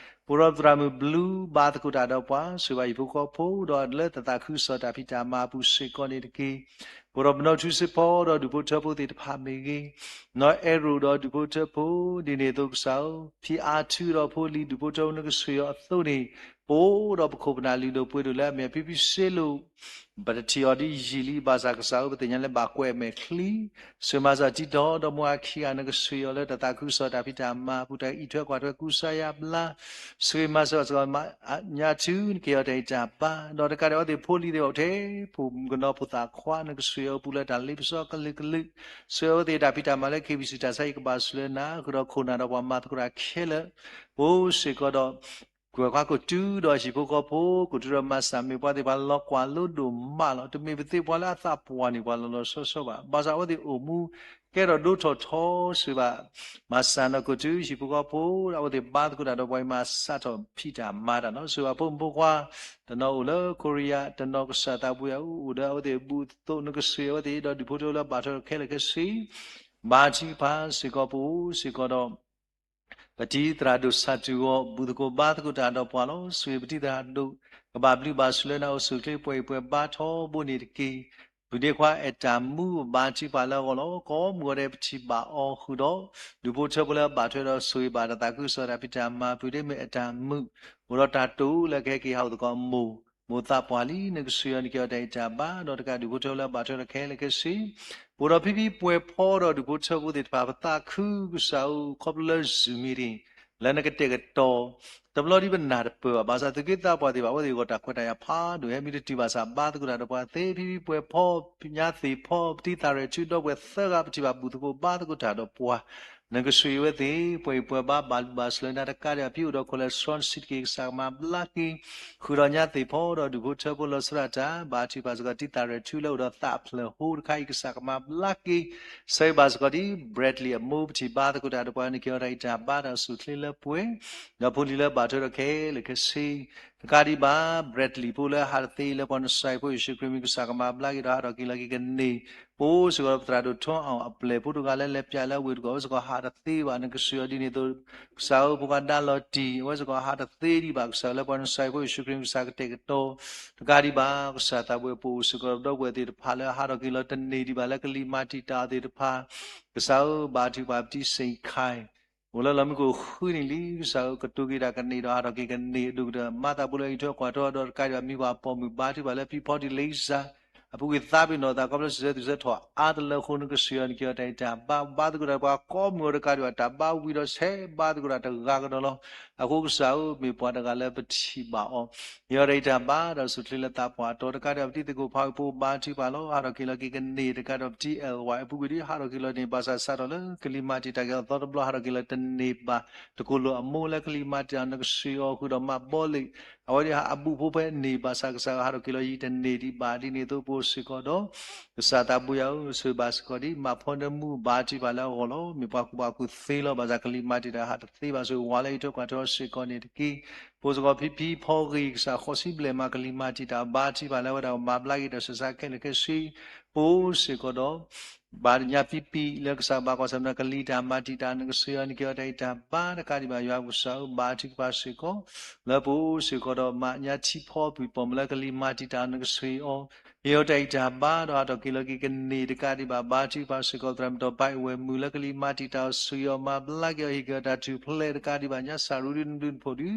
ပအိၣ်ဒီးသရၣ်မုၣ်ဘျုး ဘါသကိးတၢ်ဒီးပှၤ စူၢ်ဘၣ်ဟံၣ်ဖိဃီဖိ ဒီးလၢတၢ်သးခုကစီၣ်တၢ်ဖံးတၢ်မၤအပူၤစ့ၢ်ကီးန့ၣ်တက့ၢ်. ပအိၣ်ဒီးပနီၣ်ထူစ့ဖီ ဒီးဒူၣ်ဖိထၢဖိသ့ၣ်တဖၣ်မ့ၢ်ဂ့ၤ, နီၢ်အဲၣ်ရိၣ်ဒီးဒူၣ်ဖိထၢဖိ ဒ်န့ၣ်အသိးကစၢ်ဧၢ, ဖံအါထုဒီးဖိလံၤဒူၣ်ဖိထၢဖိ နကဆှံအီၤအသိးန့ၣ် ပအိၣ်ဒီးပခိၣ်ပနၢ်လုၢ်ဒိၣ်ပှ့ၤဒိၣ်လၢအမ့ၢ်ဖံဖံစ့လိာ် ပတထံၣ်အီၤဒ်ယံာ်လံ ဘၣ်ဆၣ်ကစၢ်ဧၢ ပသ့ၣ်ညါလၢဘၣ်ကွဲးအမဲာ်ချံ ဆှံမၤစၢၤတံၤတီၤဒီးမိၢ်အခံဂၤ နကဆှံအီၤလၢတၢ်သးခုကစီၣ်တၢ်ဖံးတၢ်မၤအပူၤ တၢ်အံးထွဲကွၢ်ထွဲကူစါယါဘျါ ဆှံမၤစၢၤဘၣ်စ့ၢ်ကီး ညါထု နကဟ့ၣ်အီၤတၢ်ဂံၢ်တၢ်ဘါ ဒီးတကးဒံးအဝဲသ့ၣ်ဖိလံၤသ့ၣ်အိၣ်ထဲ ဖိမုၣ်ကနီၤဖိသၣ်ခွါ နကဆှံအီၤပူၤလၢတၢ်လ့ပစီကလုာ်ကလုာ် ဆှံအဝဲသ့ၣ်တၢ်ဖံးတၢ်မၤလၢ KBC တၢ်ဆါဟံၣ်ကဘၣ်ဆူၣ်လၢနၤ ဃုာ်ဒီးခိၣ်နၢ်ဒီးပှၤမၤသကိးတၢ်ခဲလၢာ် ပအိၣ်စ့ၢ်ကီးဒီး ကွဲၢ်ခွါကတူၢ်ဒီးဟံၣ်ဖိဃီဖိ ကတူၢ်ဒီးမၤစၢ်မ့ၢ်ပှၤသ့ၣ်တဖၣ် လီၤကွၢ်လိဒိၣ်မးလီၤ. တမ့ၢ်ပသ့ၣ်ပှၤလၢအသးပှၢ်န့ၢ်ပှၤလီၤလီၤဆီဆီဘၣ်. ဘၣ်ဆၣ်အဝဲသ့ၣ်အိၣ်မူ ကဲထီၣ်ဒိၣ်ထီၣ်ထီ စူၢ်ဘၣ် မၤစၢ်နီၢ်ကတူၢ် ဟံၣ်ဖိဃီဖိ ဒီးအဝဲသ့ၣ်ဘါသကိးတၢ်ဒီးပှၤအံၤ မၤစၢ်ထီၣ်ဖံးတၢ်မၤတၢ်နီၤ စူၢ်ဘၣ်ဖိမုၣ်ဖိခွါ တနီၤအိၣ်လၢ Korea တနီၤကစၢ်သးဘိယွၤ အိၣ်ဒီးအဝဲသ့ၣ်ဘူးသိး နကဆှံအဝဲသ့ၣ် ဒီးဒူၣ်ဖိထၢဖိလၢဘၣ်ထွဲဒီးခဲလၢာ်ခဲဆ့ ဘါထုကဖၣ်စ့ၢ်ကီး ပအိၣ်စ့ၢ်ကီးဒီး ပတံၤသရၣ်ဒိၣ်ဆၣ်တူၢ်ဂီၤ ဘူၣ်သကိးဘါသကိးတၢ်ဒီးပှၤလီၤ. ဆှံပတံၤသရၣ်ဒိၣ် ကဘၣ်ဘျုးဘၣ်ဆူၣ်လၢနၤ အိၣ်ဆူၣ်ချ့ပှဲၤအံၤပှဲၤဘါထီဘိန့ၣ်တက့ၢ်. ပုၢ်ဒ့ခွါအဲၣ်တၢ်မူ ဘါထုကဖၣ်လၢအဂီၢ်လီၤ. ကိးမုၢ်ဂီၤဒဲးပထံၣ်ဘၣ်အီၤဃုာ်ဒီး ဒူၣ်ဖိထၢဖိလၢအဘၣ်ထွဲဒီးဆိၣ်ဂ့ၤဘၣ်တၢ်သးခုကစီၣ်တၢ်ဖံးတၢ်မၤ ပုၢ်ဒ့မုၣ်အဲၣ်တၢ်မူ အိၣ်ဒီးတၢ်တိာ်လၢကဟဲက့ၤဟးအိၣ်သကိးအမိၢ် မိၢ်သးပှၢ်လံ နကစၢ်ယွၤနက့ၤအီၤတၢ်အံးတၢ်ဘါ ဒီးတကးဒူၣ်ဖိထၢဖိလၢအဘၣ်ထွဲဒီးခဲလၢာ်ခဲဆ့ ပအိၣ်ဒီးဖံဖံပှဲၤဖီဒီးဒူၣ်ဖိထၢဖိသ့ၣ်တဖၣ် ပသးခုကစၢ်ဧၢ ခီဖျိလၢ Zoom meeting လၢနကတဲာ်ကတီၤ တဘျီဒ်ပနၢ်တပၢၢ်ဘၣ် ဘၣ်ဆၣ်သုးက့သးပှၢ်သ့ၣ်တဖၣ် အဝဲသ့ၣ်ဂီၢ်တၢ်ခွဲးတၢ်ယာ်ဖးဒိၣ် ဟဲမံတတုၤဘၣ်ဆၣ် ဘါသကိးတၢ်ဒီးပှၤသ့ ဖံဖံပှဲၤဖီ ညါသ့ၣ်ဖီ ပတံၤသးရဲၣ်ထူဒီပုၢ်ဝဲၢ်သၢဂၤ ပထံၣ်ဘၣ်ဘူၣ်သကိးဘါသကိးတၢ်ဒီးပှၤ နကစၢ်ယွၤဝဲသ့ၣ် ပှဲၤအံၤပှဲၤဘါ ဘၣ်လုၢ်ဘၣ်စၢၤနၤတကးဒံးဘၣ် ဖံအိၣ်ဒီးခိၣ်လၢစီဆှံတက့ၢ် ကစၢ်ကမၤဘျါက့ၤ ဃုာ်ဒီးညါသ့ၣ်ဖီဒီးဒူၣ်ဖိထၢဖိလီၤဆီဒၣ်တၢ် ဘါထုကဖၣ်စ့ၢ်ကီးတံၤသးရဲၣ်ထူလၢအိၣ်ဒီးသးအဖျၢၣ်ဟိတခါအံၤ ကစၢ်ကမၤဘျါက့ၤ ဆၢဂ့ၤဘၣ်စ့ၢ်ကီးဒ် Bradley အမိၢ် ပထံၣ်ဘါသကိးတၢ်ဒီးပှၤ နက့ၤအီၤတၢ်အံးတၢ်ဘါတၢ်အိၣ်ဆူၣ်အိၣ်ချ့လၢပှဲၤ ဒီးဖိလံၤလၢဘၣ်ထွဲဒီးခဲလၢာ်ခဲဆ့ တကးဒံးဘၣ် Bradley ဖိလၢအဟးတသ့လၢပှၤနစၢ်ဖိယ့ၣ်ၡူးခရံာ်မံၤ ကစၢ်ကမၤဘျါက့ၤဒီးဟးထီၣ်က့ၤလီၤက့ၤကန့ၢ် ပအိၣ်စ့ၢ်ကီးဒီးပသရၣ်ဒိၣ်ထီအီၤအပျဲၢ်ဖိတဂၤလၢလဲၤပၠးလၢအဝ့ၢ်တကီၢ် အဝဲစ့ၢ်ကီးဟးတသ့ဘၣ် နကစၢ်ယွၤဒ်န့ၣ်အသိး ကစၢ်ဧၢ ဖိခွါဒါလီၤတံၢ် အဝဲစ့ၢ်ကီးဟးတသ့ဒံးဘၣ် ကစၢ်လၢပှၤနစၢ်ဖိယ့ၣ်ၡူးခရံာ်မံၤ ကစၢ်ကတဲာ်ကတီၤ တကးဒံးဘၣ် ကစၢ်သးဘိယွၤ ပအိၣ်စ့ၢ်ကီးဒီးပဒီပုၢ်ဝဲၢ်သ့ၣ်တဖၣ်လၢအဟးထီၣ်က့ၤလီၤတန့ၢ်ဒံးဘၣ်လၢကလံၤမၤတံာ်တာ်အီၤသ့ၣ်တဖၣ် ကစၢ်ဧၢ ဘါထုကဖၣ်ပတံၤစ့ၣ်ခါ အိၣ်လၢလီၢ်မံခိၣ်ဃုနံၣ်လံ ကစၢ်ဧၢ ကတိၤက့ၤတၢ်ကန့ၢ်ဒီးဟးထီၣ်က့ၤကန့ၢ်အဒိၣ်ကတၢၢ် မၤသးပူၤလၢအံးထွဲကွၢ်ထွဲဒီးတကးဒံးဘၣ် မံၤပှၢ်ပိာ်မုၣ် ဘါထုကဖၣ်လၢဖံဖီဒံးလံစၢ် အပူၤကွံာ်သးပ့ၤနီၣ်သးခီဖျိစံးဆၢသူၣ်ဆၢထီၣ်အါတလၢအဃိ နကစၢ်ယွၤနက့ၤအီၤတၢ်အံးတၢ်ဘါ ဘါသကိးတၢ်ဒီးပှၤကိးမုၢ်ဂီၤတကးဒံးဘၣ် တၢ်ဘါဝံၤဒီးဆဲးဘါသကိးတၢ်တဂၤကဒီးလီၤ. အဃိကစၢ်ဧၢ မ့ၢ်ပှၤတဂၤလၢပထံၣ်ဘၣ်အီၤ က့ၤအီၤတၢ်အံးတၢ်ဘါတၢ်အိၣ်ဆူၣ်အိၣ်ချ့လၢသးပှၢ်အတီၤ တကးဒံးဘၣ် ပတံၤသကိးဖးဝံၤဖိ ဘါထုကဖၣ်လီၤ ဟးထီၣ်က့ၤလီၤက့ၤကန့ၢ် တကးဒံးဘၣ် ပတံၤအဲၣ်ဝဲ အပူၤကွံာ်ဒ်ဟးထီၣ်က့ၤလီၤန့ၣ် ဘၣ်ဆၣ်စးထီၣ်လၢကလံၤမၤတံာ်တာ်က့ၤအသီတဘျီ ဟးထီၣ်က့ၤလီၤတန့ၢ်ဘၣ် တကိၢ်လိာ်အမိၢ်လၢကလံၤမၤတံာ်တာ်အီၤ နကစၢ်ယွၤဃုာ်ဒီးမၤဘီလ့ၣ် အဝဲဒၣ်အဘူးအဖိဖဲန့ၣ် ဘၣ်ဆၣ်ကစၢ်ဧၢ ဟးထီၣ်က့ၤလီၤယံၤတန့ၢ်ဒံးဘၣ် ဒ်န့ၣ်အသိးပအိၣ်စ့ၢ်ကီးဒီး ကစၢ်သးဘိယွၤဧၢ ဆိၣ်ဂ့ၤဘၣ်စ့ၢ်ကီးဒ် မၤဖီနၢမူဘါထုကဖၣ်လၢအဂီၢ်လီၤ. မ့ၢ်ပှၤကူၣ်ဘၣ်ကူၣ်သ့လီၤ ဘၣ်ဆၣ်ကလံၤမၤတံာ်တာ်ဟးတသ့ဘၣ်ဆိၣ်ဂ့ၤဝဲလၢအံးထွဲကွၢ်ထွဲအီၤစ့ၢ်ကီးန့ၣ်တက့ၢ်. ပအိၣ်စ့ၢ်ကီးဖံဖံဖီဂ့ၤ ကစၢ်ဃိးဆံဘျဲၣ်မး ကလံၤမၤတံာ်တာ်ဘါထုကဖၣ်လၢအဝဲဒၣ်မၤဘျါက့ၤတၢ်ဆူးတၢ်ဆါခဲလၢာ်ခဲဆ့ ပအိၣ်စ့ၢ်ကီးဒီး ဘၣ်ညါပံပံလၢကစၢ်ဘၣ်ကွၢ်ဆၢၣ်မဲာ်ကလံၤတၢ်မၤတံာ်တာ် နကစၢ်ယွၤနက့ၤအီၤတၢ်အံးတၢ်ဘါ တကးဒံးဘၣ် ယွၤကစၢ်ဧၢ ဘါထုကဖၣ်စ့ၢ်ကီး လၢပအိၣ်စ့ၢ်ကီးဒီးမၤညါထံဖီအပုၢ်ပိာ်မုၣ်လၢကလံၤမၤတံာ်တာ် နကစၢ်ယွၤ က့ၤအီၤတၢ်အံးတၢ်ဘါဒီးဟးထီၣ်က့ၤလီၤက့ၤကန့ၢ် တကးဒံးဘၣ် ဘါထုကဖၣ်စ့ၢ်ကီး သရၣ်မုၣ်ဒီးပၢ်အဝဲၢ်မုၣ်လၢကလံၤမၤတံာ်တာ်အီၤ စူၢ်ယွၤမၤဘျါက့ၤအီၤ ဟ့ၣ်က့ၤအီၤတၢ်ထူၣ်ဖျဲး တကးဒံးဘၣ် ညါစၢ်ရူဒုနဘျုးနဖှိၣ်ဒု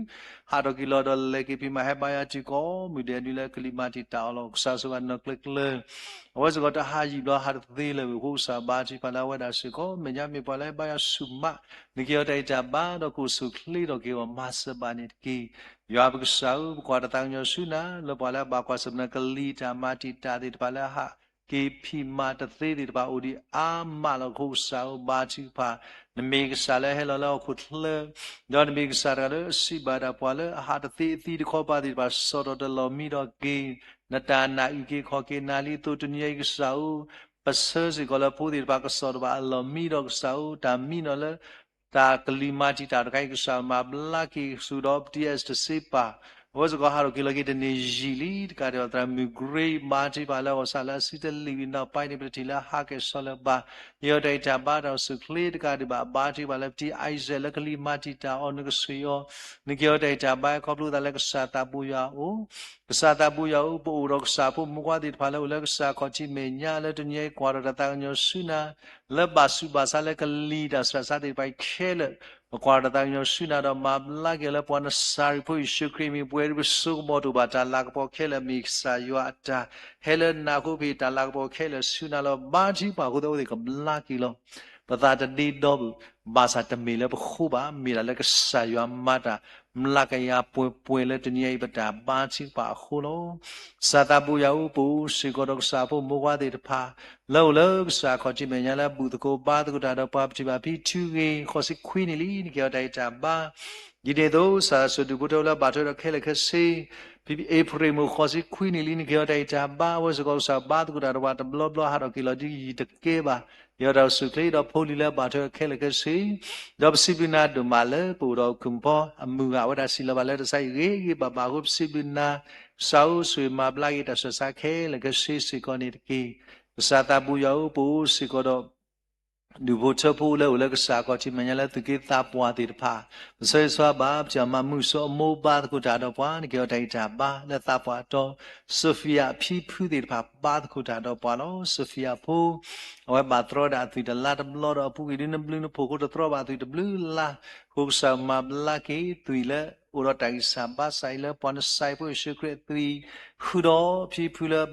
ဟးထီၣ်က့ၤလီၤဒီးလဲၤက့ၤဖံးမၤဟဲဘါယွၤထံကီၢ်မုၢ်ဒဲးဒုလၢကလံၤမၤတံာ်တာ်အီၤလီၤ. ကစၢ်ဆိၣ်ဂ့ၤနီၢ်ကျၢၤကျၢၤ အဝဲစ့ၢ်ကီးတဟးယံာ်ဘျီဟးတသ့လၢၤဝံၤအဃိ ကစၢ်ဘါထုကဖၣ်လၢအဝဲဒၣ်စ့ၢ်ကီး မဲာ်ညါမ့ၢ်ပှၤလၢဘါယွၤဆူၣ်မး နက့ၤအီၤတၢ်အံးတၢ်ဘါဒီးကအိၣ်ဆူၣ်အိၣ်ချ့ထီၣ်က့ၤအီၤမၤစၢၤဘၣ်န့ၣ်တက့ၢ်. ယွၤပကစၢ်ဧၢ ပကွၢ်တၢ်သးကညီၤဆူနၤ လၢပှၤလၢအဘၣ်ကွၢ်ဆၢၣ်မဲာ်ကလံၤတၢ်မၤတံာ်တာ်သ့ၣ်တဖၣ်လၢအဟးက့ၤဖံးမၤတသ့သ့ၣ်တဖၣ်အိၣ်ဒံးအါမးလီၤ. အဃိကစၢ်ဧၢ ဘါထုကဖၣ် နမ့ၢ်ကစၢ်လၢဟဲလီၤလၢဟီၣ်ခိၣ်ချၢ ဒီးနမ့ၢ်ကစၢ်တဂၤလၢအစံးဘၣ်တၢ်ပှၤလၢအဟးတသ့အသံတခီပၤသ့ၣ်တဖၣ် စးထီၣ်တလီၤမံဒီးက့ၤ နတၢ်နာ်အုၣ်က့ၤခီၣ်က့ၤနၤလံအသိး တနံၤအံၤကစၢ်ဧၢ ပဆၢစ့ၢ်ကီးလၢဖိသ့ၣ်တဖၣ်ကစီၣ်တဘၣ်အလီၢ်မံဒီးကစၢ်ဧၢ တၢ်မံနီၤလၢ တၢ်ကလံၤမၤတံာ်တာ်တခါအံၤ ကစၢ်မၤဘျါက့ၤဆူၣ်ဒီး ပတံၤအဲၣ်တစ့ပၢ် အဝဲစ့ၢ်ကီးဟးထီၣ်က့ၤလီၤက့ၤတန့ၢ်ယံာ်လံ တကးဒံးဘၣ် သရၣ်မုၣ် Grace ဘါထုကဖၣ်လၢအဂီၢ်စးလၢအစုတလံာ်ဝံၤနီၢ်ပၢၢ်န့ၣ် ပတထံၣ်လၢဟးက့ၤဆီလၢၤဘၣ် က့ၤအီၤတၢ်အံးတၢ်ဘါတၢ်အိၣ်ဆူၣ်အိၣ်ချ့ တကးဒံးဘၣ် ဘါထုကဖၣ်လၢပတံၤ Isaac လၢကလံၤမၤတံာ်တာ်အီၤ နကစၢ်ယွၤ နက့ၤအီၤတၢ်အံးတၢ်ဘါ ခီဖျိသးလၢကစၢ်သးဘိယွၤအအိၣ် ကစၢ်သးဘိယွၤဧၢ ပအိၣ်ဒီးကစၢ်ဖိမုၣ်ခွါသ့ၣ်တဖၣ်လၢအိၣ်လၢကစၢ်ခီၣ်ထံးမဲာ်ညါလၢတနံၤအံၤကွၢ်ထီၣ်တၢ်သးကညီၤဆူနၤ လၢဘၣ်ဆူးဘၣ်ဆါလၢကလံၤတၢ်စှၤဆါသ့ၣ်တဖၣ်အံၤခဲလၢာ် ပကွၢ်ထီၣ်တၢ်သးကညီၤဆူနၤဒီးမၤဘျါက့ၤလၢပှၤနစၢ်ရံၣ်ဖိယ့ၣ်ၡူးခရံာ်အမံၤ ပဝဲဒၣ်ပဆိကမိၣ်တအိၣ်ဘၣ်တၢ်လၤကပီၤခဲလၢာ်မ့ၢ်ကစၢ်ယွၤအတၢ် ဟဲလၢနၢ်ဟူဖံးတၢ်လၤကပီၤခဲလၢာ်ဆူနၤလီၤ. ဘါထုကဖၣ်အဃိသတး အဝဲသ့ၣ်ကဘျါက့ၤလီၤ ပသးတဒ့ဒီဘၣ် ဘၣ်ဆၣ်တမ့ၢ်လၢပဃိဘၣ် မ့ၢ်ဒၣ်လၢကစၢ်ယွၤမၤတၢ် မျးကယၤပှဲၤပှဲၤလၢတနံၤအံၤပတၢ်ဘါထုကဖၣ်အဃိလီၤ. ကစၢ်သးဘိယွၤဧၢ ပအိၣ်စ့ၢ်ကီးဒီးကစၢ်ဖိမုၣ်ခွါသ့ၣ်တဖၣ် လၢအိၣ်လၢကစၢ်ခီၣ်ထံးမဲာ်ညါလၢဘူၣ်သကိးဘါသကိးတၢ်ဒီးပှၤ ပထံၣ်ဘၣ်ဖံထူဂ့ၤ ဃိးဆံခွံနံၣ်လံ နက့ၤအီၤတၢ်အံးတၢ်ဘါ ဒ်န့ၣ်အသိး ကစၢ်ယ့ၣ်ၡူးဒူၣ်ဖိထၢဖိလၢအဘၣ်ထွဲဒီးခဲလၢာ်ခဲဆ့ ဖံဖံအ့ဖြ့ၣ်မုၣ် ဃိးဆံခွံနံၣ်လံ နက့ၤအီၤတၢ်အံးတၢ်ဘါ အဝဲစ့ၢ်ကီးကစၢ်ဘါသကိးတၢ်ဒီးပှၤတဘျီဘျီ ဟးထီၣ်က့ၤလီၤဒ်ယံာ်တကဲဘၣ် ယွၤတၢ်အိၣ်ဆူၣ်အိၣ်ချ့ဒီးဖိလံၤလၢအဘၣ်ထွဲဒီးခဲလၢာ်ခဲဆ့ ဒီးပစံးဘျုးနၤဒိၣ်မးလၢပအိၣ်ဒီးခုၣ်ဖီအမုၢ်ဂၤ အဝဲဒၣ်စံးလီၤဘၣ်လၢတၢ်ဆါဟံၣ်ဂ့ၤဂ့ၤဘၣ်ဘၣ်အဃိ ပစံးဘျုးနၤ ကစၢ်ဧၢ ဆိၣ်ဂ့ၤမၤဘျါက့ၤတၢ်ဆှၢဆါခဲလၢာ်ခဲဆ့စ့ၢ်ကီးန့ၣ်တက့ၢ်. ကစၢ်သးဘိယွၤဧၢ ပအိၣ်စ့ၢ်ကီးဒီး ဒူၣ်ဖိထၢဖိလၢအိၣ်လၢကစၢ်ခီၣ်ထံးမဲာ်ညါလၢသူၣ်က့သးပှၢ်သ့ၣ်တဖၣ်, ပဆၢဂ့ၤဆၢဝါဘၣ် ပထံၣ်အီၤမၤမုၢ်စိအမိၢ်ဘါသကိးတၢ်ဒီးပှၤ နကဟ့ၣ်အီၤတၢ်ဂံၢ်တၢ်ဘါလၢသးပှၢ်အတီၤ, စီၤဖံယၤဖံဖုသ့ၣ်တဖၣ်ဘါသကိးတၢ်ဒီးပှၤလီၤ. စီၤဖံယၤဖိ အဝဲဘၣ်တြီဒၣ်အသွံၣ်တလါတဘျီဒီးအပူၤကွံာ်ဒ်နဘျုးနဖှိၣ်အဃိ တတြီဘၣ်အသွံၣ်တဘျုးလါ, အဃိကစၢ်ယွၤမၤဘျါက့ၤသွံၣ်လၢ အိၣ်ဒီးတၢ်ဂံၢ်စၢ်ဘါစၢ်အံၤလၢပှၤနစၢ်အံၤဖိယ့ၣ်ၡူးခရံာ်အသွံၣ်, ဃုာ်ဒီးဖံဖုလၢ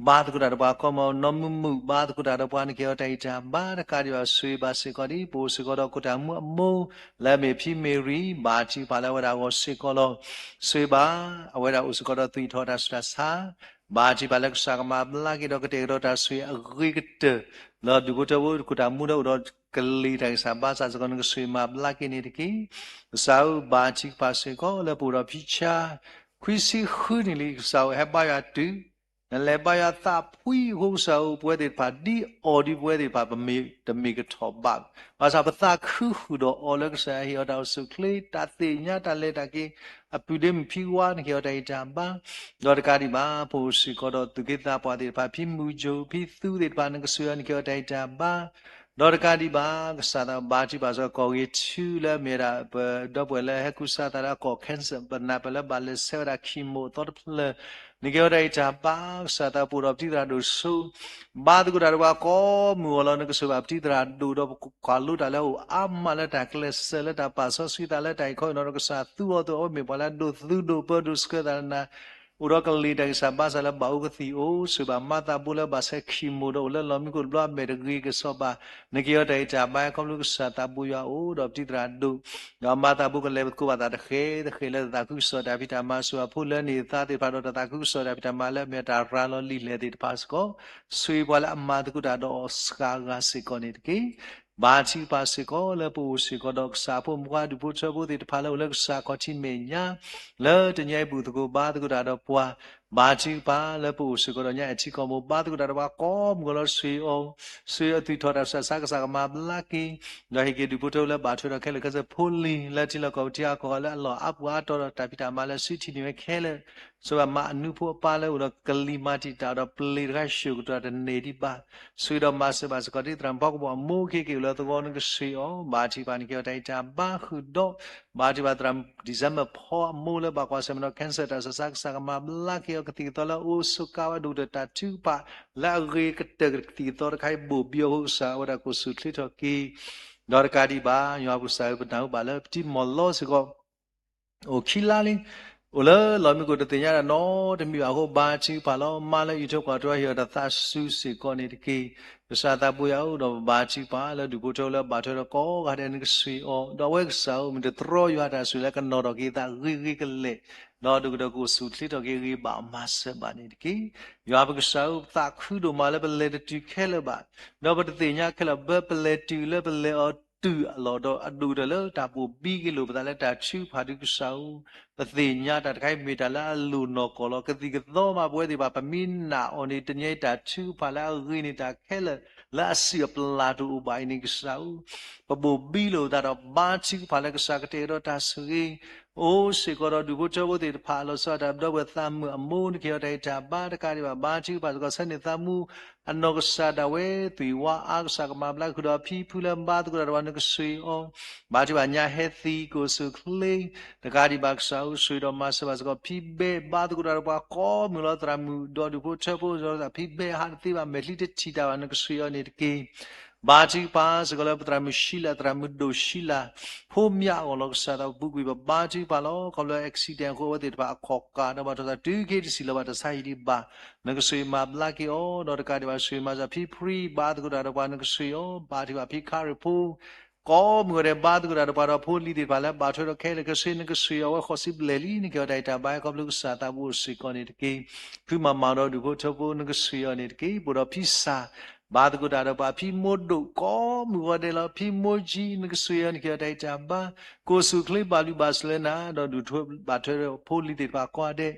ဘါသကိးတၢ်ဒီးပှၤ ကီမီ နီၢ်မုာ်မုာ် ဘါသကိးတၢ်ဒီးပှၤ နကဟ့ၣ်အီၤတၢ်ဂံၢ်တၢ်ဘါ တကးဒံးဘၣ် ဆိၣ်ဂ့ၤဘၣ်စ့ၢ်ကီးဒ် ပအိၣ်စ့ၢ်ကီးဒီးကိၣ်တၢ်မူအမိၢ် လၢအမ့ၢ်ဖံမ့ၢ်ရံၤ ဘၣ်ထံကပၤလၢအဝဲဒၣ်အဂီၢ်စ့ၢ်ကီးလီၤ. ဆိၣ်ဂ့ၤဘၣ် အဝဲဒၣ်အိၣ်စ့ၢ်ကီးဒီးသွံၣ်ထီၣ်တၢ်ဆူးတၢ်ဆါ ဘၣ်ထံကပၤလၢကစၢ်ကမၤဘျါက့ၤဒီးကတဲာ်ကတီၤတၢ်ဆိၣ်ဂ့ၤအဂ့ၤကတၢၢ် လၢဒူၣ်ဖိထၢဖိကိၣ်တၢ်မူဒီးအိၣ်ဒီးကလံၤတၢ်ဂံၢ်စၢ်ဘါစၢ်စ့ၢ်ကီး နကဆိၣ်ဂ့ၤမၤဘျါက့ၤန့ၣ်တက့ၢ်. ကစၢ်ဧၢ ဘၣ်ထံကပၤစ့ၢ်ကီးလၢပအိၣ်ဒီးဖံဆါ ခွံဆံဃုနံၣ်လံ ကစၢ်ဧၢ ဟဲဘါယွၤတုၤ နလဲၤဘါယွၤသးဖှံအဃိ ကစၢ်ဧၢ ပဝဲသ့ၣ်တဖၣ် ဒ်အီၤဒ်ပဝဲသ့ၣ်တဖၣ် ပမ့ၢ်တမ့ၢ်ကထီၣ်ဘၣ်. ဘၣ်ဆၣ်ပသးခုဃုာ်ဒီးအီၤလၢကစၢ်ယွၤဟ့ၣ်အီၤတၢ်အိၣ်ဆူၣ်အိၣ်ချ့ တၢ်သ့ၣ်ညါတၢ်လဲၤတၢ်က့ၤ အပုၢ်ဒ့မုၣ်ဖံဝါ နကဟ့ၣ်အီၤတၢ်ဂံၢ်တၢ်ဘါ ဒီးတကးဒံးဘၣ် ပအိၣ်စ့ၢ်ကီးဒီးသူၣ်က့သးပှၢ်သ့ၣ်တဖၣ် ဖံမုၢ်ကၠိ ဖံသူသ့ၣ်တဖၣ် နကဆိၣ်ဂ့ၤအီၤ နကဟ့ၣ်အီၤတၢ်ဂံၢ်တၢ်ဘါ ဒီးတကးဒံးဘၣ် ကစၢ်သးဘါထုကဖၣ်စ့ၢ်ကီး ကီၢ်ဂ့ၤထူလၢအမ့ၢ်ဝဲဒၣ် ပဒီပုၢ်ဝဲၢ်လၢဟဲကူစါသးလၢအကီၢ် cancer ပနၢ်ပၢၢ်လၢဘၣ်လဲၤဆဲးဝဲဒၣ် chemo အသီတဖျၢၣ် နကဟ့ၣ်အီၤတၢ်ဂံၢ်တၢ်ဘါ ကစၢ်သးပှဲၤဒီးပတံၤသရၣ်ဒိၣ်စိ ဘါသကိးတၢ်ဒီးပှၤကိးမုၢ်ဂီၤလီၤ နကဆိၣ်ဂ့ၤဘၣ်ပတံၤသရၣ်ဒိၣ်ဒီးပကွၢ်လိတၢ်လၢအအိၣ်အါမးလၢတၢ်ကျဲးစၢးလၢတၢ်ပာ်စီဆှံသးလၢတၢ်အံၤခီအံၤနီၤ ဒီးကစၢ်သူအီၤသ့ၣ်အဝဲမ့ၢ်ပှၤလၢအဒိးသူဒိးပၢဒိးဆှၢသးလၢနၤ အိၣ်ဒီးကလံၤတၢ်ဂံၢ်စၢ်ဘါစၢ်လၢဘၣ်အိၣ်ကသံၣ်အိၣ် ဆိၣ်ဂ့ၤဘၣ်မါသးဘိလၢဘၣ်ဆဲး chemo ဒီးအိၣ်လၢလီၢ်မံခိၣ်တဘျီအမဲာ်တဂ့ၤကစီၣ်ဘၣ် နကဟ့ၣ်အီၤတၢ်ဂံၢ်တၢ်ဘါ ခီဖျိကစၢ်သးဘိယွၤအိၣ်ဒီးပတံၤသရၣ်ဒိၣ် ဒီးမါသးဘိကလဲၤသကိးဘၣ်သးတဃဲးတဃဲးလၢတသးခုကစီၣ်တၢ်ဖံးတၢ်မၤ ဆိၣ်ဂ့ၤအဖိလၢန့ၢ်သါသ့ၣ်တဖၣ်ဒီးတသးခုကစီၣ်တၢ်ဖံးတၢ်မၤလၢအမ့ၢ်တၢ်ရၤလီၤလံာ်လဲၢ်သ့ၣ်တဖၣ်စ့ၢ်ကီး ဆိၣ်ဂ့ၤပှၤလၢအမၤသကိးတၢ်ဒီးအီၤစှၤဂၤစ့ၢ်ကီးန့ၣ်တက့ၢ်. ဘါထုကဖၣ်စ့ၢ်ကီးလၢပအိၣ်စ့ၢ်ကီးဒီးကစၢ်အဖိမုၣ်ခွါဒူၣ်ဖိထၢဖိသ့ၣ်တဖၣ်လၢအိၣ်လၢကစၢ်ခီၣ်ထံးမဲာ်ညါ လၢတနံၤအံၤဘူၣ်သကိးဘါသကိးတၢ်ဒီးပှၤ ဘါထုကဖၣ်လၢပအိၣ်စ့ၢ်ကီးဒီးညါအဲၣ်ထံကီၢ်မိၢ် ဘါသကိးတၢ်ဒီးပှၤကိးမုၢ်ဂီၤလီၤ ဆိၣ်ဂ့ၤအီၤ ဆိၣ်ဂ့ၤအသွံၣ်ထီၣ်တၢ်ဆူးတၢ်ဆါ ကစၢ်ကမၤဘျါက့ၤ ဒီးဟ့ၣ်က့ၤဒူၣ်ဖိထၢဖိလၢဘၣ်ထွဲဒီးခဲလၢာ်ခဲဆ့ ဖိလံၤ လၢထံလီၢ်ကီၢ်ပူၤထံဂၤကီၢ်ဂၤလၢအလီၢ်အါပူၤအါတီၤဒီးတၢ်ဖံးတၢ်မၤလၢစုထံၣ်န့ၢ်ဝဲခဲလၢာ် ဆိၣ်ဂ့ၤဘၣ်မၤအနူဖိအပၢ်လၢအိၣ်ဒီးကလံၤမၤတံာ်တာ်ဒီးပျ့ၤတခါ ဆှၢကတီၢ်တန့ၢ်ဒံးဘၣ် ဆိၣ်ဂ့ၤဒီးမၤစၢၤဘၣ်စ့ၢ်ကီး ဒ်သရၣ်မုၣ်ဖီကပီၤအမိၢ်ကဟ့ၣ်က့ၤအိၣ်လၢသဝီ နကဆိၣ်ဂ့ၤအီၤ ဘါထုကဖၣ် နကဟ့ၣ်အီၤတၢ်ဂံၢ်တၢ်ဘါဃုာ်ဒီး ဘါထုကဖၣ်သရၣ် December ဖီအမိၢ်လၢဘၣ်ကွၢ်ဆၢၣ်မဲာ်ဒီး cancer တၢ်ဆူးတၢ်ဆါ ကစၢ်ကမၤဘျါက့ၤအီၤ ကသံၣ်ကသီလၢအအိၣ်ဆိးကါဝဲဒၣ်ဒီးတၢ်ထုကဖၣ် လၢအဂ့ၤကတၢၢ်ကသံၣ်ကသီတခါအံၤ ဘိၣ်ဘံအီၤအဃိ ကစၢ်အဝဲဒၣ်ကအိၣ်ဆူၣ်ချ့ထီၣ်က့ၤ ဒီးတကးဒံးဘၣ် ယွၤပကစၢ်ဧၢ ပနၢ်ဟူဘၣ်လၢပတံၤမီၢ်လီစ့ၢ်ကီး အိၣ်ခံလါလံ အိၣ်လၢလီၢ်မံခိၣ်တသ့ၣ်ညါတၢ်နီတမံၤဘၣ်အဃိ ဘါထုကဖၣ်လီၤ. မါလၢအံးထွဲကွၢ်ထွဲ ဟ့ၣ်အီၤတၢ်သးစူၤစ့ၢ်ကီးန့ၣ်တက့ၢ်. ကစၢ်သးဘိယွၤအိၣ်ဒီး ပဘါထုကဖၣ်လၢဒူၣ်ဖိထၢဖိလၢအဘၣ်ထွဲဒီးကိးဂၤဒဲး နကဆိၣ်ဂ့ၤအီၤ ဒီးအဝဲကစၢ်ဧၢ မ့ၢ်တတြီယွၤတၢ်ဆိၣ်ဂ့ၤလၢကနီၤထီၣ်က့ၤသးဂ့ၤဂ့ၤကလဲာ် ဒီးဒိၣ်ကတၢၢ်ကအိၣ်ဆူၣ်ချ့ထီၣ်က့ၤ ဂ့ၤဘၣ်မၤစၢၤဘၣ်န့ၣ်တက့ၢ်. ယွၤပကစၢ်ဧၢ ပသးခုဒိၣ်မးလၢပလဲၤတတုၤခဲလၢာ်ဘၣ် ဒီးပတသ့ၣ်ညါခဲလၢာ် ဘၣ်ပလဲၤတုၤလၢပလဲၤအီၤတုၤအလီၢ်ဒီး အဒိၣ်ကတၢၢ်လၢတၢ်ဘိၣ်ဘံက့ၤလိာ်ပသးလၢတၢ်ထုကဖၣ်ဒုး ကစၢ်ဧၢ ပသ့ၣ်ညါတၢ်တခါအံၤမ့ၢ်တၢ်လၢအလိၣ်နီၢ်ကီၢ်လီၤ. ကသံၣ်ကသီမး ပဝဲသ့ၣ်တဖၣ် ပမ့ၢ်နာ်အီၤန့ၣ် တနံၤအံၤတၢ်ထုကဖၣ်လၢအဂ့ၤန့ၣ် တၢ်ခဲလၢာ်လၢအစံၣ်အပျၢ်တအိၣ်ဘၣ်အံၤန့ၣ် ကစၢ်ဧၢ ပဘိၣ်ဘံလိာ်ပသးဒီး ဘါထုကဖၣ်လၢကစၢ်ကတဲာ်ကတီၤတၢ်ဆိၣ်ဂ့ၤ အိၣ်စ့ၢ်ကီးဒီးဒူၣ်ဖိထၢဖိသ့ၣ်တဖၣ် လီၤဆီဒၣ်တၢ် ပဒီပုၢ်ဝဲၢ်သးမုၣ်အမိၢ် နကဟ့ၣ်အီၤတၢ်ဂံၢ်တၢ်ဘါ တကးဒံးဘၣ် ဘါထုကဖၣ်စ့ၢ်ကီး ဆၢန့ၢ်သးမူ အနီၢ်ကစၢ်ဒၣ်ဝဲ သွံၣ်ဝါအါ ကစၢ်ကမၤဘျါဃုာ်ဒီး ဖံဖုလၢဘါသကိးတၢ်ဒီးပှၤ နကဆိၣ်ဂ့ၤအီၤ ဘါထုကဖၣ်ညါဟဲသံ ကအိၣ်ဆူၣ်ချ့ တကးဒံးဘၣ် ကစၢ်ဧၢ ဆိၣ်ဂ့ၤဒီးမၤစၢၤဘၣ်စ့ၢ်ကီး ဖံဘဲ ဘါသကိးတၢ်ဒီးပှၤကိးမုၢ်လီၤ သရၣ်မုၣ်ဒီးဒူၣ်ဖိထၢဖိ ဒီးဖံဘဲ ဟးတသ့ဘၣ် မဲာ်ချံတထံၣ်တၢ်ဘၣ် နကဆိၣ်ဂ့ၤအီၤန့ၣ်တက့ၢ်. ဘါထုကဖၣ်စ့ၢ်ကီးလၢပသရၣ်မုၣ်ရှံလၤ သရၣ်မုၣ်ဒိၣ်ရှံလၤ ဖိမၠၣ်အဂီၢ်လီၤ ကစၢ်သးပူၤကွံာ် ပဘါထုကဖၣ်လီၤ. ခီဖျိ accident အဃိ အဝဲသ့ၣ်တဖၣ်အခီၣ်ကၢ်ဒီးဘၣ်ထီၣ်သးတုၤခဲအံၤတဆံးလၢၤဘၣ် တဆါဟံၣ်ဒံးဘၣ် နကဆိၣ်ဂ့ၤမၤဘျါက့ၤအီၤ ဒီးတကးဒံးဘၣ် ဆိၣ်ဂ့ၤမၤစၢၤ ဖံဖရံ ဘါသကိးတၢ်ဒီးပှၤ နကဆိၣ်ဂ့ၤအီၤ ဘါထုကဖၣ် ဖံခါရံၣ်ဖိ ကိးမုၢ်ဂီၤဒဲး ဘါသကိးတၢ်ဒီးပှၤဒီးဖိလံၤသ့ၣ်တဖၣ်လၢ ဘၣ်ထွဲဒီးခဲလၢာ်ခဲဆ့ နကဆိၣ်ဂ့ၤအီၤ အဝဲဃိးဆံဘျဲၣ်လံ နကဟ့ၣ်အီၤတၢ်ဂံၢ်တၢ်ဘါ ခီဖျိကစၢ်သးပူၤအိၣ်စ့ၢ်ကီးန့ၣ်တက့ၢ်. ဖုမၤမၤဒီးဒူၣ်ဖိထၢဖိ နကဆိၣ်ဂ့ၤအီၤန့ၣ်တက့ၢ်. ပအိၣ်ဒီးဖံစၢ် ဘါသကိးတၢ်ဒီးပှၤ ဖံမိၢ်ဒိၣ် ကိးမုၢ်ဂီၤဒဲးလီၤ ဖံမိၢ်ကၠံ နကဆိၣ်ဂ့ၤအီၤ နကဟ့ၣ်အီၤတၢ်ဂံၢ်တၢ်ဘါ ကအိၣ်ဆူၣ်ချ့ဘၣ်လုၢ်ဘၣ်စၢၤလၢနၤ ဒီးဒူၣ်ဖိဘၣ်ထွဲဒီးဖိလံၤသ့ၣ်တဖၣ်ကိးဂၤဒဲး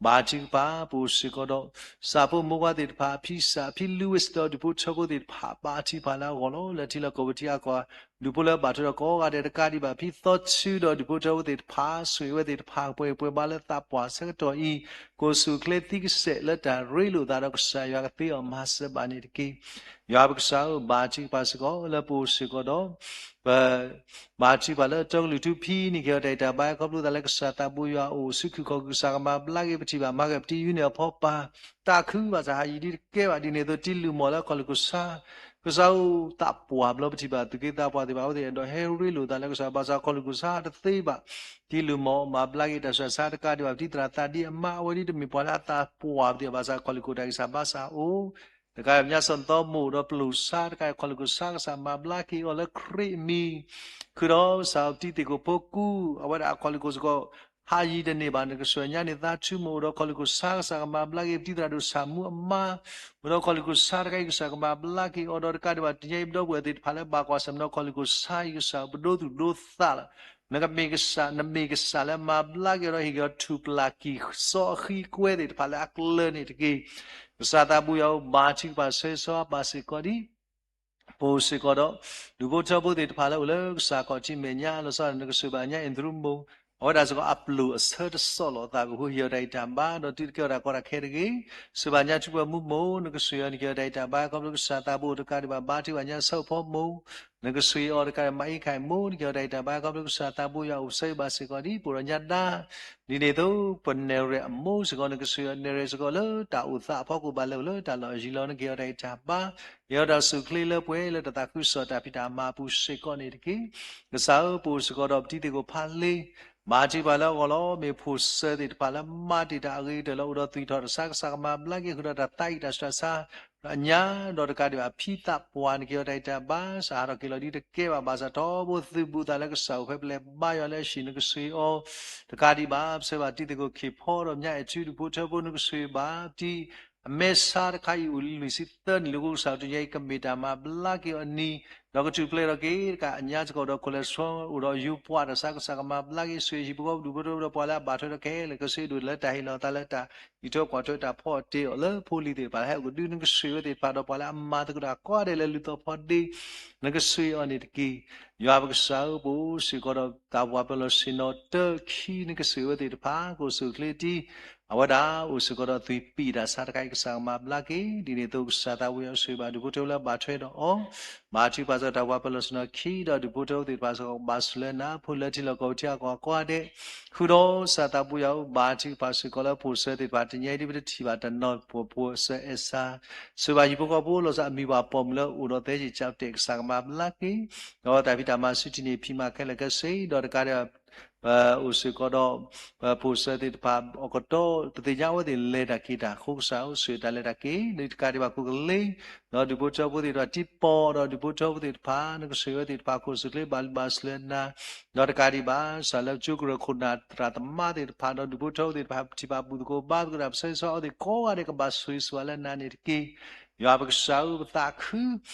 ဘါထုကဖၣ် ပအိၣ်စ့ၢ်ကီးဒီး ဆၣ်ဖိမိၢ်ပှၢ်သ့ၣ်တဖၣ် ဖံစၢ် ဖံလူဝံၣ် ဒီးဒူၣ်ဖိထၢဖိသ့ၣ်တဖၣ် ဘါထုကဖၣ်လၢအဂီၢ်လီၤ. လၢထံလီၢ်ကီၢ်ပူၤထံဂၤကီၢ်ဂၤ ဒူၣ်ဖိလၢဘၣ်ထွဲဒီးကိးဂၤဒဲး တကးဒံးဘၣ် ဖံသီထုဒီးဒူၣ်ဖိထၢဖိသ့ၣ်တဖၣ် ဆိၣ်ဂ့ၤဝဲသ့ၣ်တဖၣ် ပှဲၤပှဲၤဘါလၢသးပှၢ်ဆၢကတီၢ်အံၤ ကအိၣ်ဆူၣ်ချ့သံကစဲးလၢတၢ်ရ့လိာ်သးဒီး ကစၢ်ယွၤကသ့အီၤမၤစၢၤဘၣ်န့ၣ်တက့ၢ်. ယွၤပကစၢ်ဧၢ, ဘါထုကဖၣ်စ့ၢ်ကီးလၢပအိၣ်စ့ၢ်ကီးဒီး ပ ဘါထုကဖၣ်လၢတၢ်ကလုၢ်ထူဖံန့ၣ် ကဟဲအီၤတၢ်အံၤတၢ်ဘါ ခီဖျိသးလၢကစၢ်သးဘိယွၤအိၣ် စုခူၣ်ခီၣ်ကစၢ်ကမၤဘျါက့ၤ ပထံၣ်ဘၣ်မၤက့ၤ ပတံၤယုၢ်န့ၢ်အဖီပာ် သးခုဘၣ်ဆၣ် ဟးယံၤဒ်တကဲဘၣ် ဒ်န့ၣ်အသိး တံၤလုၢ်မီၢ်လၢအခီၣ်လိာ်ခိၣ်ဆါ ကစၢ်ဧၢ သးပှၢ်ဘျီ ပထံၣ်ဘၣ်သူၣ်က့သးပှၢ်သ့ၣ်တဖၣ် အဝဲသ့ၣ်အဲၣ်ဒိးဟဲရ့လိာ်သးလၢကစၢ် ဘၣ်ဆၣ်အခီၣ်လိာ်ခိၣ်ဆါတသ့ဘၣ် တံၤလုၢ်မီၢ်မၤဘျါက့ၤတၢ်ဆူးတၢ်ဆါတကးဒံးဘၣ် ပတံၤသရၣ်သးဒ်အမါ အဝဲဒ်တမ့ၢ်ပှၤလၢအသးပှၢ်ပသ့ၣ် ဘၣ်ဆၣ်အခီၣ်လိာ်ခိၣ်တၢ်ဂံၢ်စၢ်ဘါစၢ်အိၣ် တကးဒံးဘၣ်ညါစီၤသီမိၣ်အိၣ်ဒီးပလိာ်ဆါ တကးဒံးအခီၣ်လိာ်ခိၣ်ဆါ ကစၢ်မၤဘျါက့ၤအီၤလၢခရံာ်အမံၤ ဃုာ်ဒီးကစၢ်ပတံၤသ့ၣ်ခိၣ်ဖိကူ အဝဲဒၣ်အခီၣ်လိာ်ခိၣ်စ့ၢ်ကီး ဟးယံၤတန့ၢ်ဘၣ် နကစၢ်ညါန့ၣ်သးဆူၣ်မီၣ် အိၣ်ဒီးခီၣ်လိာ်ခိၣ်ဆါ ကစၢ်ကမၤဘျါက့ၤ ပတံၤသရၣ်ဒိၣ်ဆၣ်မူအမါ အိၣ်ဒီးခီၣ်လိာ်ခိၣ်ဆါ တကးဒံးကစၢ်ကမၤဘျါက့ၤအီၤဒီး တကးဒံးဘၣ်တနံၤအံၤ ပဒီပုၢ်ဝဲၢ်သ့ၣ်တဖၣ်လၢဘၣ်ကွၢ်ဆၢၣ်မဲာ်ဒီးခီၣ်လိာ်ခိၣ်ဆါအံၤ ကစၢ်ပဒိသူၣ်ပဒိသးလီၤ နကမ့ၢ်ကစၢ် နမ့ၢ်ကစၢ်လၢမၤဘျါက့ၤဒီးဟ့ၣ်က့ၤအီၤထူၣ်ပျၢ်ကံၢ်စီအဃံအကွဲသ့ၣ်တဖၣ်လၢအကျၢၤန့ၣ်တက့ၢ်. ကစၢ်သးဘိယွၤဧၢ ဘါထုကဖၣ်ဆၢဂ့ၤဆၢဝါဘၣ်စ့ၢ်ကီးဒ် ပအိၣ်စ့ၢ်ကီးဒီး ဒူၣ်ဖိထၢဖိသ့ၣ်တဖၣ်လၢအိၣ်လၢကစၢ်ခီၣ်ထံးမဲာ်ညါ လီၤဆီဒၣ်တၢ် နကစၢ်ဘၣ်ညါ Andrew မိၢ် အဝဲဒၣ်စ့ၢ်ကီးအပျိာ်အဆၢတစီၣ်လိာ်အသး ပကဟ့ၣ်အီၤတၢ်ဂံၢ်တၢ်ဘါ ဒီးတုၤတကဲထီၣ်တၢ်ကီတၢ်ခဲတဂ့ၤ. စၢ်ဘၣ်ညါထူပှဲၤမူမိၢ် နကစၢ်ယွၤ နကဟ့ၣ်အီၤတၢ်ဂံၢ်တၢ်ဘါ ခီဖျိကစၢ်သးဘိတကးဒံးဘၣ် ဘါထုကဖၣ်ညါဆၢဖီမိၢ် နကစၢ်အီၤတကးဒံး မၤအံခၣ်အံၤမိၢ် နကဟ့ၣ်အီၤတၢ်ဂံၢ်တၢ်ဘါ ခီဖျိကစၢ်သးဘိယွၤအိၣ်ဆၢဂ့ၤဘၣ်စ့ၢ်ကီးဒ် ပအိၣ်ဒီးညါဒါ ဒ်န့ၣ်အသိး ပနဲၣ်ရွဲၣ်အမိၢ်စ့ၢ်ကီး နကစၢ်ယွၤ နဲၣ်ရွဲၣ်စ့ၢ်ကီးလၢတၢ်အိၣ်သးအဖီခိၣ် ဘၣ်လဲၤအိၣ်လၢတၢ်လီၢ်အယံၤလီၤ နကဟ့ၣ်အီၤတၢ်ဂံၢ်တၢ်ဘါ ဟ့ၣ်အီၤတၢ်ဆူၣ်ချ့လၢပှဲၤလၢတၢ်သးခုကစီၣ်တၢ်ဖံးတၢ်မၤအပူၤစ့ၢ်ကီးန့ၣ်တက့ၢ်. ကစၢ်ဧၢ ပအိၣ်စ့ၢ်ကီးဒီးပတံၤသ့ၣ်ခိၣ်ဖးလ့ ဘါထုကဖၣ်လၢအဂီၢ်လီၤ မ့ၢ်ဖိၣ်စၢၤသ့ၣ်တဖၣ်လၢမၤတ့ၢ်တၢ်အဂ့ၤကတၢၢ်လၢအိၣ်ဒီးသွံၣ်ထီၣ်တၢ်ဆါ ကစၢ်ကမၤဘျါက့ၤဃုာ်ဒီးတၢ်သးအံၣ်တၢ်ဆူးတၢ်ဆါ အညါ ဒီးတကးဒံးဘၣ်ဖံသးပှၢ် နကဟ့ၣ်အီၤတၢ်ဂံၢ်တၢ်ဘါ စးဟးထီၣ်က့ၤလီၤဒ်တကဲဘၣ် ဘၣ်ဆၣ်ထီဘိသုးဘူးသးလၢ ကစၢ်အိၣ်ဖဲပလဲၤဘါယွၤလၢအဟံၣ် နကစၢ်အီၤ တကးဒံးဘၣ် ပဆၢဘၣ်တံၤသ့ၣ်ခိၣ်ခ့ၣ်ဖီဒီး မၠါအဲၣ်ထူ ဒူၣ်ဖိထၢဖိ နကစၢ်ဘၣ်တံၤ အမဲာ်ဆါတခါအံၤအိၣ်လၢလွံၢ်ဆံသၢနံၣ်လၢ ကစၢ်တနံၤအံၤ ကမ့ၢ်တၢ်မၤဘျါက့ၤအီၤနံၤ ဒီးကထူၣ်ဖျဲးထီၣ်က့ၤတကးအညါစ့ၢ်ကီး ဒီး cholesterol အိၣ်ဒီးယိၤပှၤတၢ်ဆါ ကစၢ်ကမၤဘျါက့ၤ ဆူးဟံၣ်ဖိဃီဖိဒူၣ်ဖိထၢဖိဒီးပှၤလၢအဘၣ်ထွဲဒီးခဲလၢာ် ကစၢ်ဒိၣ်လၢတၢ်ဟ့ၣ်လီၤသးလၢတၢ်အံးထွဲကွၢ်ထွဲတၢ်ဖီအီၣ်တ့ၢ်အီၤလၢဖိလံၤသ့ၣ်တဖၣ် ဟဲအိၣ်ကဒု နကစၢ်ဝဲသ့ၣ်တဖၣ်ဒီးပှၤလၢအမၤသကိးတၢ်ကိးဂၤဒဲးလၢလူၤသီဖီဒ့ နကစၢ်အီၤန့ၣ်တက့ၢ်. ယွၤပကစၢ်ဧၢ ပအိၣ်စ့ၢ်ကီးဒီးသးပှၢ်ပၢၢ်လီၢ်ဆ့ၣ်နီၤတၢခံ နကစၢ်ဝဲသ့ၣ်တဖၣ် ကအိၣ်ဆူၣ်အိၣ်ချ့တံၢ် အဝဲဒၣ်အိၣ်စ့ၢ်ကီးဒီးသွံၣ်ပံၣ်တၢ်ဆါတခါအံၤ ကစၢ်ကမၤဘျါက့ၤ ဒ်န့ၣ်အသိး ကစၢ်သးဘိယွၤ ကစၢ်ဘၣ်ဒူၣ်ဖိထၢဖိလၢအဘၣ်ထွဲဒီးအီၤ ဘါထုကဖၣ်စ့ၢ်ကီးတၢ်ပှၢ်ပၢၢ်လီၢ်ဆ့ၣ်နီၤခံ ဒီးဒူၣ်ဖိထၢဖိသ့ၣ်တဖၣ်စ့ၢ်ကီး ဘၣ်ဆူးလၢနၤ ဖိလၢထံလီၢ်ကီၢ်ပူၤထံအကီၢ်ကိးဂၤဒဲး ဃုာ်ဒီးကစၢ်သးဘိယွၤဧၢ ဘါထုကဖၣ်စ့ၢ်ကီးလၢဖိၣ်စၢၤသ့ၣ်တဖၣ် တနံၤအံၤဒ်ပတထံၣ်ဘၣ်တနီၤ ပှဲၤဖိၣ်စၢၤအဲၣ်စၢ် စၢၤဘၣ်ဟံၣ်ဖိဃီဖိ လီၤဆီအမံၤပှၤပိာ်မုၣ်လၢအိၣ်ဒီးသဲက့ၤကၠါတဲာ် ကစၢ်ကမၤဘျါက့ၤ ဒီးတၢ်ဖံးတၢ်မၤစုထံၣ်န့ၣ် ဖံးမၤခဲလၢာ်ခဲဆ့ ဒီးတကးဒံး ပအိၣ်စ့ၢ်ကီးဒီး ပဖိၣ်စၢၤသ့ၣ်တဖၣ် အကတီၢ် ပသ့ၣ်ညါအဝဲသ့ၣ်လဲၤတၢ်က့ၤတၢ်အဃိ ကစၢ်အိၣ်ဆူၣ်တၢ်လဲၤတၢ်က့ၤ ဒ်တကးဒံးဘၣ်ခိၣ်ကလ့ ဒီးဒူၣ်ဖိထၢဖိသ့ၣ်တဖၣ် တံၤပီၣ် ဒီးဒူၣ်ဖိထၢဖိသ့ၣ်တဖၣ် နကစၢ်ဝဲသ့ၣ်တဖၣ် ကအိၣ်ဆူၣ်အိၣ်ချ့ဘၣ်လုၢ်ဘၣ်ဆှၢနၤ ဒီးတကးဒံးဘၣ် ကစၢ်လၢကၠိကရၢခိၣ်နၢ်သရၣ်သမါသ့ၣ်တဖၣ် ဒီးဒူၣ်ဖိထၢဖိသ့ၣ်တဖၣ် ထံၣ်ဘၣ်ဘူၣ်သကိးဘါသကိးတၢ် ပဆၢဂ့ၤဆၢဝါအဝဲသ့ၣ်ကိးဂၤဒဲး ကဘၣ်ဆိၣ်ဂ့ၤဆိၣ်ဝါလၢနၤန့ၣ်တက့ၢ်. ယွၤပကစၢ်ဧၢ ပသးခု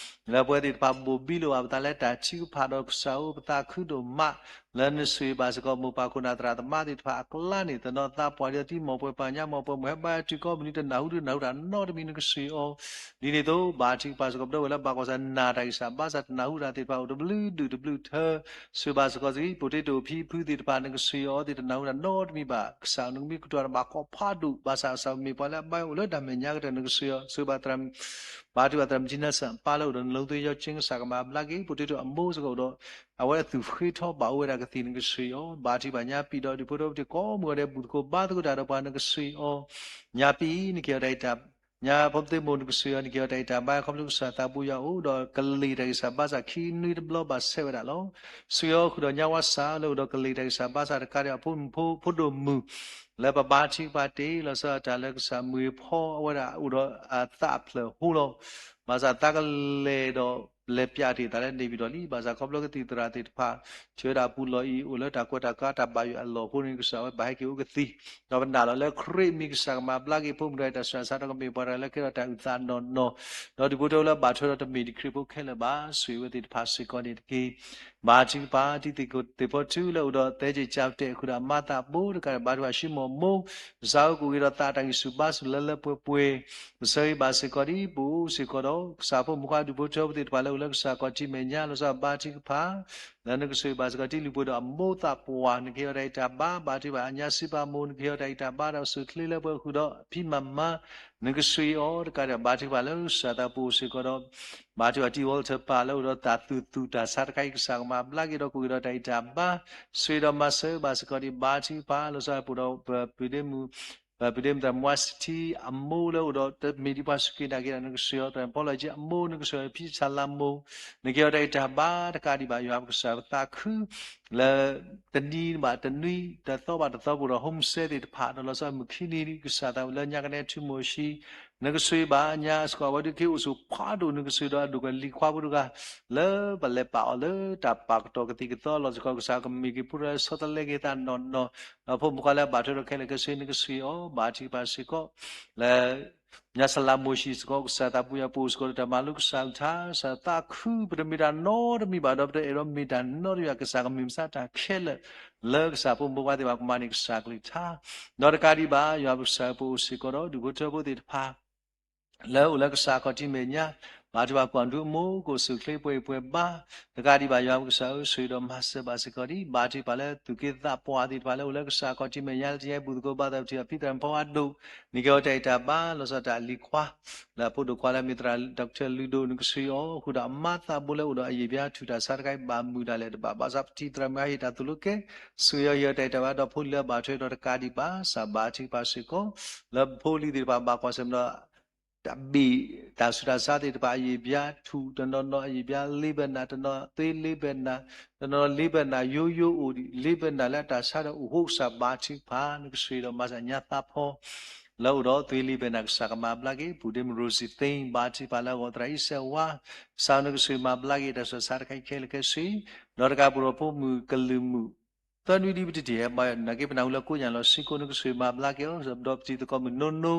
လၢပဝဲသ့ၣ်တဖၣ်ဘိၣ်ဘံလိာ်ဘၣ်ပသးလၢတၢ်ထုကဖၣ်ဒီး ကစၢ်ဧၢ ပသးခုဒိၣ်မး လၢနဆိၣ်ဂ့ၤဘၣ်စ့ၢ်ကီး မိၢ်ပၢ်ခိၣ်နၢ်သရၣ်သမါသ့ၣ်တဖၣ်အကျါန့ၣ် သနီၣ်သးပှၢ်ဒီးသံ မ်ပှဲၤပှၤညါ မ်ပှဲၤမုၢ်ဟဲဘါထုကဖၣ်မုၢ်နံၤ တနၢ်ဟူဒုးနၢ်ဟူတၢ်နီတမံၤ နကစၢ်အီၤ ဒ်န့ၣ်အသိး ဘါထုကဖၣ်စ့ၢ်ကီး ပဒီပုၢ်ဝဲၢ်လၢဘၣ်ကွၢ်ဆၢၣ် နာ်တၢ်ဂံၢ်စၢ်ဘါစၢ် တနၢ်ဟူတၢ်သ့ၣ်တဖၣ် အိၣ်တဘျုးဒူၣ်တဘျုးထၢ ဆိၣ်ဂ့ၤဘၣ်စ့ၢ်ကီး စံးပူၤတ့တိၣ်ဖံဖုသ့ၣ်တဖၣ် နကစၢ်အီၤ သ့ၣ်တနၢ်ဟူတၢ်နီတမံၤဘၣ် ကစၢ် နကမ့ၢ်ကတိၤတၢ်ဘၣ်ကိးဖးဒိၣ် ဘၣ်ဆၣ်ကစၢ်မ့ၢ်ပှၤလၢအဘါအိၣ်လၢတၢ်မဲာ်ညါကတၢၢ် နကစၢ်အီၤ ဆိၣ်ဂ့ၤဘၣ် ဘါထုကဖၣ်သရၣ်မုၣ်ကၠံနၢ်စၢ် ပၢ်လၢအိၣ်ဒီးနလိသ့ယီကၠ့ ကစၢ်ကမၤဘျါက့ၤ ပူၤတ့တိၣ်အမိၢ်စ့ၢ်ကီး အိၣ်ဒီး အဝဲအသူၣ်ဃ့ထီဘၣ်အိၣ်ဝဲဒၣ်ကသံၣ် နကစၢ်အီၤ ဘါထုကဖၣ်ညါပံာ်ဒီး ဒူၣ်ဖိထၢဖိသ့ၣ်ကိးမုၢ်ဂီၤဒဲး ဘူၣ်သကိးဘါသကိးတၢ်ဒီးပှၤ နကစၢ်အီၤ ညါပံာ် နကဟ့ၣ်အီၤတၢ်ဂံၢ်တၢ် ညါဖိသ့ၣ်မိၢ် နကစၢ်အီၤ နကဟ့ၣ်အီၤတၢ်ဂံၢ်တၢ်ဘါ ခီဖျိကစၢ်သးဘိယွၤအိၣ်ဒီးကလံၤတၢ်ဂံၢ်စၢ်ဘါစၢ်ခံနွံတဘျီဘၣ်ဆဲးဝဲဒၣ်လီၤ. ဆိၣ်ဂ့ၤအီၤဃုာ်ဒီးညါဝါစၢ်လၢအိၣ်ဒီးကလံၤတၢ်ဂံၢ်စၢ်ဘါစၢ်တကးဒံး အဖိမုၣ်ဖိ ဖိဒိၣ်မုၣ် လၢပဘါထုကဖၣ်တ့ၢ်လီၤဆီဒၣ်တၢ်လၢကစၢ်မုၢ်ဖီအဝဲဒၣ်အိၣ်ဒီးအသးအဖျၢၣ်ဟိလီၤ. ဘၣ်ဆၣ်သးကလဲၤဒီး လဲၤပျးတ့ၢ်သးလၢန့ၣ်ပၠံၣ်တီၣ်လံ ဘၣ်ဆၣ်ခီဖျိကသံၣ်သရၣ်သ့ၣ်တဖၣ် ထံၣ်ဝဲဒၣ်အပူၤလီၢ်အံၤ အိၣ်လၢတၢ်ကွဲးတၢ်ကါတၢ်ဘၣ်ယွၤအလီၢ်အဃိန့ၣ် ကစၢ်ဝဲဘၣ်ဟဲက့ၤအိၣ်ကသံၣ် ဒီးပနာ်လီၤလၢခရံာ်အမံၤ ကစၢ်ကမၤဘျါက့ၤ ဖိမုၣ်တဂၤအံၤ တၢ်ဆူးတၢ်ဆါ ဒီးကမ့ၢ်ပှၤတဂၤလၢကဲထီၣ်တၢ်အုၣ်သးနီၢ်နီၢ် ဒီးဒူၣ်ဖိထၢဖိလၢအဘၣ်ထွဲဒီးတမ့ၢ်ဒံးခရံာ်ဖိခဲလၢာ်ဘၣ် ဆိၣ်ဂ့ၤဝဲသ့ၣ်တဖၣ်စ့ၢ်ကီးန့ၣ်တက့ၢ်. ဘါထုကဖၣ် တံၤသကိးသ့ၣ်ဖီထူလၢအိၣ်ဒီးသဲက့ၤကၠါတဲာ်ဃုာ်ဒီးအမါသးဘိတကးဒံး ဘါထုကဖၣ်ရှံမီၢ်မိၢ် ကစၢ်ဧၢ ကအိၣ်ဂ့ၤဒီးသးတၢ်ဂံၢ်ဆူၣ်ဘါဆူၣ်လၢလၢပှဲၤပှဲၤ ပဆၢဂ့ၤဘၣ်စ့ၢ်ကီးဒ်ပအိၣ်စ့ၢ်ကီးဒီး ကစၢ်ဖိမုၣ်ခွါဒူၣ်ဖိထၢဖိသ့ၣ်တဖၣ်လၢ လၢကစၢ်ခီၣ်ထံးမဲာ်ညါ လီၤဆီဒၣ်တၢ်ဘါထုကဖၣ် လၢနကဆိၣ်ဂ့ၤဘၣ်စ့ၢ်ကီးတံၤလုၢ်ပှ့ၤဒီးအမိၢ်သးပှၢ် နကဟ့ၣ်အီၤတၢ်အံးတၢ်ဘါ ဘါထုကဖၣ် အညါစံးပာ်မိၢ် နကဟ့ၣ်အီၤတၢ်အံးတၢ်ဘါဒီး အိၣ်ဆူၣ်အိၣ်ချ့လၢပှဲၤဃုာ်ဒီးအဖံးမၤမါ နကဆိၣ်ဂ့ၤအီၤတကးဒံး ဘါထုကဖၣ်လၢကစၢ်သးပူၤစ့ၢ်ကီးဒီး ဘါထုကဖၣ်တံၤဝီလၢထၢၣ်ပၢ်လၢအိၣ်ဒီးတၢ်သူၣ်သူၣ်တၢ်ဆါတခါအံၤ ကစၢ်ကမၤဘျါက့ၤဒီးကအိၣ်က့ၤဒီးတၢ်အံးတၢ်ဘါ ဆိၣ်ဂ့ၤဒီးမၤစၢၤဘၣ်စ့ၢ်ကီးဒံး ဘါထုကဖၣ် လီၤဆီဒၣ်တၢ်ပူၤဒီး ပပုၢ်ဒ့မုၣ် ပပုၢ်ဒ့မုၣ်သရၣ်မုၣ်ဝါစထံ အမိၢ်လၢအိၣ်ဒီးတမ့ၢ်ဒံးပှၤစူၢ်က့ၤနာ်က့ၤတၢ် နကဆိၣ်ဂ့ၤအီၤ သရၣ်ဖီလီၤက့ၤအမိၢ် နကဆိၣ်ဂ့ၤဖံဆၣ်လၤမိၢ် နကဟ့ၣ်အီၤတၢ်အံးတၢ်ဘါတကးဒံးဘၣ် ယွၤပကစၢ်ပသးခု လၢ တနံၤဘၣ်တနံၤ တသီဘၣ်တသီပူၤဒီး ဟိၣ်စဲသ့ၣ်တဖၣ် ဒီးလီၤဆီမုၢ်ခံနံၤ ကစၢ်သးပူၤလၢညါကနဲထူမိၢ်ၡံ နကဆိၣ်ဂ့ၤဘၣ်ညါစ့ၢ်ကီး အဝဲဒုးက့ၤအိၣ်ဆူၣ်ဖးဒိၣ် နကဆိၣ်ဂ့ၤဒီးအဒိၣ်ကလံၤခွါဖိတဂၤ လၢပလဲၤပာ်အီၤလၢတၢ်ပာ်ကတီၢ်ကသံၣ်ကသီ လီၤစ့ၢ်ကီးကစၢ်ကမ့ၢ်က့ၤဖိတဂၤလၢဆီတလဲက့ၤသးနီၢ်နီၢ် ဒီးဖိမုၣ်ခွါလၢအဘၣ်ထွဲဒီးခဲလၢာ်ခဲဆ့ နကဆိၣ်ဂ့ၤအီၤ ဘါထုကဖၣ်စ့ၢ်ကီး လၢ ညါစလၤမိၢ်ၡံစ့ၢ်ကီး ကစၢ်သးပူၤယွၤပအိၣ်စ့ၢ်ကီးဒီးတၢ်မၤလိကစၢ်အုၣ်ထါ ကစၢ်သးခု ပတမ့ၢ်တၢ်နီတမံၤဘၣ်ဒီး ပတအဲၣ်ဒိးမ့ၢ်တၢ်နီတမံၤဘၣ် ကစၢ်ကမ့ၢ်မဆါတၢ်ခဲလၢာ် လၢကစၢ်ဖိမုၣ်ဖိခွါသ့ၣ်တဖၣ်ကမၤန့ၢ်ကစၢ်ကလုၢ်ကထါ ဒီးတကးဒံးဘၣ် ယွၤပကစၢ်ပအိၣ်စ့ၢ်ကီးဒီးဒူၣ်ဖိထၢဖိသ့ၣ်တဖၣ် လၢအိၣ်လၢကစၢ်ခီၣ်ထံးမဲာ်ညါ ဘါထုကဖၣ်ကွၢ်ဒူအမိၢ် ကအိၣ်ဆူၣ်အိၣ်ချ့ပှဲၤအံၤပှဲၤဘါ တကးဒံးဘၣ် ယွၤပကစၢ်ဧၢ ဆိၣ်ဂ့ၤဒီးမၤစၢၤဘၣ်စ့ၢ်ကီးဒံး ဘါထုကဖၣ်လၢသူၣ်က့သးပှၢ်သ့ၣ်တဖၣ်လၢအိၣ်လၢကစၢ်ခီၣ်ထံးမဲာ်ညါ လၢတနံၤအံၤဘူၣ်သကိးဘါသးပထံၣ်အဖံသရၣ်ဖီအဒိၣ် နကဟ့ၣ်အီၤတၢ်အံးတၢ်ဘါ လီၤဆီဒၣ်တၢ်အလံၤခွါ လၢအဖိဒိၣ်ခွါလၢအမ့ၢ်သရၣ် ဒီကထၢၣ်လုၢ်ဒိၣ် နကဆိၣ်ဂ့ၤအီၤ ဃုာ်ဒီးအမါသးဘိလၢအိၣ်ဒီးအယံာ်ဘျါထူၣ်တၢ်ဆါတခါအံၤ ဘၣ်မုာ်ဒၣ်လဲာ်တဘၣ် ဘၣ်ဆၣ်ပထံၣ်သရၣ်မုၣ်ဟ့ၣ်တၢ်သိၣ်လိကဲ ဆိၣ်ဂ့ၤအီၤဟ့ၣ်အီၤတၢ်အံးတၢ်ဘါဒီးဖိလံၤလၢအဘၣ်ထွဲဒီးတကးဒံးဘၣ် ကစၢ်ဘါထုကဖၣ်စ့ၢ်ကီး လၢဖိလံၤသ့ၣ်တဖၣ်ဘၣ်ကွၢ်ဆၢၣ်မဲာ်ဒီး တၢ်ဘ့ၣ်တၢ်ဆူးတၢ်ဆါသ့ၣ်တဖၣ် အယံာ်ဘျါထူၣ်တနီၤနီၤ အယံာ်ဘျါလ့ဘနၣ် တနီၤသွ့လ့ဘနၣ် တနီၤလ့ဘနၣ်ယိယိအိၣ်ဒံး လ့ဘနၣ်လၢအတၢ်ဆါဒီးအိၣ်ဃိ ကစၢ်ဘါထုကဖၣ် နကဆိၣ်ဂ့ၤဒီးမၤစၢၤညါသးဖီ လၢအိၣ်ဒီးသွ့လ့ဘနၣ် ကစၢ်ကမၤဘျါက့ၤ ပုၢ်ဒ့မုၣ်ရိစံသ့ ဘါထုကဖၣ်လၢအဂီၢ်သရၣ်အံၤစဲးဝါ ကစၢ်နကဆိၣ်ဂ့ၤမၤဘျါက့ၤတၢ်ဆူးတၢ်ဆါတခါအံၤခဲလၢာ်ခဲဆ့ ဒီးတကးပူၤဒီးဖိမုၣ်ကလုာ်မုၣ် သၢနွံဒံးပတထံၣ်ဟဲဘါယွၤနာ်က့ ပနၢ်ဟူလၢကိးညါလီၤဆံးကိး နကဆိၣ်ဂ့ၤမၤဘျါက့ၤအီၤ ဒီးပထံၣ်သကိးမုၣ်နိနိ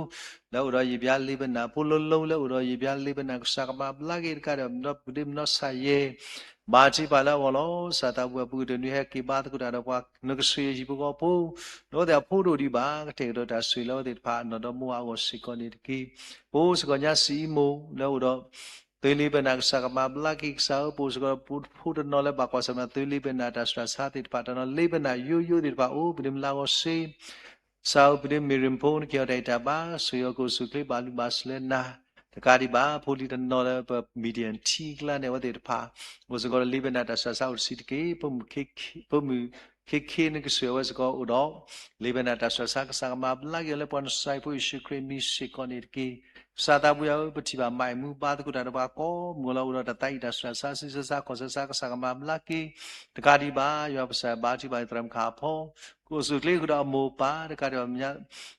လၢအိၣ်ဒီးယံာ်ဘျါလ့ဘနၣ် ဖိလိၤလိၤလၢအိၣ်ဒီးယံာ်ဘျါလ့ဘနၣ် ကစၢ်ကမၤဘျါက့ၤတကးဒီး ဒီးပုၢ်ဒ့မုၣ်နီၢ်ဆၣ်ယဲၢ် ဘါထုကဖၣ်လၢအဂီၢ်လီၤ ကစၢ်သးပူၤအပူၤကတၢၢ်နွံဟဲက့ၤဘါသကိးတၢ်ဒီး ပှၤနကဆိၣ်ဂ့ၤဟံၣ်ဖိဃီဖိ ဒီးအဝဲသ့ၣ်အဖိဒိၣ်ဒံးဘၣ် ကတဲာ်ကတီၤတၢ်ဆိၣ်ဂ့ၤလၢအဝဲသ့ၣ်တဖၣ်အနီၢ်ဒီမါဝၤအဂီၢ်စ့ၢ်ကီးန့ၣ်တက့ၢ်. ပအိၣ်စ့ၢ်ကီးညါစံးအံၤမိၢ် လၢအိၣ်ဒီး သွ့လ့ဘနၣ် ကစၢ်ကမၤဘျါက့ၤ ကစၢ်ဧၢ ပအိၣ်စ့ၢ်ကီးဒီးဖိတနီၤလၢဘၣ်ကွၢ်ဆၢၣ်မဲာ်ဒီးသွ့လ့ဘနၣ်တၢ်ဆူးတၢ်ဆါသ့ၣ်တဖၣ် တနီၤလ့ဘနၣ်ယိယိသ့ၣ်တဖၣ်အိၣ် ပုၢ်ဒ့မုၣ်လၢအဂီၢ်စ့ၢ် ကစၢ်ဧၢ ပုၢ်ဒ့မုၣ်မ့ၢ်ရ့ၣ်ဖိ နကဟ့ၣ်အီၤတၢ်အံးတၢ်ဘါ ဆိၣ်ဂ့ၤအီၤကအိၣ်ဆူၣ်အိၣ်ချ့ဘၣ်လုၢ်ဘၣ်စၢၤလၢနၤ တကးဒံးဘၣ် ဖိလံၤတနီၤလၢပ medium ထံကျါန့ၣ် အဝဲသ့ၣ်တဖၣ် အိၣ်စ့ၢ်ကီးဒီးလ့ဘနၣ်တၢ်ဆူးတၢ်ဆါအိၣ်တဆံးတက့ၢ် ဖိမုၣ်ခ့ခ့နကဆိၣ်ဂ့ၤအဝဲစ့ၢ်ကီးအိၣ်ဒီး လ့ဘနၣ်တၢ်ဆူးတၢ်ဆါ ကစၢ်ကမၤဘျါက့ၤအီၤလၢပှၤနစၢ်ဖိယ့ၣ်ၡူးခရံာ်အမံၤစ့ၢ်ကီးန့ၣ်တက့ၢ်. ကစၢ်သးပူၤယွၤဧၢ ပထံၣ်ဘၣ်မၤအံၤမူဘါသကိးတၢ်ဒီးပှၤကိးမုၢ်လၢ အိၣ်ဒီးတၢ်သးအံးတၢ်ဆူးတၢ်ဆါ ဆံးဆါ ခီၣ်ဆါ ကစၢ်ကမၤဘျါက့ၤ တကးဒံးဘၣ် ယွၤပကစၢ်ဘါထုကဖၣ်သရၣ်မုၣ်ခါအဖီ ကအိၣ်ဆူၣ်အိၣ်ချ့ဃုာ်ဒီးအမိၢ်အပၢ် တကးဒံးဘၣ်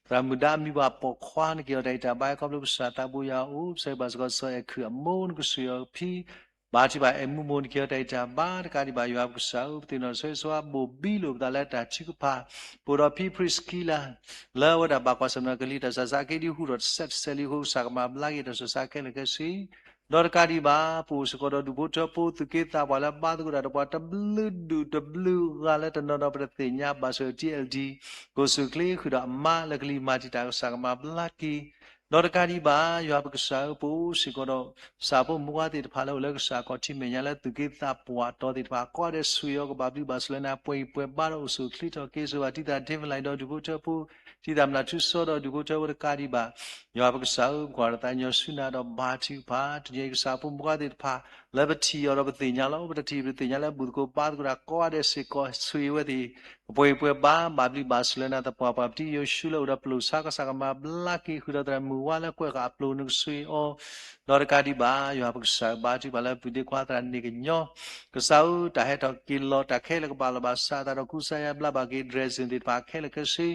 သရၣ်မုၣ်ဒါမံၤပှၢ်ပိာ်ခွါ နကဟ့ၣ်အီၤတၢ်အံးတၢ်ဘါ ခီဖျိကစၢ်သးပူၤယွၤအိၣ် ပဆၢဂ့ၤဘၣ်စ့ၢ်ကီးစီၤအဲၣ်ခုၣ်အမိၢ် နကဆိၣ်ဂ့ၤအီၤဖံ ဘါထုကဖၣ်အဲၣ်မူမိၢ် နကဟ့ၣ်အီၤတၢ်အံးတၢ်ဘါ တကးဒံးဘၣ် ယွၤပကစၢ်ဧၢ ပသ့ၣ်နီၣ်ဆိၣ်ဂ့ၤဆိၣ်ဝါ ဘိၣ်ဘံလိာ်ပသးလၢတၢ်ထုကဖၣ် ပအိၣ်ဒီးဖံဖရံးစကံလၤ လၢအဝဲဒၣ်ဘၣ်ကွၢ်ဆၢၣ်မဲာ်ဒီးကလံၤတၢ်ဆူးတၢ်ဆါ က့ဒံဟူထီၣ်တစဲးတစဲးလံအဃိ ကစၢ်ကမၤဘျါက့ၤတၢ်ဆူးတၢ်ဆါခဲလၢာ်ခဲဆ့ ဒီးတကးဒံးဘၣ် ပအိၣ်စ့ၢ်ကီးဒီးဒူၣ်ဖိထၢဖိ သူၣ်က့သးပှၢ်လၢဘါသကိးတၢ်ဒီးပှၤတဘျုးဒူၣ်တဘျုးဂၤလၢတနီၤဒီးပတသ့ၣ်ညါဘၣ်ဆိၣ်ဂ့ၤ ထံအဲလ်ဒံ ကအိၣ်ဆူၣ်အိၣ်ချ့ဃုာ်ဒီးအမါလၢကလံၤမၤတံာ်တာ် ကစၢ်ကမၤဘျါက့ၤ ဒီးတကးဒံးဘၣ် ယွၤပကစၢ်ဧၢ ပအိၣ်စ့ၢ်ကီးဒီး ကစၢ်ဖိမုၣ်ဖိခွါသ့ၣ်တဖၣ်လၢအိၣ်လၢကစၢ်ခီၣ်ထံးမဲာ်ညါလၢသူၣ်က့သးပှၢ်အတီၤသ့ၣ်တဖၣ် ကိးဂၤဒဲးဆိၣ်ဂ့ၤအီၤကဘၣ်ဘျုးဘၣ်ဆိၣ်လၢနၤ ပှဲၤအံၤပှဲၤဘါဒီးအိၣ်ဆူၣ်အိၣ်ချ့ထီၣ်က့ၤ ဆိၣ်ဂ့ၤဘၣ်တံၤသၣ်ဒ့မလၤဒီးဒူၣ်ဖိထၢဖိ တံၤသၣ်မျၢ်ထူစီဒီးဒူၣ်ဖိထၢဖိတကးဒံးဘၣ် ယွၤပကစၢ်ဧၢ ပကွၢ်တၢ်သးကညီၤဆူနၤဒီးဘါထုကဖၣ် တနံၤအံၤကစၢ်ဖိမုၣ်ဖိခွါသ့ၣ်တဖၣ် လၢပထံၣ်အီၤဒီးပသ့ၣ်ညါလီၤ ပတထံၣ်ပတသ့ၣ်ညါလၢဘူၣ်သကိးဘါသကိးတၢ်ကိးဂၤဒဲးစ့ၢ်ကီး ဆိၣ်ဂ့ၤဝဲသ့ၣ် ကပှဲၤအံၤပှဲၤဘါ ဘၣ်ဘျုးဘၣ်ဆိၣ်လၢနၤသပှၢ်ပှၢ် ပတံၤယိၤၡူလၢအိၣ်ဒီးပလိာ်ဆါ ကစၢ်ကမၤဘျါက့ၤဃုာ်ဒီးသရၣ်မုၣ်ဝါလၢကွဲးဃာ်အပျိၢ် နကဆိၣ်ဂ့ၤအီၤ ဒီးတကးဒံးဘၣ် ယွၤပကစၢ်ဧၢ ဘါထုကဖၣ်လၢပုၢ်ဒ့ခွါသရၣ်န့ၣ်ကညီ ကစၢ်ဧၢ တၢ်ဟဲထီၣ်က့ၤလီၤ တၢ်ခဲလၢာ်ကဘၣ်လီၤဘၣ်စးအသးဒီး ကူစါယါဘျါဘၣ်က့ၤ dressing သ့ၣ်တဖၣ်ခဲလၢာ်ခဲဆ့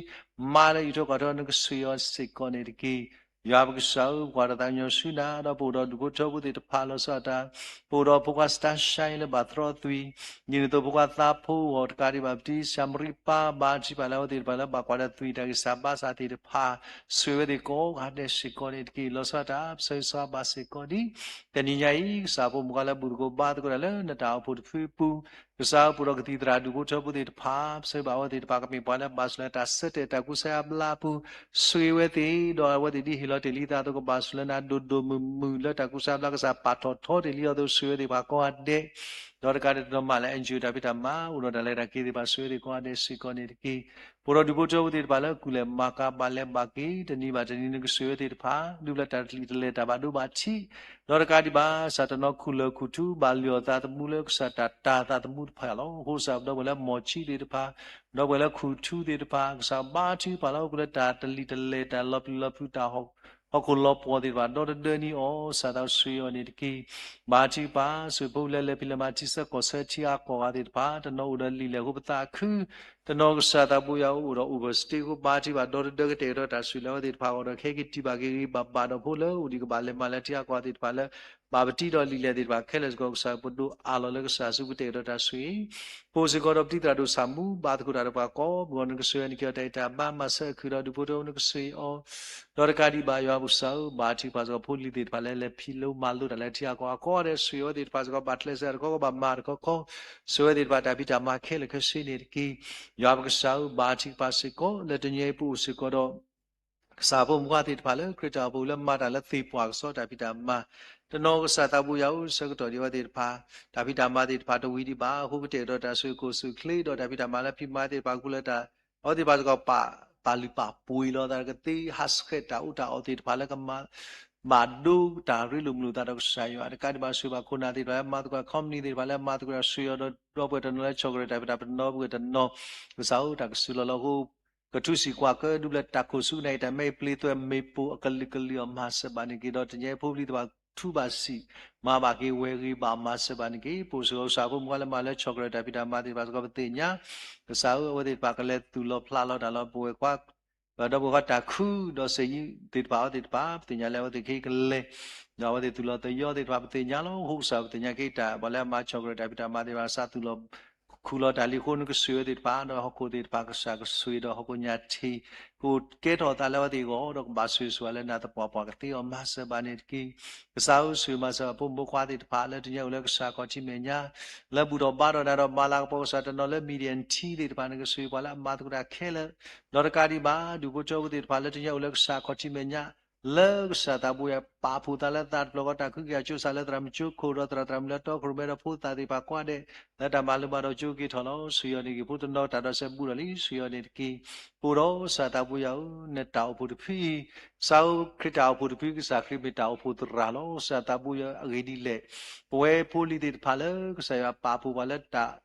မါလၢအံးထွဲကွၢ်ထွဲ နကဆိၣ်ဂ့ၤအီၤစ့ၢ်ကီးန့ၣ်တက့ၢ်. ယွၤပကစၢ်ဧၢ ပကွၢ်တၢ်သးကညီၤဆူနၤ ဒီးပအိၣ်ဒီးဒူၣ်ဖိထၢဖိသ့ၣ်တဖၣ်လီၤဆီဒၣ်တၢ် ပအိၣ်ဒီးဖိခွါ Starshine လၢဘၣ်သရီသွံၣ် ဒ်န့ၣ်အသိးဖိခွါသးဖိအဂီၢ် တကးဒံးဘၣ် ပတံၤစၢ်မရံပၢ် ဘါထုကဖၣ်လၢအဝဲသ့ၣ်တဖၣ်လၢဘၣ်ကွၢ်ဒီးသွံၣ်တၢ်ဂံၢ်စၢ်ဘါစၢ်သ့ၣ်တဖၣ် ဆိၣ်ဂ့ၤဝဲသ့ၣ်ကိးဂၤဒဲးစ့ၢ်ကီးန့ၣ်တက့ၢ်. လီၤဆီဒၣ်တၢ် ပဆၢဂ့ၤဆၢဝါဘၣ်စ့ၢ်ကီးဒံး တနံၤညါအံၤ ကစၢ်ဖိမုၣ်ဖိခွါလၢဘူၣ်သကိးဘါသကိးတၢ်လၢနတၢ်အိၣ်ဖှိၣ်တဖုအပူၤ ကစၢ်ဧၢ, ပအိၣ်ဒီးကသံၣ်သရၣ်ဒူၣ်ဖိထၢဖိသ့ၣ်တဖၣ်, ပစံးဘၣ်အဝဲသ့ၣ်တဖၣ်ကမ့ၢ်ပှၤလၢအဘၣ်ဆိၣ်လၢတၢ်ဆၢတဲာ်တၢ်ကူစါယါအဘျါအပူၤ, ဆိၣ်ဂ့ၤဝဲသ့ၣ်, ဒီးအဝဲသ့ၣ်ဒ်ဟ့ၣ်လီၤတ့ၢ်လံသးအသိး ကဘၣ်ဆိၣ်လၢနၤဒိၣ်ဒိၣ်မုၢ်မုၢ်လၢတၢ်ကူစါအဘျါ ကစၢ်ပာ်ထီၣ်ထီတ့ၢ်လံအသိး ဆိၣ်ဂ့ၤဝဲသ့ၣ်တဖၣ်ကိးဂၤဒဲး, ဒီးတကးဒံးတနီၤမးလၢ NGO တၢ်ဖံးတၢ်မၤ အိၣ်ဒီးတၢ်လဲၤတၢ်က့ၤသ့ၣ်တဖၣ် ဆိၣ်ဂ့ၤဝဲသ့ၣ်ကိးဂၤဒဲးစ့ၢ်ကီးန့ၣ်တက့ၢ်. ပအိၣ်ဒီးဒူၣ်ဖိထၢဖိသ့ၣ်တဖၣ်လၢကူၣ်လဲၤမၤကၤဘၣ်လဲၤဘၣ်က့ၤ တနံၤဘၣ်တနံၤ နကဆိၣ်ဂ့ၤဝဲသ့ၣ်တဖၣ် ဒူၣ်ဖျၢၣ်တၢ်တလံၣ်တလဲၢ်တၢ်ဘၣ်ဒိဘၣ်ထံး, ဒီးတကးဒံးဘၣ် ကစၢ်တနီၤခူၣ်လၢာ်ခူၣ်ထူ ဘၣ်လုၢ်အီၣ်သးသမူလၢကစၢ်တၢ်တၤသးသမူတဖၣ်လီၤ. အဃိကစၢ်ဒီပုၢ်ဝဲၢ်လၢမီၢ်ဆံးသ့ၣ်တဖၣ်, ဒီပုၢ်ဝဲၢ်လၢခူၣ်ထူသ့ၣ်တဖၣ် ကစၢ်ဘါထုကဖၣ်လီၤ ဟီၣ်ခိၣ်လၢတၢ်တလံၣ်တလဲၢ်တၢ်လီၤပျံၤလီၤဖုးတၢ် ဟီၣ်ခိၣ်လီၤပှီၢ်သ့ၣ်တဖၣ် ဒီတဒၢန့ၣ်အီၤ ကစၢ်သးအိၣ်ဆိၣ်ဂ့ၤအီၤန့ၣ်တက့ၢ်. ဘါထုကဖၣ် ဆိၣ်ဂ့ၤဖိလၢလဲၤဖံးလဲၤမၤထံဆၢကီၢ်ဆၢထံဂၤကီၢ်ဂၤသ့ၣ်တဖၣ် တနီၤအိၣ်ဒီးလံာ်လဲၢ်အဃိပသးခု, တနီၤကစၢ်သးဘိယွၤအိၣ်ဒီး overstay အဃိ ဘါထုကဖၣ်ဒီတဒၢကတဲာ်ကတီၤတၢ်ဆိၣ်ဂ့ၤလၢအဝဲသ့ၣ်တဖၣ်အဂီၢ်ဒီး ကဟဲက့ၤတုၤဘၣ်က့ၤဂ့ၤဂ့ၤဘၣ်ဘၣ်ဒီးဖိလၢအိၣ်ဒံးကဘၣ်လဲၤမၤလၢထံဂၤကီၢ်ဂၤသ့ၣ်တဖၣ်လၢ ဘၣ်ပတံဒီးလံာ်လဲၢ်သ့ၣ်တဖၣ်ခဲလၢာ်စ့ၢ်ကီး ကစၢ်ပဒိၣ်အးလီၤလၢကစၢ်အစုပူၤတဲာ်ကတီၤတၢ်ဆိၣ်ဂ့ၤ ပအိၣ်စ့ၢ်ကီးဒီးပတံၤသရၣ်ဒိၣ်ဆၣ်မူ ဘါသကိးတၢ်ဒီးပှၤကိးမုၢ်ဂီၤ နကဆိၣ်ဂ့ၤအီၤ နကအဲၣ်တၢ်အံၤတၢ်ဘါ မၤဆၢအခုၣ်ဒီးဒူၣ်ဖိထၢဖိ နကဆိၣ်ဂ့ၤအီၤ, ဒီးတကးဒံးဘၣ် ယွၤပကစၢ်ဧၢ, ဘါထုကဖၣ်စ့ၢ်ကီးဖိလံၤသ့ၣ်တဖၣ်လၢလဲၤဖံးလိမၤလိတၢ်လၢထံဂၤကီၢ်ဂၤကိးဂၤဒဲး ဆိၣ်ဂ့ၤအဝဲသ့ၣ်တဖၣ်စ့ၢ်ကီး ဘၣ်ကျဲးစၢးတခီခီ ဘၣ်မၤတခီခီ, ဆိၣ်ဂ့ၤအဝဲသ့ၣ်တဖၣ်တၢ်ဖံးတၢ်မၤခဲလၢာ်ခဲဆ့န့ၣ်တက့ၢ်. ယွၤပကစၢ်ဧၢ, ဘါထုကဖၣ်စ့ၢ်ကီး လၢတနံၤအံၤပအိၣ်စ့ၢ်ကီးဒီး ကစၢ်ဖိမုၣ်ဖိခွါသ့ၣ်တဖၣ်လၢခရံာ်တၢ်အိၣ်ဖှိၣ်လၢမၤတၢ်လၢသ့ၣ်ပှၢ်ကစီၣ်တၢ်ဖံးတၢ်မၤ, တနီၤကစၢ်သးဘိယွၤအိၣ်ဆၢကတီၢ်ဒံးအဝဲသ့ၣ်တဖၣ်, တၢ်ဖံးတၢ်မၤသ့ၣ်တဖၣ်တဝံၤဒံးဘၣ်အဃိ ကတဲာ်ကတီၤတၢ်ဆိၣ်ဂ့ၤကိၣ်ဆူၣ်ချ့ ဒီးတၢ်ဖံးတၢ်မၤလၢဖံးမၤသ့ၣ်တဖၣ် ဃုလၢတၢ် အဝဲသ့ၣ်တဖၣ်စ့ၢ်ကီးပာ် ပာ်လုၢ်ပာ်ပှ့ၤလီၤသးတကသ့ ဟးဆှဲးတၢ်အူတၢ်အီၣ်သ့ၣ်တဖၣ်လၢကမၤ ဘၣ်ဒိတၢ်ရ့လိာ်မုာ်လိာ်သးဒီးကစၢ်ယွၤ, တကးဒံးဘၣ်ဆိၣ်ဂ့ၤဘၣ်ခိၣ်နၢ်သ့ၣ်တဖၣ်လၢမၤသကိး company သ့ၣ်တဖၣ်လၢမၤသကိးတၢ် ဆိၣ်ဂ့ၤအီၤဒီး ဒီပုၢ်ဝဲၢ်တနီၤလၢဆီၣ်ကရၢၢ်တၢ်ဖံးတၢ်မၤ ပဒီပုၢ်ဝဲၢ်တနီၤ ကစၢ်ဧၢ တၢ်ကစူၤလီၤလီၤအဃိ ကထူစံၣ်ကွၢ်ကၢဒူၣ်ဖျၢၣ်တၢ်ခိၣ်ဆူကနၣ်အံၤ တၢ်မဲအံၤပျ့ၤသွဲၣ်မ့ၣ်ပိၢ်အကလုာ်ကလုာ်အီၤ မၤစၢၤဘၣ်န့ၣ်တက့ၢ်. ဒီးတနံၤအံၤဖိပလံၤသ့ၣ်တဖၣ်ထူဘၣ်ဆံး မၤဘၣ်က့ၤဝဲဂ့ၤဘၣ် မၤစၢၤဘၣ်န့ၣ်တက့ၢ်. ပအိၣ်စ့ၢ်ကီးကစၢ်ဖိမုၣ်ဖိခွါလၢမၤလၢဆီၣ်ကရၢၢ်တၢ်ဖံးတၢ်မၤသ့ၣ်တဖၣ်စ့ၢ်ကီး ပသ့ၣ်ညါ ကစၢ်ဧၢ အဝဲသ့ၣ်တဖၣ်ကလဲၤသူၣ်လီၤဖျးလီၤတၢ်လီၤ ပဝဲၢ်ခွါ ဒီပုၢ်ဝဲၢ်ခွါတၢ်ခု ဒီးစ့ၢ်ကီးသ့ၣ်တဖၣ်အဝဲသ့ၣ်တဖၣ် ပသ့ၣ်ညါလၢအဝဲသ့ၣ်ခဲအံၤကလဲၤ ဒီးအဝဲသ့ၣ်သူၣ်လီၤသယီသ့ၣ်တဖၣ် ပသ့ၣ်ညါလီၤ. အဃိကစၢ်ပသ့ၣ်ညါက့ၤတၢ် ပှၤလၢအမၤဆီၣ်ကရၢၢ်တၢ်ဖံးတၢ်မၤသ့ၣ်တဖၣ် ကစၢ်သူၣ်လီၤ ခူၣ်လီၤတၢ်လံအဃိ နကဆိၣ်ဂ့ၤသ့ၣ်တဖၣ် ဒီးဟီၣ်ခိၣ်သ့ၣ်တဖၣ် ကစၢ်ကဆိၣ်ဂ့ၤဒီးဟီၣ်ခိၣ်ညါထံး ကကဲထီၣ်သးလၢအဝဲသ့ၣ်အဂီၢ် ဒီးကဘၣ်ဆိၣ်ဂ့ၤဆိၣ်ဝါလၢနၤသပှၢ်ပှၢ်ကသ့အီၤ မၤစၢၤဘၣ်န့ၣ်တက့ၢ်. ကစၢ်ဧၢ ဆိၣ်ဂ့ၤမၤစၢၤဘၣ်ဖိမုၣ်ဖိခွါသ့ၣ်တဖၣ် လၢတနံၤအံၤအိၣ်လၢကစၢ်ခီၣ်ထံးမဲာ်ညါ လၢဘူၣ်ထီၣ်ဘါထီၣ်တၢ်ဒီးမၤလၤကပီၤကစၢ်တနီၤလၢ media team သ့ၣ်တဖၣ် နကဆိၣ်ဂ့ၤပှၤလၢအမၤသကိးတၢ်ခဲလၢာ် ဒီးတကးဒံးဘၣ် ဒူၣ်ဖိထၢဖိသ့ၣ်တဖၣ် လၢတနံၤအံၤအိၣ်လၢကစၢ်ခီၣ်ထံးမဲာ်ညါ လၢကစၢ်သးဘိယွၤပာ်ဖှိၣ်သးလၢသးတဖျၢၣ်ဃီ တၢ်ခုကယာ်ကၠိစၢ်လၢသရၣ်တၢ်မုၢ်ကၠိခိၣ်ဒီးသရၣ်တၢ်မုၢ်လၢတီခိၣ်ရိၣ်မဲဒီးဖိသၣ်သ့ၣ်တဖၣ်ကိးဂၤဒဲး လၢတၢ်မၤလိမၤဒိးကၠိက့ၤထီၣ်လီၤ. ဆိၣ်ဂ့ၤအီၤန့ၣ်တက့ၢ်. ဖိတနီၤတၢ်ဒီးစဲးဘူးထီၣ်လံ ဆိၣ်ဂ့ၤအီၤန့ၣ်တက့ၢ်. ပအိၣ်ဒီးကစၢ်သးဘိယွၤဧၢ နတၢ်အိၣ်ဖှိၣ်တဖုအံၤ ကစၢ်ဧၢ ခရံာ်တၢ်အိၣ်ဖှိၣ်တဖု ကစၢ်ခရံာ်မ့ၢ်တၢ်အိၣ်ဖှိၣ်သရၣ်လီၤ. ကစၢ်သးဘိယွၤအဂ့ၢ်ဒ်လဲၣ် ပဝဲဖိလံၤသ့ၣ်တဖၣ်လၢ ကစၢ်ယွၤပာ်ဖှိၣ်ပှၤလၢ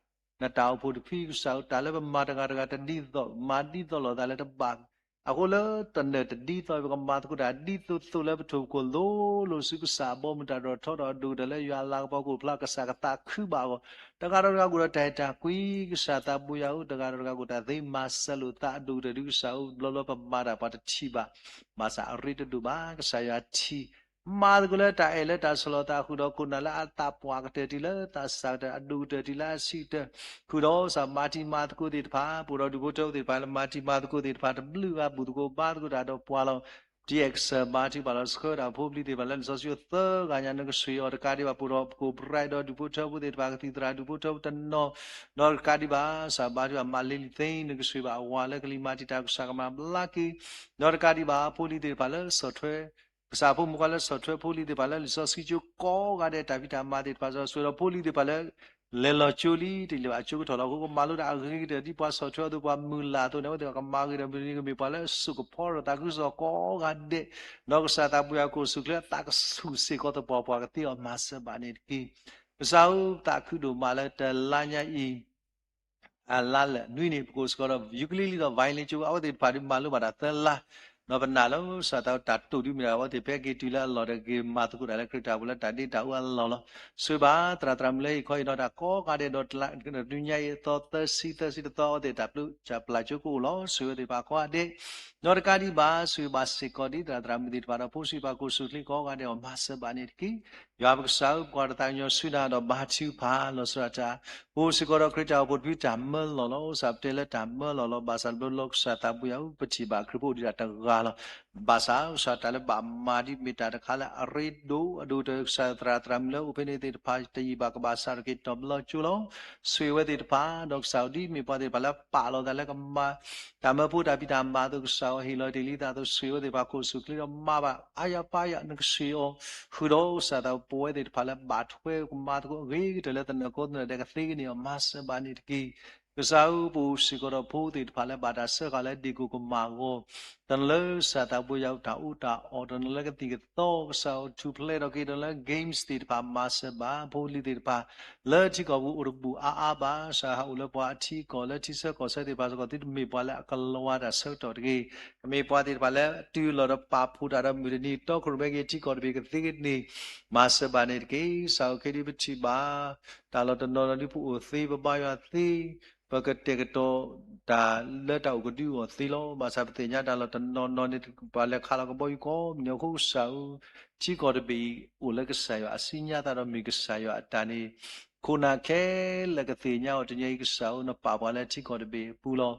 နတၢ်အိၣ်ဖှိၣ်တဖု ကစၢ်ဧၢ တၢ်လၢပမၤတဂၤတဂၤတဒ်သိး မၤဒ်သိးလိာ်သးလၢတဘၣ် အဃိလၢတနၢၤတဒ်သိး ပကမၤသကိးတၢ်ဒ်သိးသိးလၢပထိၣ်ဖိကိၢ်လိၤလိၤဆူကစၢ်အဘီအမုၢ်တၢ်ဒိၣ်ထီၣ်ဒီးအဒိၣ်ကတၢၢ်လၢယွၤအလၤကပီၤကအိၣ်ဖျါ ကစၢ်ကသးခုဘၣ်အဂီၢ် တဂၤဒီးတဂၤကအိၣ်ဒီးတၢ်အဲၣ်တၢ်ကွံ ကစၢ်သးဘိယွၤဧၢ တဂၤဒီးတဂၤကအိၣ်တၢ်သ့မၤစၢၤလိာ်သးအဒိၣ်ကတၢၢ်ဒ်ကစၢ်ဧၢ ဘျီဘျီပမၤတၢ်ပှၤတထံၣ်ဘၣ် ဘၣ်ဆၣ်အရ့တဒိၣ်ဘၣ် ကစၢ်ယွၤထံၣ် မၤသကိးလၢတၢ်အဲၣ်လၢတၢ်ဆီၣ်လီၤသးဃုာ်ဒီးခိၣ်နၢ်လၢအသးပှၢ်ကတၢၢ်တုၤလၢသးစၢ်ကတၢၢ် အဒိၣ်ကတၢၢ်တုၤလၢအဆံးကတၢၢ် ဃုာ်ဒီးကစၢ်မၤတံၤမၤသကိးသ့ၣ်တဖၣ် ပအိၣ်ဒီးဒူၣ်ဖိထၢဖိသ့ၣ်တဖၣ်လၢမၤတံၤမၤသကိးသ့ၣ်တဖၣ် တဘျုးဂၤဘူၣ်သကိးဘါသကိးတၢ်ဒီးပှၤလီၤ. ဒ်အကစၢ်မၤတံၤဘၣ်လီၤဆှၢတၢ်ဖိပလံၤသ့ၣ်တဖၣ်လၢ လံာ်စီဆှံသၢဂၤညါ နကဆိၣ်ဂ့ၤအီၤတကးဒံးဘၣ် ပအိၣ်ဒီးပကိးပရံးဒီးဒူၣ်ဖိထၢဖိသ့ၣ်တဖၣ် ကသံၣ်သရၣ်ဒူၣ်ဖိထၢဖိတနီၤ ဒီးတကးဒံးဘၣ် ကစၢ်ဘါထုကဖၣ်မၤလ့လံသ့ နကဆိၣ်ဂ့ၤဘၣ်အဝၤလၢကလံၤမၤတံာ်တာ်ကစၢ်ကမၤဘျါက့ၤ ဒီးတကးဒံးဘၣ် ဖိလံၤသ့ၣ်တဖၣ်လၢဆီၣ်ထွဲ ကစၢ်ဖိမုၣ်ခွါလၢဆီၣ်ထွဲဖိလံၤသ့ၣ်တဖၣ်လၢလံာ်စီဆှံကၠိကိးဂၤဒဲး တၢ်ဖံးတၢ်မၤသ့ၣ်တဖၣ် စၢၤဆိၣ်ဂ့ၤဒီးဖိလံၤသ့ၣ်တဖၣ်လၢ လဲၤလီၤကၠိလံ တလၢာ်ဘၣ်ကၠိကထီၣ်လီၤ. အဃိကမၤလိတၢ်အဂ့ၤကတၢၢ် ဒ်ပှၤဆီၣ်ထွဲအသိး ပှၤမုၢ်လၢ်အသိးန့ၣ် အဝဲသ့ၣ်ကမၤဂ့ၤဒီးမုၢ်တနံၤကမ့ၢ်ပှၤလၢအစိာ်ကဖီဒီးသးခုကစီၣ်ကိးဂၤဒဲး ဒီးကစၢ်သးဘိယွၤကအိၣ်ဆူၣ်ချ့ သးကဆူၣ်စ့ၢ်ကီးသပှၢ်ပှၢ်ကသ့အီၤ မၤစၢၤဘၣ်န့ၣ်တက့ၢ်. ကစၢ်ဧၢ သးခုဒိၣ်မးလၢတလါညါအံၤ အလါလၢာ်နွံန့ၣ် ပကအိၣ်စ့ၢ်ကီးဒီး ယူကလံလံဒီး violin ကၠိ အဝဲသ့ၣ်တဖၣ်ဒုးမၤလိဘၣ်တၢ်သၢလါ ဒီးပနာ်လၢကစၢ်သးတၢ်တိာ်ဒုးမ့ၢ်ဒၣ် အဝဲသ့ၣ်ဖဲက့ၤတုၤလၢအလီၢ်ဒီးက့ၤမၤသကိးတၢ်လၢခရံာ်တၢ်အိၣ်ဖှိၣ်လၢတၢ်ဒ့တၢ်အူအလီၢ်လီၤ. ဆိၣ်ဂ့ၤဘၣ်သရၣ်သရၣ်မုၣ်လၢဟ့ၣ်ခီဟ့ၣ်နီၤတၢ်ကိးဂၤဒဲး ဒီးတနံၤညါအံၤအသီသၢဆံ သၢဆံတသီ အဝဲသ့ၣ်တၢ်ပျုၢ်တၢ်ပျၢ်ကၠိကအိၣ်လီၤ. ဆိၣ်ဂ့ၤအဝဲသ့ၣ်တဖၣ်ကိးဂၤဒဲး ဒီးတကးဒံးဘၣ် ဆိၣ်ဂ့ၤဘၣ်စ့ၢ်ကီးဒ်သရၣ်သရၣ်မုၣ်သ့ၣ်တဖၣ်ဒီး ဖိဆံးပှၤကိးဆူၣ်ချ့ကိးဂၤဒဲးအီၤ မၤစၢၤဘၣ်န့ၣ်တက့ၢ်. ယွၤပကစၢ်ဧၢ ပကွၢ်တၢ်သးကညီၤဆူနၤဒီးဘါထုကဖၣ်လီၤဆီဒၣ်တၢ် ပအိၣ်စ့ၢ်ကီးဒီးခရံာ်တၢ်အိၣ်ဖှိၣ်တဖုတၢ်မၢလီၢ်လီၤ. ကစၢ်ပတဲလၢတၢ်မၢလီၢ်လီၤ. ဘၣ်ဆၣ်တဘျီလၢကစၢ်သးဘိယွၤဧၢ ပထံၣ်ဘၣ်ခရံာ်ဖိအိၣ်ဒံးဒၣ်တဂၤလီၤ. ဘၣ်ဆၣ်ကစၢ်တၢ်လၢဘၣ်မၤဒ်မ့ၢ်တၢ်တခါလၢအရ့ဒိၣ်အဒိၣ်ကတၢၢ် ကစၢ်သရၣ်သရၣ်မုၣ်လၢအိၣ်ဖဲန့ၣ်သ့ၣ်တဖၣ် တယံာ်ဘၣ်ကဘၣ်စးထီၣ်က့ၤတီၤဘျီကၠိလီၤ. ဆိၣ်ဂ့ၤဝဲသ့ၣ်တဖၣ် ဒီးကစၢ်ဒ်မ့ၢ်ပှၤသ့ၣ်တဖၣ်လၢပာ်လီၤသးလၢကမၤ တၢ်မၢဖိတၢ်ဖံးတၢ်မၤအသိး ကစၢ်အီၤဟ့ၣ်လီၤတ့ၢ်လံသးအသိး ဆိၣ်ဂ့ၤဝဲသ့ၣ်တဖၣ် ခိၣ်ဆူၣ်ချ့ဒီးမၤဘၣ်အါယၤပါယၤ နကဆိၣ်ဂ့ၤအီၤ ဃုာ်ဒီးကစၢ်သးပဝဲသ့ၣ်တဖၣ်လၢဘၣ်ထွဲကမၤသကိးအဂ့ၤကတၢၢ်လၢသနၢၣ်ကိးသနၢၣ်ဒဲးကသ့ကန့ၢ်အီၤ မၤစၢၤဘၣ်န့ၣ်တက့ၢ်. ကစၢ်ဧၢ ပအိၣ်စ့ၢ်ကီးဒီးဖိသ့ၣ်တဖၣ်လၢဘၣ်တၢ်စၢဃာ်လၢဒ့ၣ်ကိၣ်ကမၣ်အဂီၢ် တနီၤလၢကစၢ်သးပဝဲယၤအိၣ်တၢ်အီၣ်တၢ်အီ တနီၤလၢကသံၣ်ကသီ ကစၢ်အိၣ်ထူၣ်ဖျဲးထီၣ်က့ၤ တနီၤလၢ games သ့ၣ်တဖၣ် မၤစၢၤဘၣ်ဖိလံၤသ့ၣ်တဖၣ် လၢထံကီၢ်ပူၤအိၣ်တဘူၣ်အါအါဘၣ် ကစၢ်ဟးအိၣ်လၢပှၤအထံအကီၢ်လၢထံဆၢကီၢ်ဆၢသ့ၣ်တဖၣ်စ့ၢ်ကီး သုတမ့ၢ်ပှၤလၢအကလီၤဝါတၢ်ဆၢကတီၢ်တဂ့ၤ. ကမ့ၢ်ပှၤသ့ၣ်တဖၣ်လၢအတုၤလီၤဒီးပာ်ဖှိၣ်တၢ်ဒီးမုၢ်တနံၤ တီခိၣ်ရိၣ်မဲက့ၤထံကီၢ်တဘ့ၣ်ကသ့ကန့ၢ် မၤစၢၤဘၣ်န့ၣ်တက့ၢ်. ကစၢ်အိၣ်ခဲဒ်ပထံၣ်ဘၣ် တၢ်လီၢ်တနီၤနီၤဒ်ပအိၣ်သ့ ပဘါယွၤသ့ ပကတဲာ်ကတီၤတၢ်လၢတၢ်အိၣ်ကဒုအဂီၢ်သ့လီၤ. ဘၣ်ဆၣ်ပသ့ၣ်ညါတၢ်လီၢ်တနီၤနီၤန့ၣ် ပှၤလဲၤခးလီၤကဘီယူၤကိးမုၢ်နံၤအဃိ ကစၢ်ဧၢ ထံကီၢ်တဘ့ၣ်အံၤ အိၣ်လၢကစၢ်ယွၤအစုညါသးဒီးမ့ၢ်ကစၢ်ယွၤအတၢ်န့ၣ် ခိၣ်နၢ်ခဲလၢာ်ကသ့ၣ်ညါအီၤ တနံၤအံၤ ကစၢ်ဧၢ နပာ်ပှၤလၢထံကီၢ်တဘ့ၣ်အပူၤလီၤ.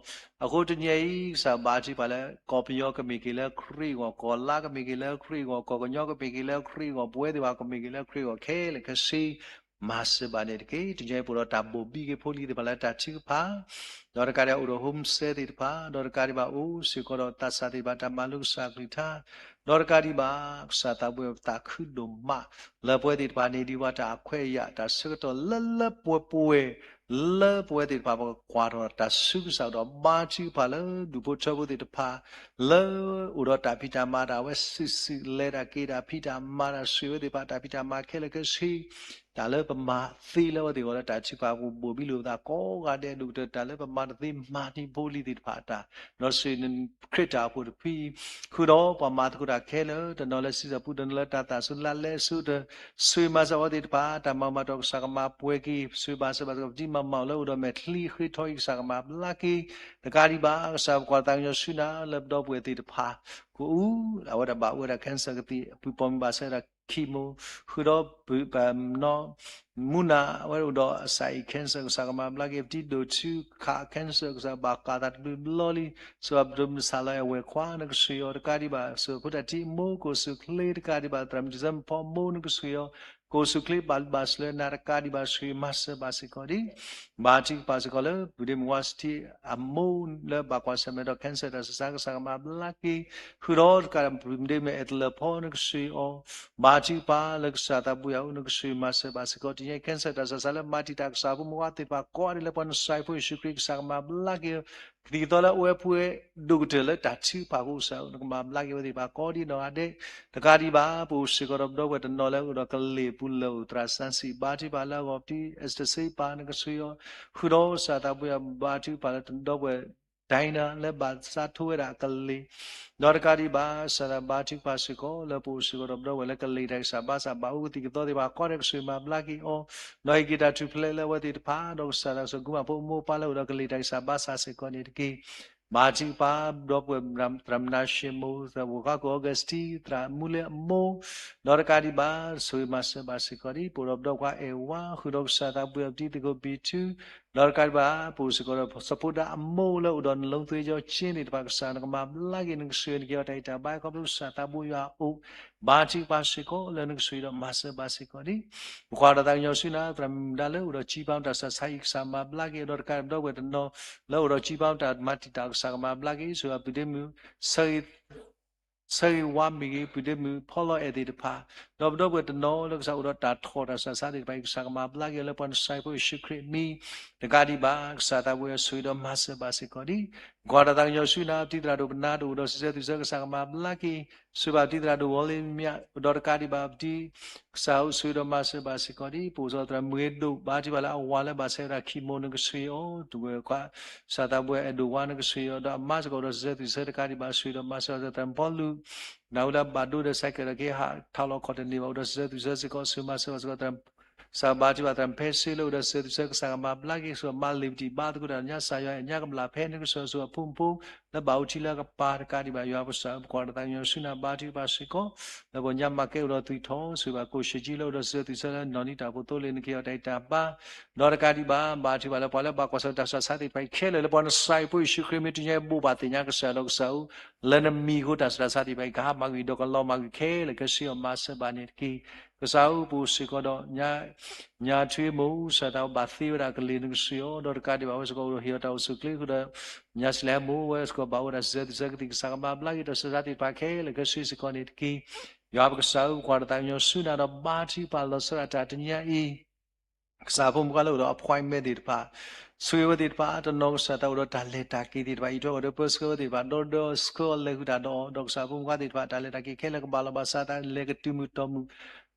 အဃိတနံၤအံၤ ကစၢ်ဘါထုကဖၣ်လၢ ကီၢ်ပယီၤကမ့ၢ်က့ၤလၢခရံာ်အဂီၢ်, ကီၢ်လါကမ့ၢ်က့ၤလၢခရံာ်အဂီၢ်, ကီၢ်ကညီကမ့ၢ်က့ၤလၢခရံာ်အဂီၢ်, ပဝဲသ့ၣ်တဖၣ်ကမ့ၢ်က့ၤလၢခရံာ်အဂီၢ်ခဲလၢာ်ခဲဆ့ မၤစၢၤဘၣ်န့ၣ်တက့ၢ်. တနံၤအံၤပအိၣ်ဒီးတၢ်ဘိၣ်ဘံက့ၤဖိလံၤသ့ၣ်တဖၣ်လၢတၢ်ထုကဖၣ် ဒီးတကးဒံးဘၣ်အိၣ်ဒီး home cell သ့ၣ်တဖၣ်, ဒီးတကးဒံးဘၣ်အိၣ်စ့ၢ်ကီးဒီးသးစၢ်သ့ၣ်တဖၣ် တၢ်မၤလိကစၢ်အကလုၢ်ကထါ, ဒီးတကးဒံးဘၣ် ကစၢ်သးပှဲၤပသးခုဒိၣ်မး လၢပဝဲသ့ၣ်တဖၣ်န့ၣ် ဒ်ဝဲတၢ်အခွဲးအယာ် တၢ်ဆၢကတီၢ်လၢလၢပှဲၤပှဲၤ လၢပဝဲသ့ၣ်တဖၣ်ပကကွၢ်ထီၣ်တၢ်ဆူကစၢ်ဒီး ဘါထုကဖၣ်လၢဒူၣ်ဖိထၢဖိသ့ၣ်တဖၣ် လၢအိၣ်ဒီးတၢ်ဖံးတၢ်မၤတၢ်ဝဲစုာ်စုာ် လဲၤတၢ်က့ၤတၢ်ဖံးတၢ်မၤတၢ် ဆိၣ်ဂ့ၤဝဲသ့ၣ်တဖၣ်တၢ်ဖံးတၢ်မၤခဲလၢာ်ခဲဆ့ တၢ်လၢပမၤသ့လၢအဝဲသ့ၣ်အဂီၢ်လၢတၢ်ထုကဖၣ်ပူၤ ဘိၣ်ဘံလိာ်ပသးကိးဂၤဒဲး ဒိၣ်ကတၢၢ်တၢ်လၢပမၤတသ့မၤန့ၢ်ဖိလံၤသ့ၣ်တဖၣ်အတၢ်, ဒီးဆိၣ်ဂ့ၤခရံာ်တၢ်အိၣ်ဖှိၣ်တဖုအံၤ, ဃုာ်ဒီးပှၤမၤသကိးတၢ်ခဲလၢာ် တနီၤလၢစံးထီၣ်ပတြၢၤ တနီၤလၢတၢ်သးစူၤလၢအလဲအဆိကတၢၢ်, ဆိၣ်ဂ့ၤမၤစၢၤအဝဲသ့ၣ်တဖၣ် တၢ်မၤမၤတီၢ်ကစၢ်ကမၤပှဲၤက့ၤ, ဆိၣ်ဂ့ၤဘၣ်စၢၤဘၣ်စ့ၢ်ကီး ပဒံမၤမၤအီၤလၢအိၣ်ဒီးမဲာ်ချံဃ့ထီအံၤ ကစၢ်ကမၤဘျါက့ၤ, တကးဒံးဘၣ် ကစၢ်ပကွၢ်တၢ်သးကညီၤဆူနၤလၢပဒီပုၢ်ဝဲၢ်သ့ၣ်တဖၣ် ကအိၣ် အဝဲဒၣ်ဘၣ်အိၣ်ဝဲဒၣ် cancer ကသံၣ် ပုၢ်ပိာ်မုၣ်ဘၣ်ဆၣ်ဝဲဒၣ် chemo ဃုာ်ဒီးပနီၢ် မူနၤ အဝဲအိၣ်ဒီးအစၢ်အံၤ cancer ကစၢ်ကမၤဘျါက့ၤ ပတံၤဒိၣ်ထူခး cancer ကစၢ်ဘၣ်ဃးသးတဘျုးဘျီလံ, ဆိၣ်ဂ့ၤပဒိၣ်မုၣ်စၢ်လီၤအဲၣ်ဝဲၤခွါ နကဆိၣ်ဂ့ၤအီၤ တကးဒံးဘၣ် ဆိၣ်ဂ့ၤဖိတၢ်ထံၣ်အမိၢ် ကအိၣ်ဆူၣ်ချ့ တကးဒံးဘၣ် သရၣ်မုၣ်ဒံၣ်စဲမဖီအမိၢ် နကဆိၣ်ဂ့ၤအီၤ ကအိၣ်ဆူၣ်ချ့ ဘၣ်ဘၣ်စၢၤလၢနၤ တကးဒံးဘၣ် ဆိၣ်ဂ့ၤမၤစၢၤဘၣ်စ့ၢ်ကီးဒံး ဘါထုကဖၣ်စ့ၢ်ကီးလၢ ပုၢ်ဒ့မုၣ်ဝါစထံအမိၢ်လၢဘၣ်ကွၢ်ဆၢၣ်မဲာ်ဒီး cancer တၢ်ဆးဆါ ကစၢ်ကမၤဘျါက့ၤ, ဃုာ်ဒီးတကးဒံး ပုၢ်ဒ့မုၣ်အဲၣ်တလၢၢ်ဖီ နကဆိၣ်ဂ့ၤအီၤ, ဘါထုကဖၣ်လၢကစၢ်သးပှဲၤအအိၣ် နကဆိၣ်ဂ့ၤမၤစၢၤဘၣ်စ့ၢ်ကီး တနံၤအံၤ cancer တၢ်ဆးဆါလၢမၤတံာ်တာ်ကစၢ်ဖိမုၣ်ဝါသ့ၣ်တဖၣ်ကိးဂၤဒဲးလၢပှၤနစၢ်ဖိယ့ၣ်ၡူးခရံာ် ကစၢ်ကမၤဘျါက့ၤ ကသံၣ်ကသီလၢအဝဲပှဲၤဒိၣ်ကတၢၢ်လၢတၢ်ထုကဖၣ်အဃိ ကစၢ်ဧၢ နကမၤဘျါက့ၤဝဲသ့ၣ်တဖၣ်ကိးဒံးနီၢ်ဂၤဒဲး, တကးဒံးဘၣ် ပအိၣ်စ့ၢ်ကီးဒီးပဒီပုၢ်ဝဲၢ်တနီၤလၢအိၣ်ဒီးကလ့ၢ်ပူၤလၢအိၣ်သရၣ်စၢ်စံး ဘါထုကဖၣ်လၢအဂီၢ် ပတံၤ Esther စ့ပာ် နကဆိၣ်ဂ့ၤအီၤ, ဃုာ်ဒီးကစၢ်သးပှဲၤ ဘါထုကဖၣ်လၢပဒီပုၢ်ဝဲၢ် Dina လၢဘၣ်စးထီၣ်ဝဲဒၣ်အကလ့ၢ်, ဒီးတကးဒံးဘၣ် ကစၢ်သးဘါထုကဖၣ်စ့ၢ်ကီး လၢပအိၣ်စ့ၢ်ကီးဒီးပဒီပုၢ်ဝဲၢ်လၢကလ့ၢ်တၢ်ကစၢ်ဘါစၢ် ဘၣ်အိၣ်ကသံၣ်ကသီသ့ၣ်တဖၣ်ကိးဂၤဒဲး ကဆိၣ်ဂ့ၤမၤဘျါက့ၤအီၤ, ဒီးဟ့ၣ်က့ၤတၢ်ထူၣ်ဖျဲးလၢအဝဲသ့ၣ်တဖၣ် ဒီးကစၢ်သးစီဆှံ ကုမၤဖိမိၢ်ပၢ်လၢအိၣ်ဒီးကလ့ၢ်တၢ်ကစၢ်ဘါစၢ်စ့ၢ်ကီးန့ၣ်တက့ၢ်. ဘါထုကဖၣ် ပဒီပုၢ်ဝဲၢ် သရၣ်မနၤၡ့မိၢ် သရၣ်ဝဲၢ်ခွါကိၣ် Augustine သရၣ်မူလ့အမိၢ်, ဒီးတကးဒံးဘၣ် ဆိၣ်ဂ့ၤမၤစၢၤဘၣ်စ့ၢ်ကီးဒံး ပအိၣ်ဒီးပဒီပုၢ်ဝဲၢ်ခွါအဲၣ်ဝါ ဃုာ်ဒီးကစၢ်သးပှဲၤအီၤ ပတံၤသကိးဘံထူ, ဒီးတကးဒံးဘၣ် ပအိၣ်စ့ၢ်ကီးဒီးစီၤဖိဒါအမိၢ်လၢအိၣ်ဒီး နလိသ့ယီၤကၠ့ သ့ၣ်တဖၣ် ကစၢ်နကမၤဘျါက့ၤ နကဆိၣ်ဂ့ၤန့ၣ်က့ၤအီၤ တၢ်အံးတၢ်ဘါ ခီဖျိကစၢ်သးဘိယွၤအအိၣ်, ဘါထုကဖၣ်စ့ၢ်ကီးလၢနကဆိၣ်ဂ့ၤဒီးမၤစၢၤဘၣ်စ့ၢ်ကီးဒံး ပကွၢ်တၢ်သးကညီၤဆူနၤ သရၣ်မုၣ်မုၢ်ဒါလၢအိၣ်ဒီး ကၠံပၢ်တၢ်ဆးဆါအံၤ ကစၢ်မၤဘျါက့ၤအီၤ ဒီးတကးဒံးဘၣ် ပဒီပုၢ်ဝဲၢ်တနီၤလၢအိၣ်ဒီး ကၠံပၢ်တၢ်မၤတံာ်တာ် ကစၢ်ကမၤဘျါက့ၤ ဆိၣ်ဂ့ၤအပုၢ်ဒ့မုၣ် ဆၢဂ့ၤဝါမ့ၢ်ဂ့ၤ ပုၢ်ဒ့မုၣ်ဖီလီၤအဲၣ်သ့ၣ်တဖၣ်, ဒီးပဒီပုၢ်ဝဲၢ်တနီၤလၢကစၢ်အိၣ်ဒီးတၢ်ထီၣ်တၢ်ဆးဆါသ့ၣ်တဖၣ်အံၤ ကစၢ်ကမၤဘျါက့ၤအီၤလၢပှၤနစၢ်ဖိယ့ၣ်ၡူးခရံာ်အမံၤ, တကးဒံးဘၣ် ကစၢ်သးဘိယွၤဆိၣ်ဂ့ၤဒီးမၤစၢၤဘၣ်စ့ၢ်ကီးဒံး, ပကွၢ်တၢ်သးကညီၤဆူနၤ ပတံၤသရၣ်ဒိၣ်ပနါတအိၣ်ဒီး စံးဆၢသုဆၢ ကစၢ်ကမၤဘျါက့ၤ ဆိၣ်ဂ့ၤဘၣ်ပတံၤသရၣ်ဒိၣ်ဝီၤလ့မၠး ဒီးတကးဒံးဘၣ်ပတံၤ ကစၢ်အိၣ်ဆိၣ်ဂ့ၤဒီးမၤစၢၤဘၣ်စ့ၢ်ကီးဒံး, ပအိၣ်စ့ၢ်ကီးသရၣ်မုၢ်ဂ့ၤဒိၣ် ဘါထုကဖၣ်လၢအဝၤလၢဘၣ်ဆဲးဝဲဒၣ် chemo နကဆိၣ်ဂ့ၤအီၤ, တဝဲၢ်ခွါ ကစၢ်သးဘိယွၤအဲၣ်ဒိၣ်ဝါ နကဆိၣ်ဂ့ၤအီၤ ဒီးအမါစ့ၢ်ကီးအိၣ်ဒီးစံးဆၢသုဆၢ တကးဒံးဘၣ် ဆိၣ်ဂ့ၤဒီးမၤစၢၤဘၣ်စ့ၢ်ကီးသရၣ်မုၣ်ဖီလူး, နၢ်ဟူလၢအဘၣ်ဒိဒီး စဲးကဲးဒီးက့ၤဟးထီၣ်လီၤခီၣ်တန့ၢ်ဘၣ် အိၣ်ဒီးစံးဆၢသုဆၢစ့ၢ်ကီး ဆိၣ်ဂ့ၤမၤစၢၤဘၣ်စ့ၢ်ကီးသရၣ် ကစၢ်ဘါထုကဖၣ်သရၣ်ဖဲစ့လၢအိၣ်ဒီးစံးဆၢသုးစၢ ကစၢ်ကမၤဘျါက့ၤ ကစၢ်မၤလ့ၤပတံၢ်ဘါသကိးတၢ်ညါ ကစၢ်ယွၤအဲၣ်ညါကမျၢ်ဖဲန့ၣ် ကစၢ်ယွၤဆိၣ်ဂ့ၤအဖိမုၣ်ဖိ လၢဘၣ်အိၣ်ထံလၢအကပၤတကးဒံးဘၣ် ယွၤပကစၢ်ဧၢ ပကွၢ်တၢ်သးကညီၤဆူနၤ ဘါထုကဖၣ်စ့ၢ်ကီး လၢပှၤညါမၤကဲအိၣ်ဒီးသွံၣ်ထီၣ် ဆိၣ်ဂ့ၤဘၣ်ကိၣ်ၡ့ကၠံလၢအိၣ်ဒီးစံးဆၢသုးစၢလၢနီၢ်နံတၢ်ဖိသိလ့ၣ် နကဟ့ၣ်အီၤတၢ်ဂံၢ်တၢ်ဘါ ဒီးတကးဒံးဘၣ် ဘါထုကဖၣ်လၢပှၤလၢဘၣ်ကွၢ်ဆၢတၢ်ဆူးတၢ်ဆါသ့ၣ်တဖၣ်အံၤခဲလၢာ် လၢပှၤနစၢ်အံၤဖိယ့ၣ်ၡူးခရံာ်မ့ၢ်တညါဘိးဘၣ်သ့ၣ်ညါကစၢ်ဒီးကစၢ်ဧၢ လၢနမံၤအဃိတၢ်ဆူးတၢ်ဆါသ့ၣ်တဖၣ်အံၤ ကဟါမၢ်ကွံာ်ဒီးကလီၤမၢ်ကွံာ်ခဲလၢာ်ခဲဆ့အီၤ မၤစၢၤဘၣ်န့ၣ်တက့ၢ်. ကစၢ်ဧၢ ပအိၣ်စ့ၢ်ကီးဒီး ညါထွ့မိၢ် ကစၢ်သးဘၣ်သ့ဝဲဒၣ်ကလ့ၢ်နကစၢ်အီၤ ဒီးတကးဒံးဘၣ်ဝဲစ့ၢ်ကီးအိၣ်ဒီးဟ့ၣ်အီၤတၢ်အိၣ်ဆူၣ်အိၣ်ချ့ဃုာ်ဒီး ညါစံးလဲၣ်မိၢ်ဝဲစ့ၢ်ကီးဘၣ်အိၣ်ဝဲဒၣ်စံးဆၢသုးစၢကသံၣ် ကစၢ်ကမၤဘျါက့ၤတၢ်ဆူးတၢ်ဆါသ့ၣ်တဖၣ်ခဲလၢာ်ခဲဆ့စ့ၢ်ကီးန့ၣ်တက့ၢ်. ယွၤပကစၢ်ဧၢ ပကွၢ်တၢ်သးကညီၤဆူနၤဒီးဘါထုကဖၣ်လီၤဆီဒၣ်တၢ်တနံၤညါအံၤ ကစၢ်ဖိမုၣ်ဖိခွါလၢအိၣ်ဒီး appointment သ့ၣ်တဖၣ် ဆိၣ်ဂ့ၤဝဲသ့ၣ်တဖၣ် တနီၤကစၢ်သးအိၣ်ဒီးတၢ်လဲၤတၢ်က့ၤသ့ၣ်တဖၣ် အံးထွဲဃီၤဒီးပၢဆှၢဝဲသ့ၣ်တဖၣ် ဒီးဒီးဆှၢအီၤလဲၤဃုာ်တၢ်ဒီးအီၤ ဒီးကစၢ်ဖိမုၣ်ဖိခွါသ့ၣ်တဖၣ် တၢ်လဲၤတၢ်က့ၤခဲလၢာ်ကဘၣ်လီၤဘၣ်စးသး လဲၤကတုၤမုာ်တီၢ်မုာ်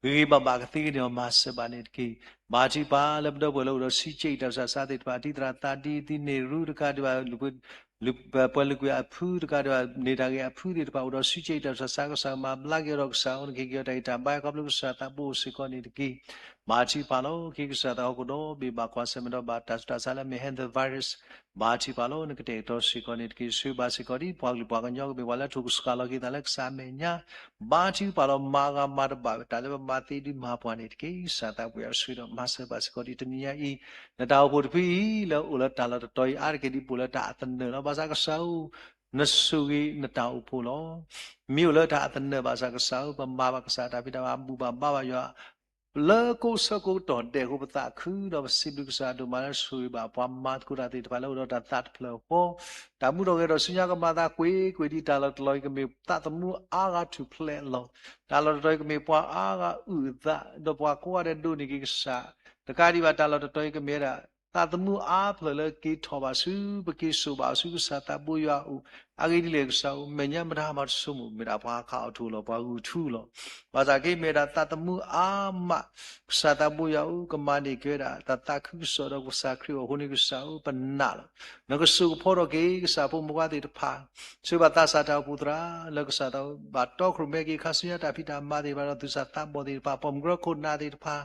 ဂ့ၤဂ့ၤဘၣ်ဘၣ်ကသ့ကန့ၢ်အီၤ မၤစၢၤဘၣ်န့ၣ်တက့ၢ်. ဘါထုကဖၣ်လၢပဒီပုၢ်ဝဲၢ်လၢအိၣ်ဒီးဆံးက့အံၤတၢ်ဆူးတၢ်ဆါသ့ၣ်တဖၣ် တံၤသရၣ်သးဒံ သုးန့ၢ်ရူတကးဒံးဘၣ် ပှၤလုၢ်ကွံာ်အဖုတကးဒံးဘၣ် န့ၢ်တၢ်ဂ့ၢ်အဖုသ့ၣ်တဖၣ် အိၣ်ဒီးဆံးက့အံၤတၢ်ဆူးတၢ်ဆါ ကစၢ်မၤဘျါက့ၤအီၤဒီးကစၢ်ဧၢ နကဟ့ၣ်က့ၤအီၤတၢ်ဂံၢ်တၢ်ဘါ ခီဖျိကစၢ်သးဘိအိၣ်စ့ၢ်ကီးန့ၣ်တက့ၢ်. ဘါထုကဖၣ်လီၤ က့ၤကစၢ်သးဟီၣ်ခိၣ်ဒီဘ့ၣ် ဘၣ်ကွၢ်ဆၢၣ်မဲာ်ဒီးဘၣ်တၢ်ဆူးတၢ်ဆါလၢအမ့ၢ် hantavirus ဘါထုကဖၣ်လီၤ နကတဲာ်ကတီၤစ့ၢ်ကီးန့ၣ်တက့ၢ်. ဆိၣ်ဂ့ၤဘၣ်စ့ၢ်ကီးဒ်ပှၤကလုာ်ပှၤကညီကမ့ၢ်ပှၤလၢထိၣ်ကစှၤလီၤက့ၤသးလၢကစၢ်အမဲာ်ညါ ဘါထုကဖၣ်လီၤ မၤဂ့ၤမၤတဘၣ် တၢ်လၢပမၤသ့ဒုးမၤပှၤန့ၣ်တက့ၢ်. ကစၢ်သးပှဲၤအီၤဆိၣ်ဂ့ၤဒီးမၤစၢၤဘၣ်စ့ၢ်ကီးဒ်တနံၤညါအံၤ နတၢ်အိၣ်ဖှိၣ်တဖုအံၤ လၢအိၣ်လၢတၢ်လီၢ်တတီၤအံၤ အါတက့ၢ်ဒ်ပအိၣ်လၢတၢ်အသနၢၣ်လီၤ. ဘၣ်ဆၣ်ကစၢ်ဧၢ နဆိၣ်ဂ့ၤနတၢ်အိၣ်ဖှိၣ်လီၤ. မ့ၢ်အိၣ်လၢတၢ်အသနၢၣ်ဘၣ်ဆၣ်ကစၢ်ဧၢ ပမၤဘၣ်ကစၢ်တၢ်ဖံးတၢ်မၤ ဘူၣ်ဘၣ်ဘါဘၣ်ယွၤ လၢကိးဆၢကိးကတီၢ်ဒဲးအဃိ ပသးခုဒီးပစံးဘျုးကစၢ်ဒိၣ်မးလၢဆိၣ်ဂ့ၤဘၣ် ပှၤမၤသကိးတၢ်သ့ၣ်တဖၣ်လၢအိၣ်ဒီးတၢ်သးတဖျၢၣ်ဃီ တၢ်မူထီၣ်ဂဲၤထီၣ်ဆူညါကမၤသးကွ့ၢ်ကွ့ၢ်ဒ်တၢ်လီၢ်တလီၢ်အံၤ ကမ့ၢ်သးသမူအါဂၤထူၣ်ဖျဲးအလီၢ် တၢ်လီၢ်တတီၤအံၤကမ့ၢ်ပှၤအါဂၤအုၣ်အသး ဒီးပှၤကိးဂၤဒဲးဒိးန့ၢ်က့ၤကစၢ် တကးဒံးဘၣ်တၢ်လီၢ်တတီၤအံၤကမ့ၢ်ဝဲဒၣ် သးသမူအါဖျၢၣ်လၢက့ၤထီၣ်ဘၣ်ဆူ ပက့ၤစိာ်ဘၣ်ဆူကစၢ်သးဘိယွၤအအိၣ် အဂ့ၢ်ဒ်လဲၣ်ကစၢ်ဧၢ မဲာ်ညါမတၤမၤတဆိကမိၣ် မ့ၢ်ဒၣ်ပှၤဟးခးအီၣ်ထိၣ်လီၤ ပှၤဂုာ်ထူလီၤ ဘၣ်ဆၣ်က့မ့ၢ်ဒၣ်သးသမူအါမး ကစၢ်သးဘိယွၤအအိၣ် ကမၤန့ၢ်က့ၤဝဲဒၣ် တၢ်သးခုကစီၣ်ဒီးကစၢ်ခရံာ်အအိၣ်အဃိန့ၣ်ကစၢ်ဧၢ ပနာ်လီၤ နကစိာ်ကဖီထီၣ်က့ၤ ကစၢ်ဖိမုၣ်ဖိခွါသ့ၣ်တဖၣ် ဆိၣ်ဂ့ၤဘၣ်သးစၢ်တၢ်အိၣ်ဖှိၣ်သရၣ် လၢကစၢ်သးဘၣ်တီခိၣ်ရိၣ်မဲက့ၤ ခါဆူညါတၢ်ဖံးတၢ်မၤသ့ၣ်တဖၣ်ဒီး သူၣ်စၢ်သးဘီၣ်သ့ၣ်တဖၣ် ပိာ်မုၣ်ကရၢခိၣ်နၢ်သ့ၣ်တဖၣ်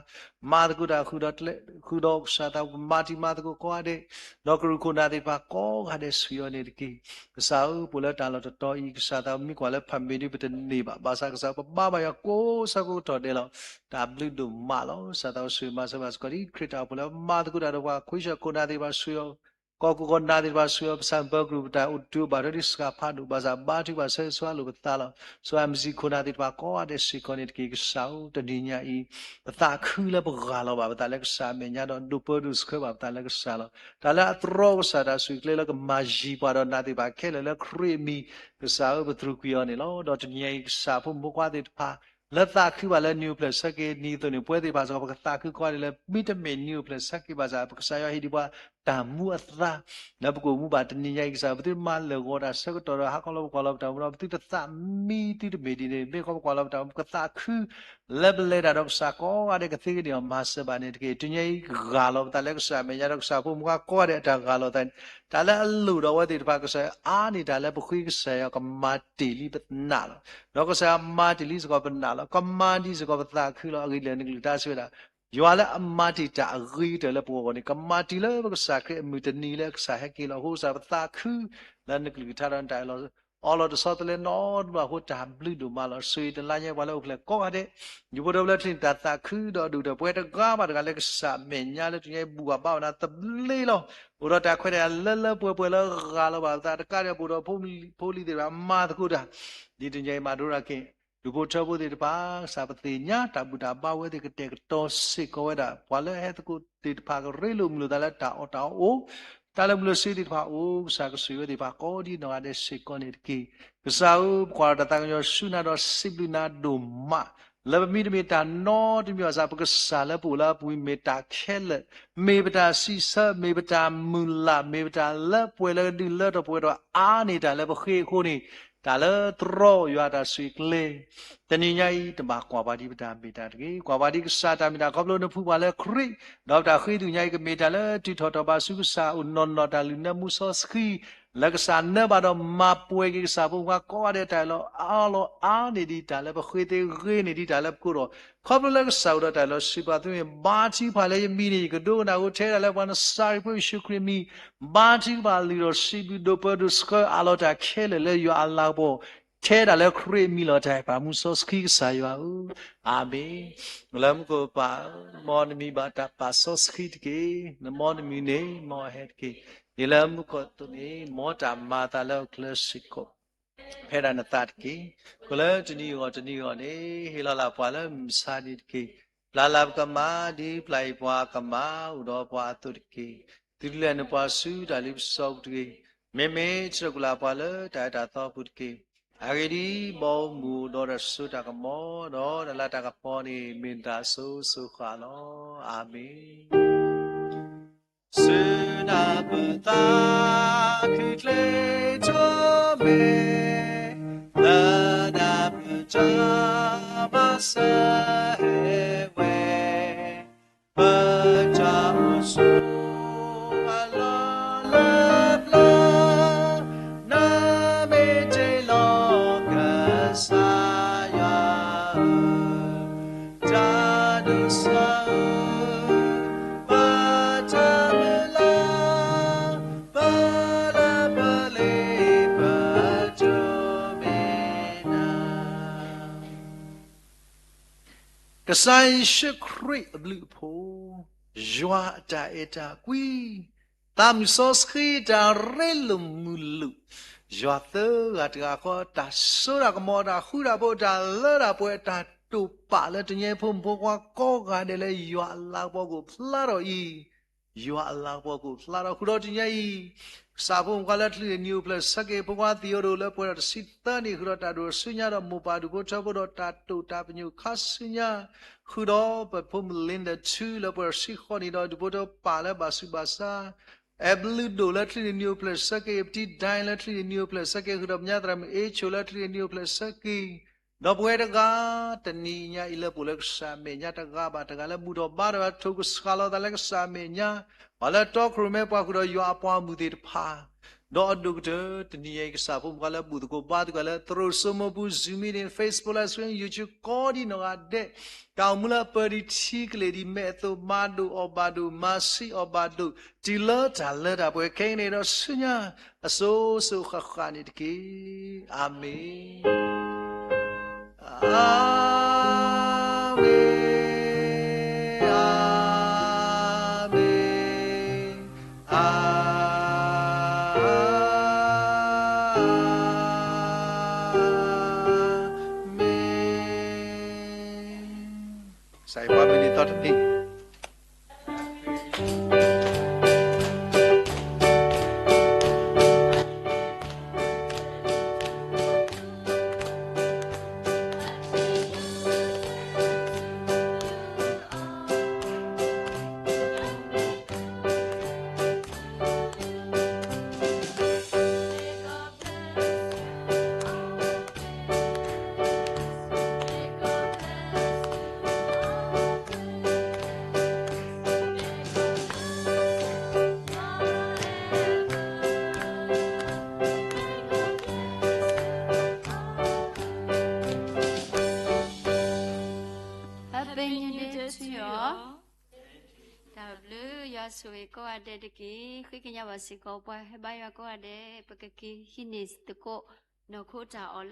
မၤသကိးတၢ်ဃုာ်ဒီးကျဲ ဃုာ်ဒီးကစၢ်သးဘိ မၤတံၤမၤသကိးကိးဂၤဒဲး ဒီးကရူၢ်ခိၣ်နၢ်သ့ၣ်တဖၣ်ကိးဂၤဒဲး ဆိၣ်ဂ့ၤအီၤန့ၣ်တက့ၢ်. ကစၢ်ဧၢ ပအိၣ်လၢတၢ်လီၢ်တတီၤအံၤ ကစၢ်သးဘိမ့ၢ်ကွၢ်လၢ permit ဒ်ပတန့ၢ်ဘၣ် ဘၣ်ဆၣ်ကစၢ်ဧၢ ပဘါဘၣ်ယွၤကိးဆၢကိးကတီၢ်ဒဲးလီၤ. တၢ်ဘျုးဒိၣ်မးလီၤ. ကစၢ်သးဘိဆိၣ်ဂ့ၤမၤစၢၤဘၣ်စ့ၢ်ကီးဒ်ခရံာ်တၢ်အိၣ်ဖှိၣ်လၢမၤသကိးတၢ်ဒီးပှၤ ခွ့ဆၢခိၣ်နၢ်သ့ၣ်တဖၣ်ဆိၣ်ဂ့ၤအီၤ ကီၢ်ခိၣ်ကီၢ်နၢ်သ့ၣ်တဖၣ်ဆိၣ်ဂ့ၤအီၤ ပဆၣ်ပၢၤကရူၢ် ပတၢ်အိၣ်တုၤအိၣ်ဘၣ်ထွဲဒ်စှၤဖးဒိၣ် ဘၣ်ဆၣ်ဘါထုကဖၣ်ဆၢဂ့ၤဆိၣ်ဂ့ၤလိာ်ပသးလီၤ. ဆိၣ်ဂ့ၤမုၢ်ဆ့ၣ်ခိၣ်နၢ်သ့ၣ်တဖၣ်ကိးဂၤဒဲးစ့ၢ်ကီးန့ၣ်တက့ၢ်. ကစၢ်ဧၢ တနံၤညါအံၤ ပသးခုလၢပဂၢ်လီၤဘၣ်ပသးလၢကစၢ်အမဲာ်ညါဒီး ဒိးပၢဒိးဆှၢဘၣ်ပသးလၢကစၢ်လီၤ. တၢ်လၢအတြီကစၢ်တၢ်ဆိၣ်ဂ့ၤကျဲလၢကမၤယံၤပှၤဒီးနၤသ့ၣ်တဖၣ်ခဲလၢာ်လၢခရံာ်အမံၤ ကစၢ်ဧၢ ပသရူးကွံာ်အီၤန့ၣ်လီၤ. ဒီးတနံၤညါအံၤ ကစၢ်ဖိမုၣ်ဖိခွါသ့ၣ်တဖၣ် လၢသးခုဘၣ်လၢနံၣ်အိၣ်ဖျဲၣ်ဆၢက့ၤနံၤအသိးန့ၣ် ပဝဲသ့ၣ်တဖၣ်စ့ၢ်ကီး ပကသးခုကိးဂၤဒဲးလၢ မ့တမ့ၢ်နံၣ်အိၣ်ဖျဲၣ်ဆၢက့ၤဘၣ်ဆၣ် ပကစၢ်ယွၤဟ့ၣ်ဒံးပှၤတၢ်မူအသါ လၢပကအိၣ်မူဘၣ်တနံၤညါအံၤ ကစၢ်ဧၢ ပသုတမၤလၢာ်ဂီၤတၢ်ဆၢကတီၢ်ဒီး ဟးခီလၢပကွၢ်လီၤပတၢ်အိၣ်မူဒီး ပသုတသးမံသုတမ့ၢ်ဒ်န့ၣ် မ့ၢ်ခီပကွၢ်လီၤပတၢ်အိၣ်မူ ပကသးခု လၢပလဲၤတၢ်ဒီးကစၢ်ကိးဂၤဒဲးကသ့ကန့ၢ်အီၤ မၤစၢၤဘၣ်န့ၣ်တက့ၢ်. တနံၤညါအံၤ ဂၢ်လီၤပသးလၢကစၢ်အမဲာ်ညါဒီး ကစၢ်ဖိမုၣ်ဖိခွါကိးဂၤဒဲးအတၢ်ဂၢ်လီၤသးန့ၣ် တၢ်လၢအလိၣ်ဒီးအဝဲသ့ၣ်တဖၣ် ကစၢ်အါန့ၢ်တၢ်လၢပဃ့ကစၢ်ယွၤကမၤတ့ၢ်လံပနာ်လီၤ. ဒီးကစၢ်ယွၤမၤတ့ၢ်လံစ့ၢ်ကီးပနာ်လီၤ. ကမၤတ့ၢ်စ့ၢ်ကီးပသးခုလီၤ. အဂ့ၢ်ဒ်လဲၣ် နကလုၢ်ကထါစံးဝဲဒၣ် ယွၤလၢအမၤတ့ၢ်တၢ်အဂ့ၤကတၢၢ်လၢပဂီၢ်အဂီၢ်န့ၣ် ကမၤတ့ၢ်လၢပကစၢ်ခရံာ်အမုၢ်တနံၤလၢကစၢ်ဟဲက့ၤလီၤအဃိ ကစၢ်ပသးခု လၢနကလုၢ်ကထါဒီးနတၢ်အၢၣ်လီၤ အီလီၤတဆီတလဲနီတဘျီအဃိ တၢ်ဘျုးဒိၣ်မးလီၤ. ဆိၣ်ဂ့ၤတလါညါပှၤလၢအိၣ်ဖျဲၣ်ကိးဂၤဒဲး ဒူၣ်ဖိထၢဖိလၢတ့ၢ်တၢ်သးခုဒီးဒူၣ်ဒီး ပဝဲတဂၤဘၣ်တဂၤလၢကစၢ်အမဲာ်ညါလၢတနံၤညါအံၤ ဘူၣ်ဘၣ်ဘါဘၣ်နၤသဘျ့လီၤ. အိၣ်ဒီးတၢ်ခွဲးတၢ်ယာ်လၢလၢပှဲၤပှဲၤလၢဂၢ်လီၤဘၣ်ပသး တကးဒံးဘၣ် ပအိၣ်ဒီးဖိလံၤသ့ၣ်တဖၣ်မၤသကိးတၢ် ဒ်တနံၤညါအံၤမၤဒိရၤက့ၤ ဒူၣ်ဖိထၢဖိသ့ၣ်တဖၣ် ကစၢ်ပသ့ၣ်ညါ တၢ်ဘူၣ်တၢ်ဘါဝဲသ့ၣ်ကတဲာ်ကတီၤစ့ၢ်ကီးဝဲဒၣ် ပှၤလၢအဟဲသကိးသ့ၣ်တဖၣ်ကရ့လိာ်မုာ်လိာ်သးလၢတၢ်အီၣ်တၢ်အီအိၣ် တၢ်လၢမုၢ်လၢ်စ့သ့ၣ်တဖၣ်အိၣ် ကစၢ်ကဆိၣ်ဂ့ၤဝဲသ့ၣ်တဖၣ်ကိးဒ်နီၢ်ဂၤဒဲးစ့ၢ်ကီးန့ၣ်တက့ၢ်. ကစၢ်ဧၢ ပကွၢ်ဒီးတၢ်သးကညီၤဆူနၤဒီးစံးဘျုးနၤဒိၣ်မး လၢပမ့တမ့ၢ်တၢ်နီတမံၤဘၣ်ဆၣ် ပကစၢ်လၢပအိၣ်လၢအပူၤအံၤ မ့ၢ်တၢ်ခဲလၢာ် မ့ၢ်ပတၢ်စံးဆၢ မ့ၢ်ပတၢ်မုၢ်လၢ် မ့ၢ်ပတၢ်လၢပှဲၤလၢကဒုလၢထီၣ်ပဝဲဒီးအါန့ၢ်တၢ်လၢပဃ့အဃိန့ၣ် တၢ်လၢတြီယွၤတၢ်ဆိၣ်ဂ့ၤကျဲ တနံၤညါအံၤ တဘၣ်ကွၢ်ပှၤဒ်ပတၢ်မ့ၢ်တၢ်တဂ့ၤ, ကွၢ်ပှၤဒ်ကစၢ်တၢ်မ့ၢ်တၢ်ခီဖျိနဖူးပှၤလၢခရံာ်, ဒီးပတၢ်ဃ့သ့ၣ်ညါအံၤ ကမ့ၢ်တၢ်လၢတုၤထီၣ်တီၢ်ဘၣ်ဆူကစၢ်အအိၣ်နီၢ်နီၢ် တၢ်လုၢ်နၢမူစီဆှံ လၢကစၢ်နၢဘၣ်ဒီးမၤပှဲၤက့ၤကစၢ်ဖိမုၣ်ဖိကိးဂၤဒဲး တၢ်အၢၣ်လီၤအါလီၢ်အါန့ၢ်ဒံးတၢ်လၢပဃ့သ့ဂ့ၤန့ၢ်ဒံးတၢ်လၢပကိးဒီး, ခီဖျိလၢကစၢ်အိၣ်ဒီးတၢ်အၢၣ်လီၤစံးပာ်သုမ့ၢ် ဘါထုကဖၣ်လၢယမံၤန့ၣ် ယကဒိကနၣ်အဃိ ထဲဒၣ်လၢပှၤနစၤရ့းဖိယ့ၣ်ၡူးခရံာ်အမံၤ, ဘါထုကဖၣ်လုၢ်ထီၣ်စံးဘျုးဒိၣ်ပၢဒိၣ်ဆှၢအးလီၤတၢ်ခဲလၢာ်လၢယွၤအလၤကပီၤ, ထဲဒၣ်လၢခရံာ်အမံၤလီၤတၢ် ပၢ်မူစီဆှံကစၢ်ယွၤဧၢ, အၤမ့ၣ်. လၢမူခိၣ်ပၢ်ဧၢ, မ်နမံၤဘၣ်တၢ်ပာ်စီဆှံတက့ၢ်. နမ်နမံၤန့ၣ် မ်အဟဲတက့ၢ်. ယလၢမူခိၣ်တိၢ်န့ၣ် မ်တၢ်မၤအသးလၢအကျဲစ့ၢ်ကီး ဖဲဒၣ်နသးတက့ၢ်. ဃိလၢတနံၤအဂီၢ်တနံၤအဂီၢ်န့ၣ် ဟ့ၣ်လီၤလၢ်ပှၤလၢမုၢ်မဆါတနံၤတက့ၢ်. ပျၢ်လၢ်ပကမၤ ဒ်ပျၢ်အံၤပှၤကမၤအိၣ်ဒီးပှၤအသိးတက့ၢ်. သုတလဲၤနုာ်ပှၤဆူတၢ်လ့ပစီပူၤတဂ့ၤ. မ့မ့ၢ်ဆှၢကွံာ်လၢ်ပှၤလၢတၢ်အၢတၢ်သီပူၤတက့ၢ်. အဂ့ၢ်ဒ်အံၤ, ဘီမုၢ်အိၣ်ဒီးတၢ်စိတၢ်ကမီၤ ဒီးတၢ်လၤတၢ်ကပီၤန့ၣ် မ့ၢ်နတၢ်အစိၤစိၤဃၣ်လီၤ. အၤမ့ၣ်. စုနၢ်ပၢၢ်သးခုချ့ထီၣ်မ့ၢ် လၢနၢ်ပၢၢ်တၢ်မၤစၢၤဟဲဝဲ ပတၢ်အိၣ်ဆိးအလီၢ်လၢပျၢၤ နမ့ၢ်တ့လီၤကစၢ်ယွၤဧၢ, တၢ်ဒိးစၢၤဧၢ, ဘၣ်တၢ်မုၢ်လၢ် ပလၢပလ့ပဒိးမ့ၢ်နၤ ကစၢ်ယ့ၣ်ၡူးခရံာ်အဘျုးအဖှိၣ်, ယွၤအတၢ်အဲၣ်တၢ်ကွံ, သးမုၣ်စီဆှံတၢ်ရ့လိာ်မုာ်လိာ်, ယွၤသၢဂၤတဂၤဃီ တၢ်စိတၢ်ကမီၤ တၢ်ဃူတၢ်ဖိး တၢ်လၢတၢ်ပှဲၤ တၢ်တိာ်ပာ်လၢတနံၤအံၤ ဖိမုၣ်ဖိခွါကိးဂၤဒဲးလၢယွၤအလၤကပီၤကအိၣ်ဖျါထီၣ်အံၤ, ယွၤအလၤကပီၤကအိၣ်ဖျါထီၣ်ဃုာ်ဒီးတနံၤအံၤ, ကစၢ်ဖိမုၣ်ခွါလၢချံးန့ၢ်နံၣ်အိၣ်ဖျဲၣ်ဆၢက့ၤ ဖိခွါသံအိၣ်ဒိၣ်လၢပှဲၤဒီးတဆံသၢနံၣ် ဃုာ်ဒီးတၢ်ဒိၣ်ဆူညါဒီးမိၢ်ပၢ်ဒူၣ်ဖိထၢဖိဒီးတၢ်တိာ်တၢ်ပညိၣ်ခါဆူညါ, ဃုာ်ဒီးပဖိမုၣ် Linda Chu လၢပှဲၤဒီးတဆံဃိးနံၣ်ဒီးဒူၣ်ဖိထၢပၢ်လၢဘၣ်ဆူးဘၣ်ဆါ အဲၣ်ဘျုးဒိၣ်လၢချံးန့ၢ်နံၣ်အိၣ်ဖျဲၣ်ဆၢက့ၤ, ပတံၤဒၣ်လၢချံးန့ၢ်နံၣ်အိၣ်ဖျဲၣ်ဆၢက့ၤ, ဃုာ်ဒီးပညါသရၣ်မုၣ်အ့ချိၣ်လၢချံးန့ၢ်နံၣ်အိၣ်ဖျဲၣ်ဆၢက့ၤ, ဒီးပဝဲတဂၤ တနံၤညါအံၤလၢပအိၣ်လၢကစၢ်အမဲာ်ညါတဂၤဘၣ်တဂၤလၢဘူၣ်ထီၣ်ဘါထီၣ် ထိၣ်ကစှၤလီၤသးလၢကစၢ်အမဲာ်ညါ, ပှၤလၢတီခိၣ်ရိၣ်မဲပှၤဃုာ်ဒီးယွၤအပှၤမုၢ်သ့ၣ်တဖၣ် ဒီးအဒိၣ်ကတၢၢ် တနံၤညါအံၤ ကစၢ်ဖိမုၣ်ခွါလၢဘူၣ်သကိးဘါသကိးလၢ သရိာ်စိမိပူၤ Zoom meeting, Facebook Live Stream, YouTube ကိးဒံနီၢ်ဂၤဒဲး, တၢ်အိၣ်မူလၢအပၢၤဒံးထံကလဲာ်ဒံး မဲာ်အသိးမၤဒိၣ်အီၣ်ဘၣ်ဒိၣ် မၤဆံးအီၣ်ဘၣ်ဒိၣ် တုၤလၢတၢ်လၢတၢ်ပှဲၤခဲအံၤန့ၣ်ဒီးဆူညါ အစိၤစိၤဃၣ်ဃၣ်န့ၣ်တက့ၢ်. အၤမ့ၣ်. အၤမ့ၣ်, အၤမ့ၣ်, အၤမ့ၣ်. ကစၢ်ယွၤပှၤမုၢ်နံၤသီတနံၤတၢ်ဘျုး ယွၤဆိၣ်ဂ့ၤကိးဂၤဒဲးတက့ၢ်. ဃ့ကညးဘၣ်စ့ၢ်ကီးပှၤဟဲဘါယွၤကိးဂၤဒဲး ပကက့ၤဟံးန့ၢ်သကိး နီၢ်ခိတၢ်အီၣ်လၢ